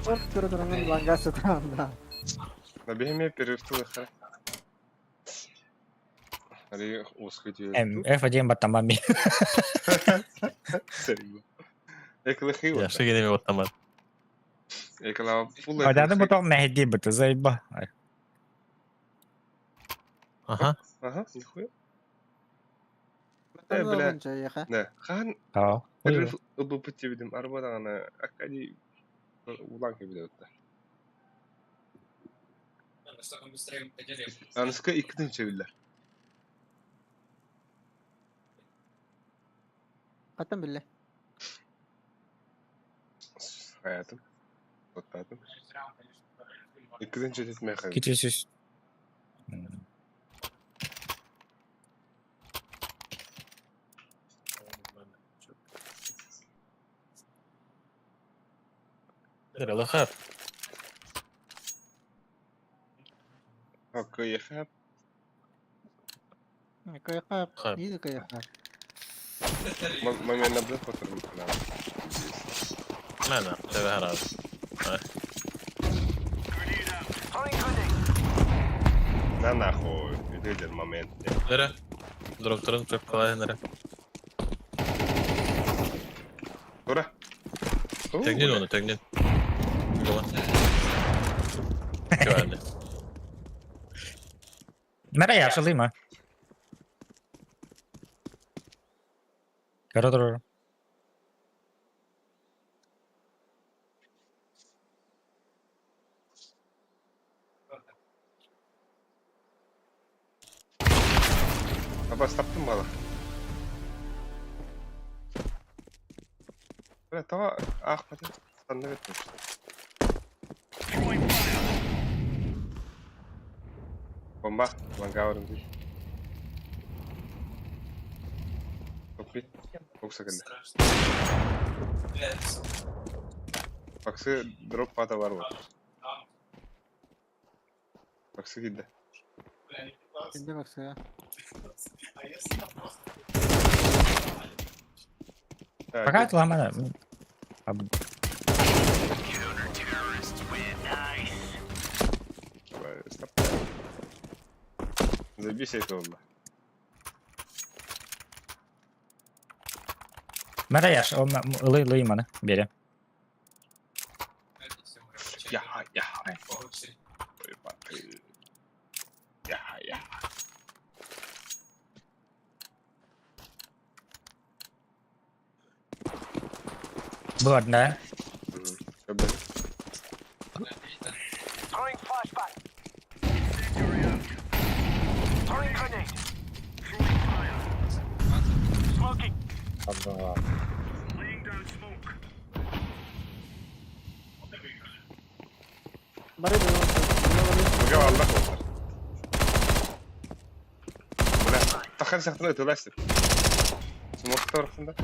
Орт көрө лангасы да. Набегами перерыв Али узкий М, F1 батамами. Я шагинами вот там. Одяну потом мехди бы ты заеба. Ага. Ага, нихуя. Э, бля. Да. Хан А. перерыв ылбыппыт диэбитим, арба даҕаны Аркадий улаан кэбилэ ытта. Аныска иккитин чэбиллэр. Хатан билле. Хаятым. Оттаатым. Иккитин чэтитмэ хабы. Кичи Лохар. Окей, Кайка, Хап. иди кайка. Момент на блок отырдым. Мена, тебе гаразд. На нахуй, видел момент. Нере. Дроп трын, чөп калай нере. Ура! Тегнин оны, тегнин. Гола. Güvenli. Nereye yaşalıyım ha? Kara dur. Аба стаптым бала. Бля, тава ах, пати. Санны бетмеш. Бомба, лангаурым дий. Топи. Бокса келди. Баксы дроп пата бар вот. Баксы кидди. Şimdi бакса. Пока ламана. Стоп. Забейся это oldu. Nereye yaş? O ылы ылы маны бери. Ya ya. Ya ya. Было, да? Абдулла. Бары бары. Бага Allah olsun. Бля, тахар сахтына өтөләсің. Смок тарafında.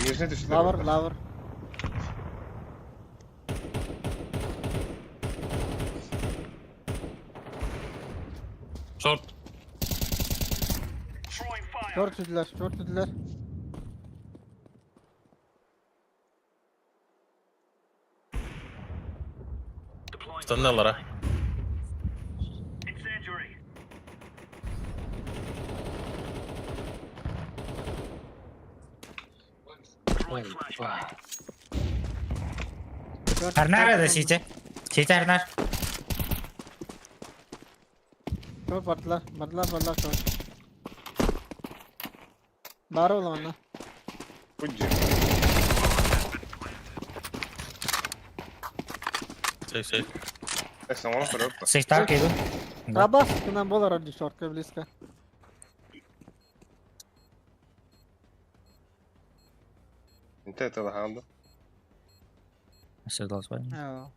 Нижний düştü. Лавр, лавр. Short. Short dediler, short dediler. Stanналара. Ой, ба. Short, Арнар short, да сити. Сити Арнар. Short bardılar, bardılar, bardılar short. Бары ола онна. Уйди. Сейф, сейф. Э, самолет вперед-то. Сейфтар киду. Да. Рабас, к нам было ради шортка близко. Инте это лаханда. Все должно.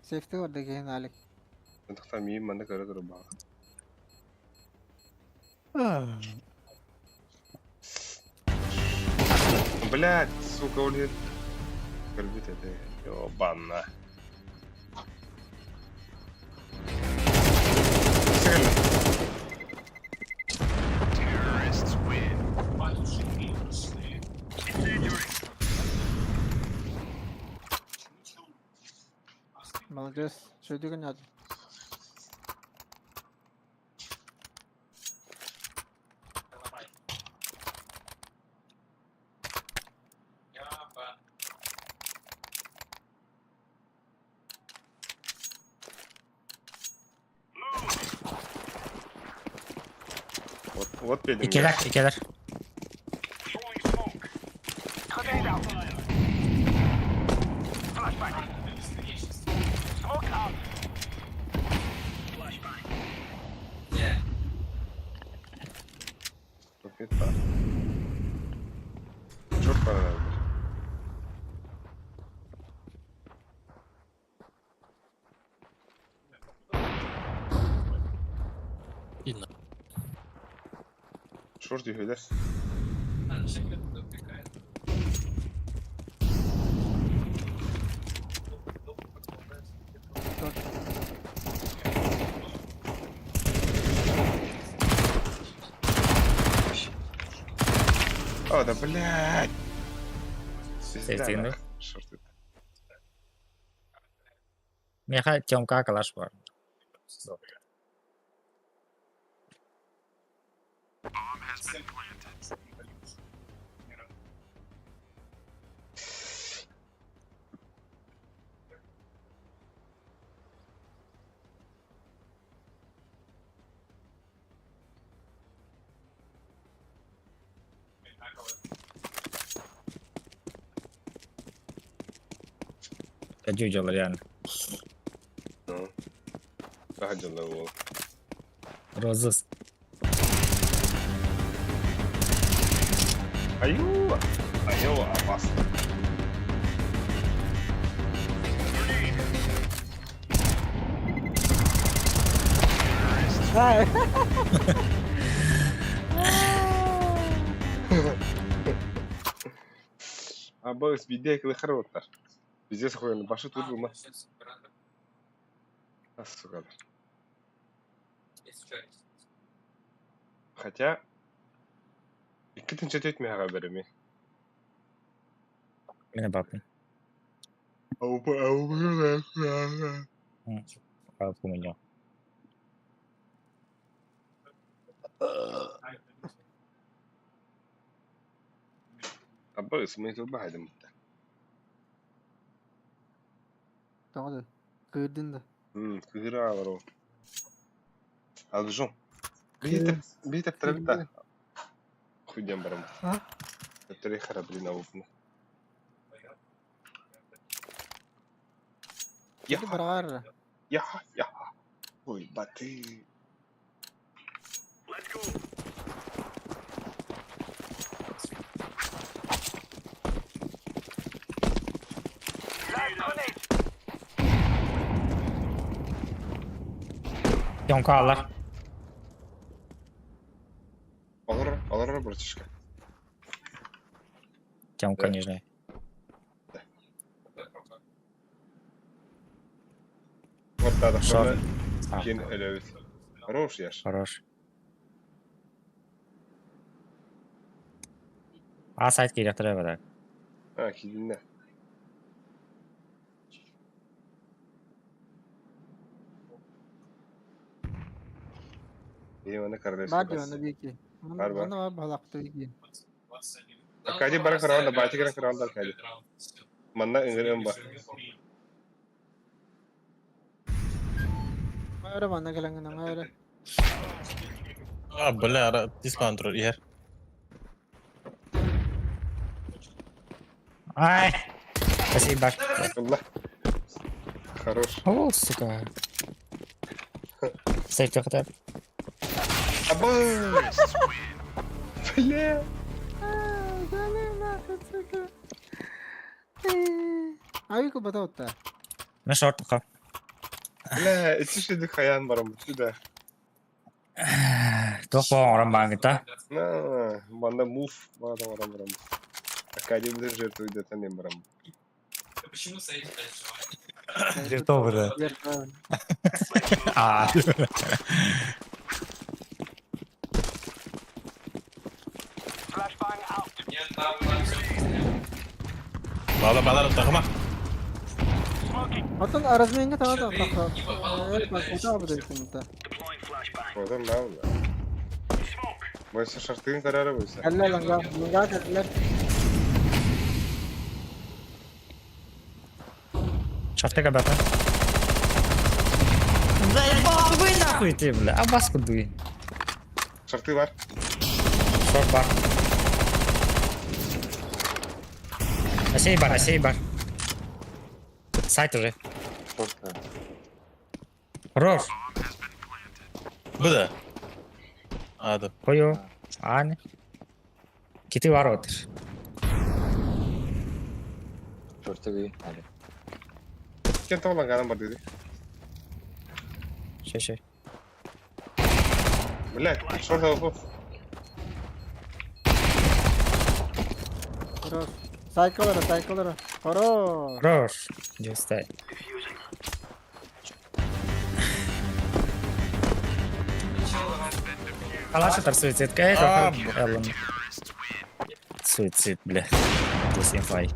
Сейфти бар деген Алик. Тахта миим манна көрө туру баа. Блять, сука, блин. Көрбүт это. Ёбана. Сыграли. Молодец. Что деген ят. Вот, вот педим. Икелер, икелер. Черт пора. Видно. Шорт юхилер. О, да блядь. Пизда, Сейфтинг. нах. Шорт это. Меха Тёмка калаш бар. Кадю реально. Ну. Гадила его. Розыск. Аю! Аю, опасно. Ай. А бос бидек лехроттар. Пиздец хуйно, башы тут был. А, сука. Хотя... Икки тынча мега береми. Мене бапын. Папу меня. Абы смысл баһадым. Тоғды. Кырдын да. Кыра бар ол. Алжон. Бейтеп, бейтеп трабита. Хуйдем барам. А? Три харабли на уфна. Я, Барар. я, я. Ой, баты. Тёмка алар. Алар, алар, братишка. Тёмка нижний. Вот да, Шорт. Кен өлөбүт. Хорош яш. Хорош. А сайт киириэхтэрэ бара. А, киирдэ. Е, оны Бар королевский диye бас. onu bir iki. Бар, бар. Onu var balakta iki. Аркадий бара караанда, бати кара караанда Аркадий. Манна ыҥырыам бар. Öyle bana gelen öyle. А, бля, диспан турар иһэр. Ай! Спасибо. Алла. Хорош. О, сука. Сейф хотя Аба! Бля! Abi को पता होता है На шорт пока. Бля, эти шеди хаян барам, сюда. Туох оҥорон бааҥҥыта. На, манна мув, бада барам барам. Аркадий будет жертву идет, а не барам. Почему сейф дальше? Жертовы, да. А. Нет, там, там все. Бала балар тахма. Hatta arazmenge tamam tamam Ты tamam. не попал, Evet bak блядь. o da bu da üstünde. Одан да, да. Бойся шартын карары бойся. Kelle langa langa kelle. Шорты ребята. Заебал вы нахуй ты, бля. А вас куды? Шарты бар. Шорт бар. Асей бар, асей бар. Сайт уже. Шорт. Хорош. Буда. Ада. Хою. Ани. Киты ворот. Шорты ви. Али. Кен тавланганым бар деди. Ща, ща. Бля, шорт алып. Хорош. Saykolara saykolara. Хорош. Хорош. Дюстай. Калашитар суицид. Эй, А, Эллен. Суицид, бля. Плюс инфай.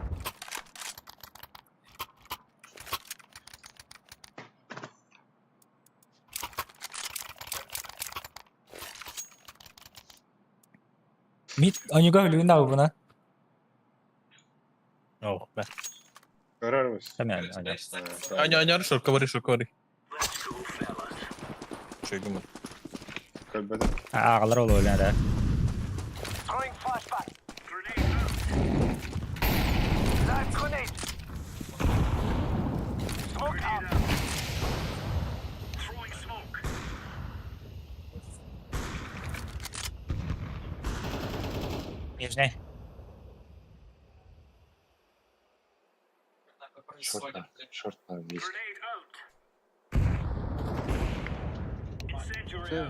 Мид, они говорили, на убна. О, бля. Карары бойся. Там я, они. Аня, аня, шорт, говори, шорт, говори. Че думаю? Көлбеде. А, алар ол ойлар, да. Нижний. Шорт. Шорт близко. Şey.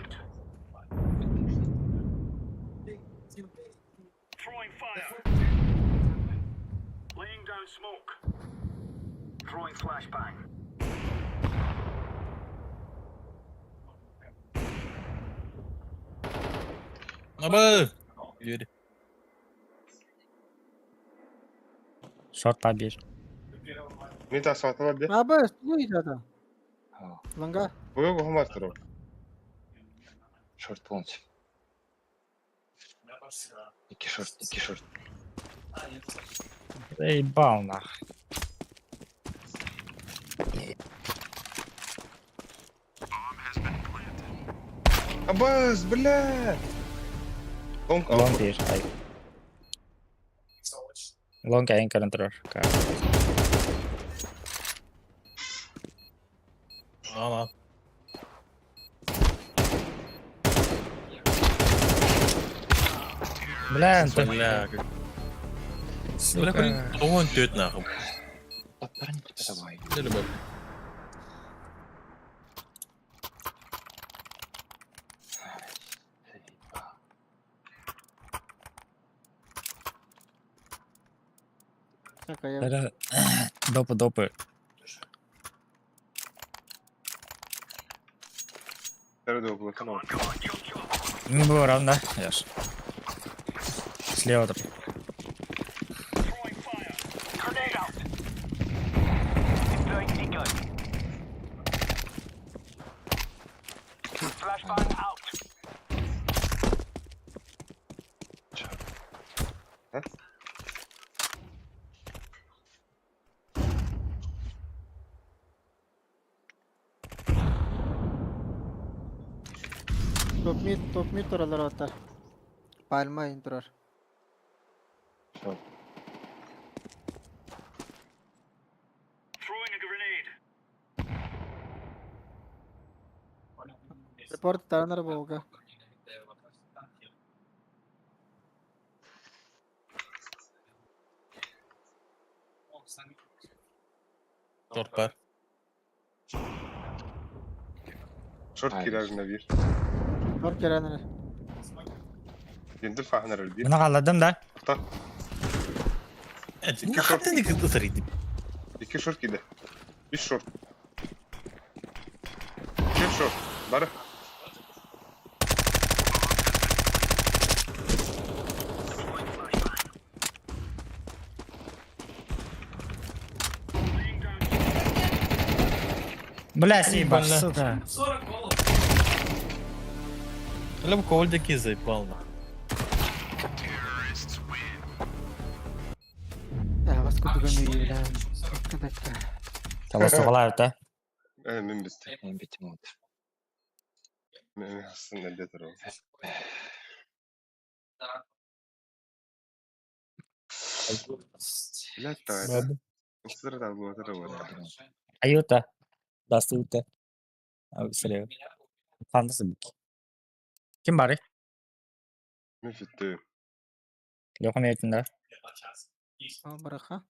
Аба! Юрий. Шорт побежь. Мен та сатылар де. Abi bu zaten. А, Langa. Буйг хумастыр. Шорт полностью. Ики шорт, ики шорт. Заебал нах. Абас, бля! Лонг Лонг бир. Ай. Лонг айын көрін тұрар. Ана. Бля, Антон. Бля, как. Бля, Сука. он тёт нахуй. Давай. Не люблю. Şaka ya. Допы, допы. Бары доплатан ол. Ну, было равно, да? Яш. Слева там. Топ мид, топ мид туралар оттар. Пальма ин турар. Шорт. Репорт таранар болга. Шорт бар. Шорт Ай. киражына бир. Тор керенер. Енді фахнар бир. Мына қаладым да. Тоқта. Не хотели кытырить. Екі шорт киді. Үш шорт. Төрт шорт. Бары. Бля, съебал, Бля. сука. Леб колдики заебал нахуй. Я вас куда гоню, бля. Таласы да. Ә, мен бітті. Мен бітім oldu. Мен астында бетер ол. Блядь, давай. Сіздер да бұл отыр ғой. Аюта. Дастута. Слева. Қандысы. Ким бар? Мен бітті. Жоқ, мен да. Браха.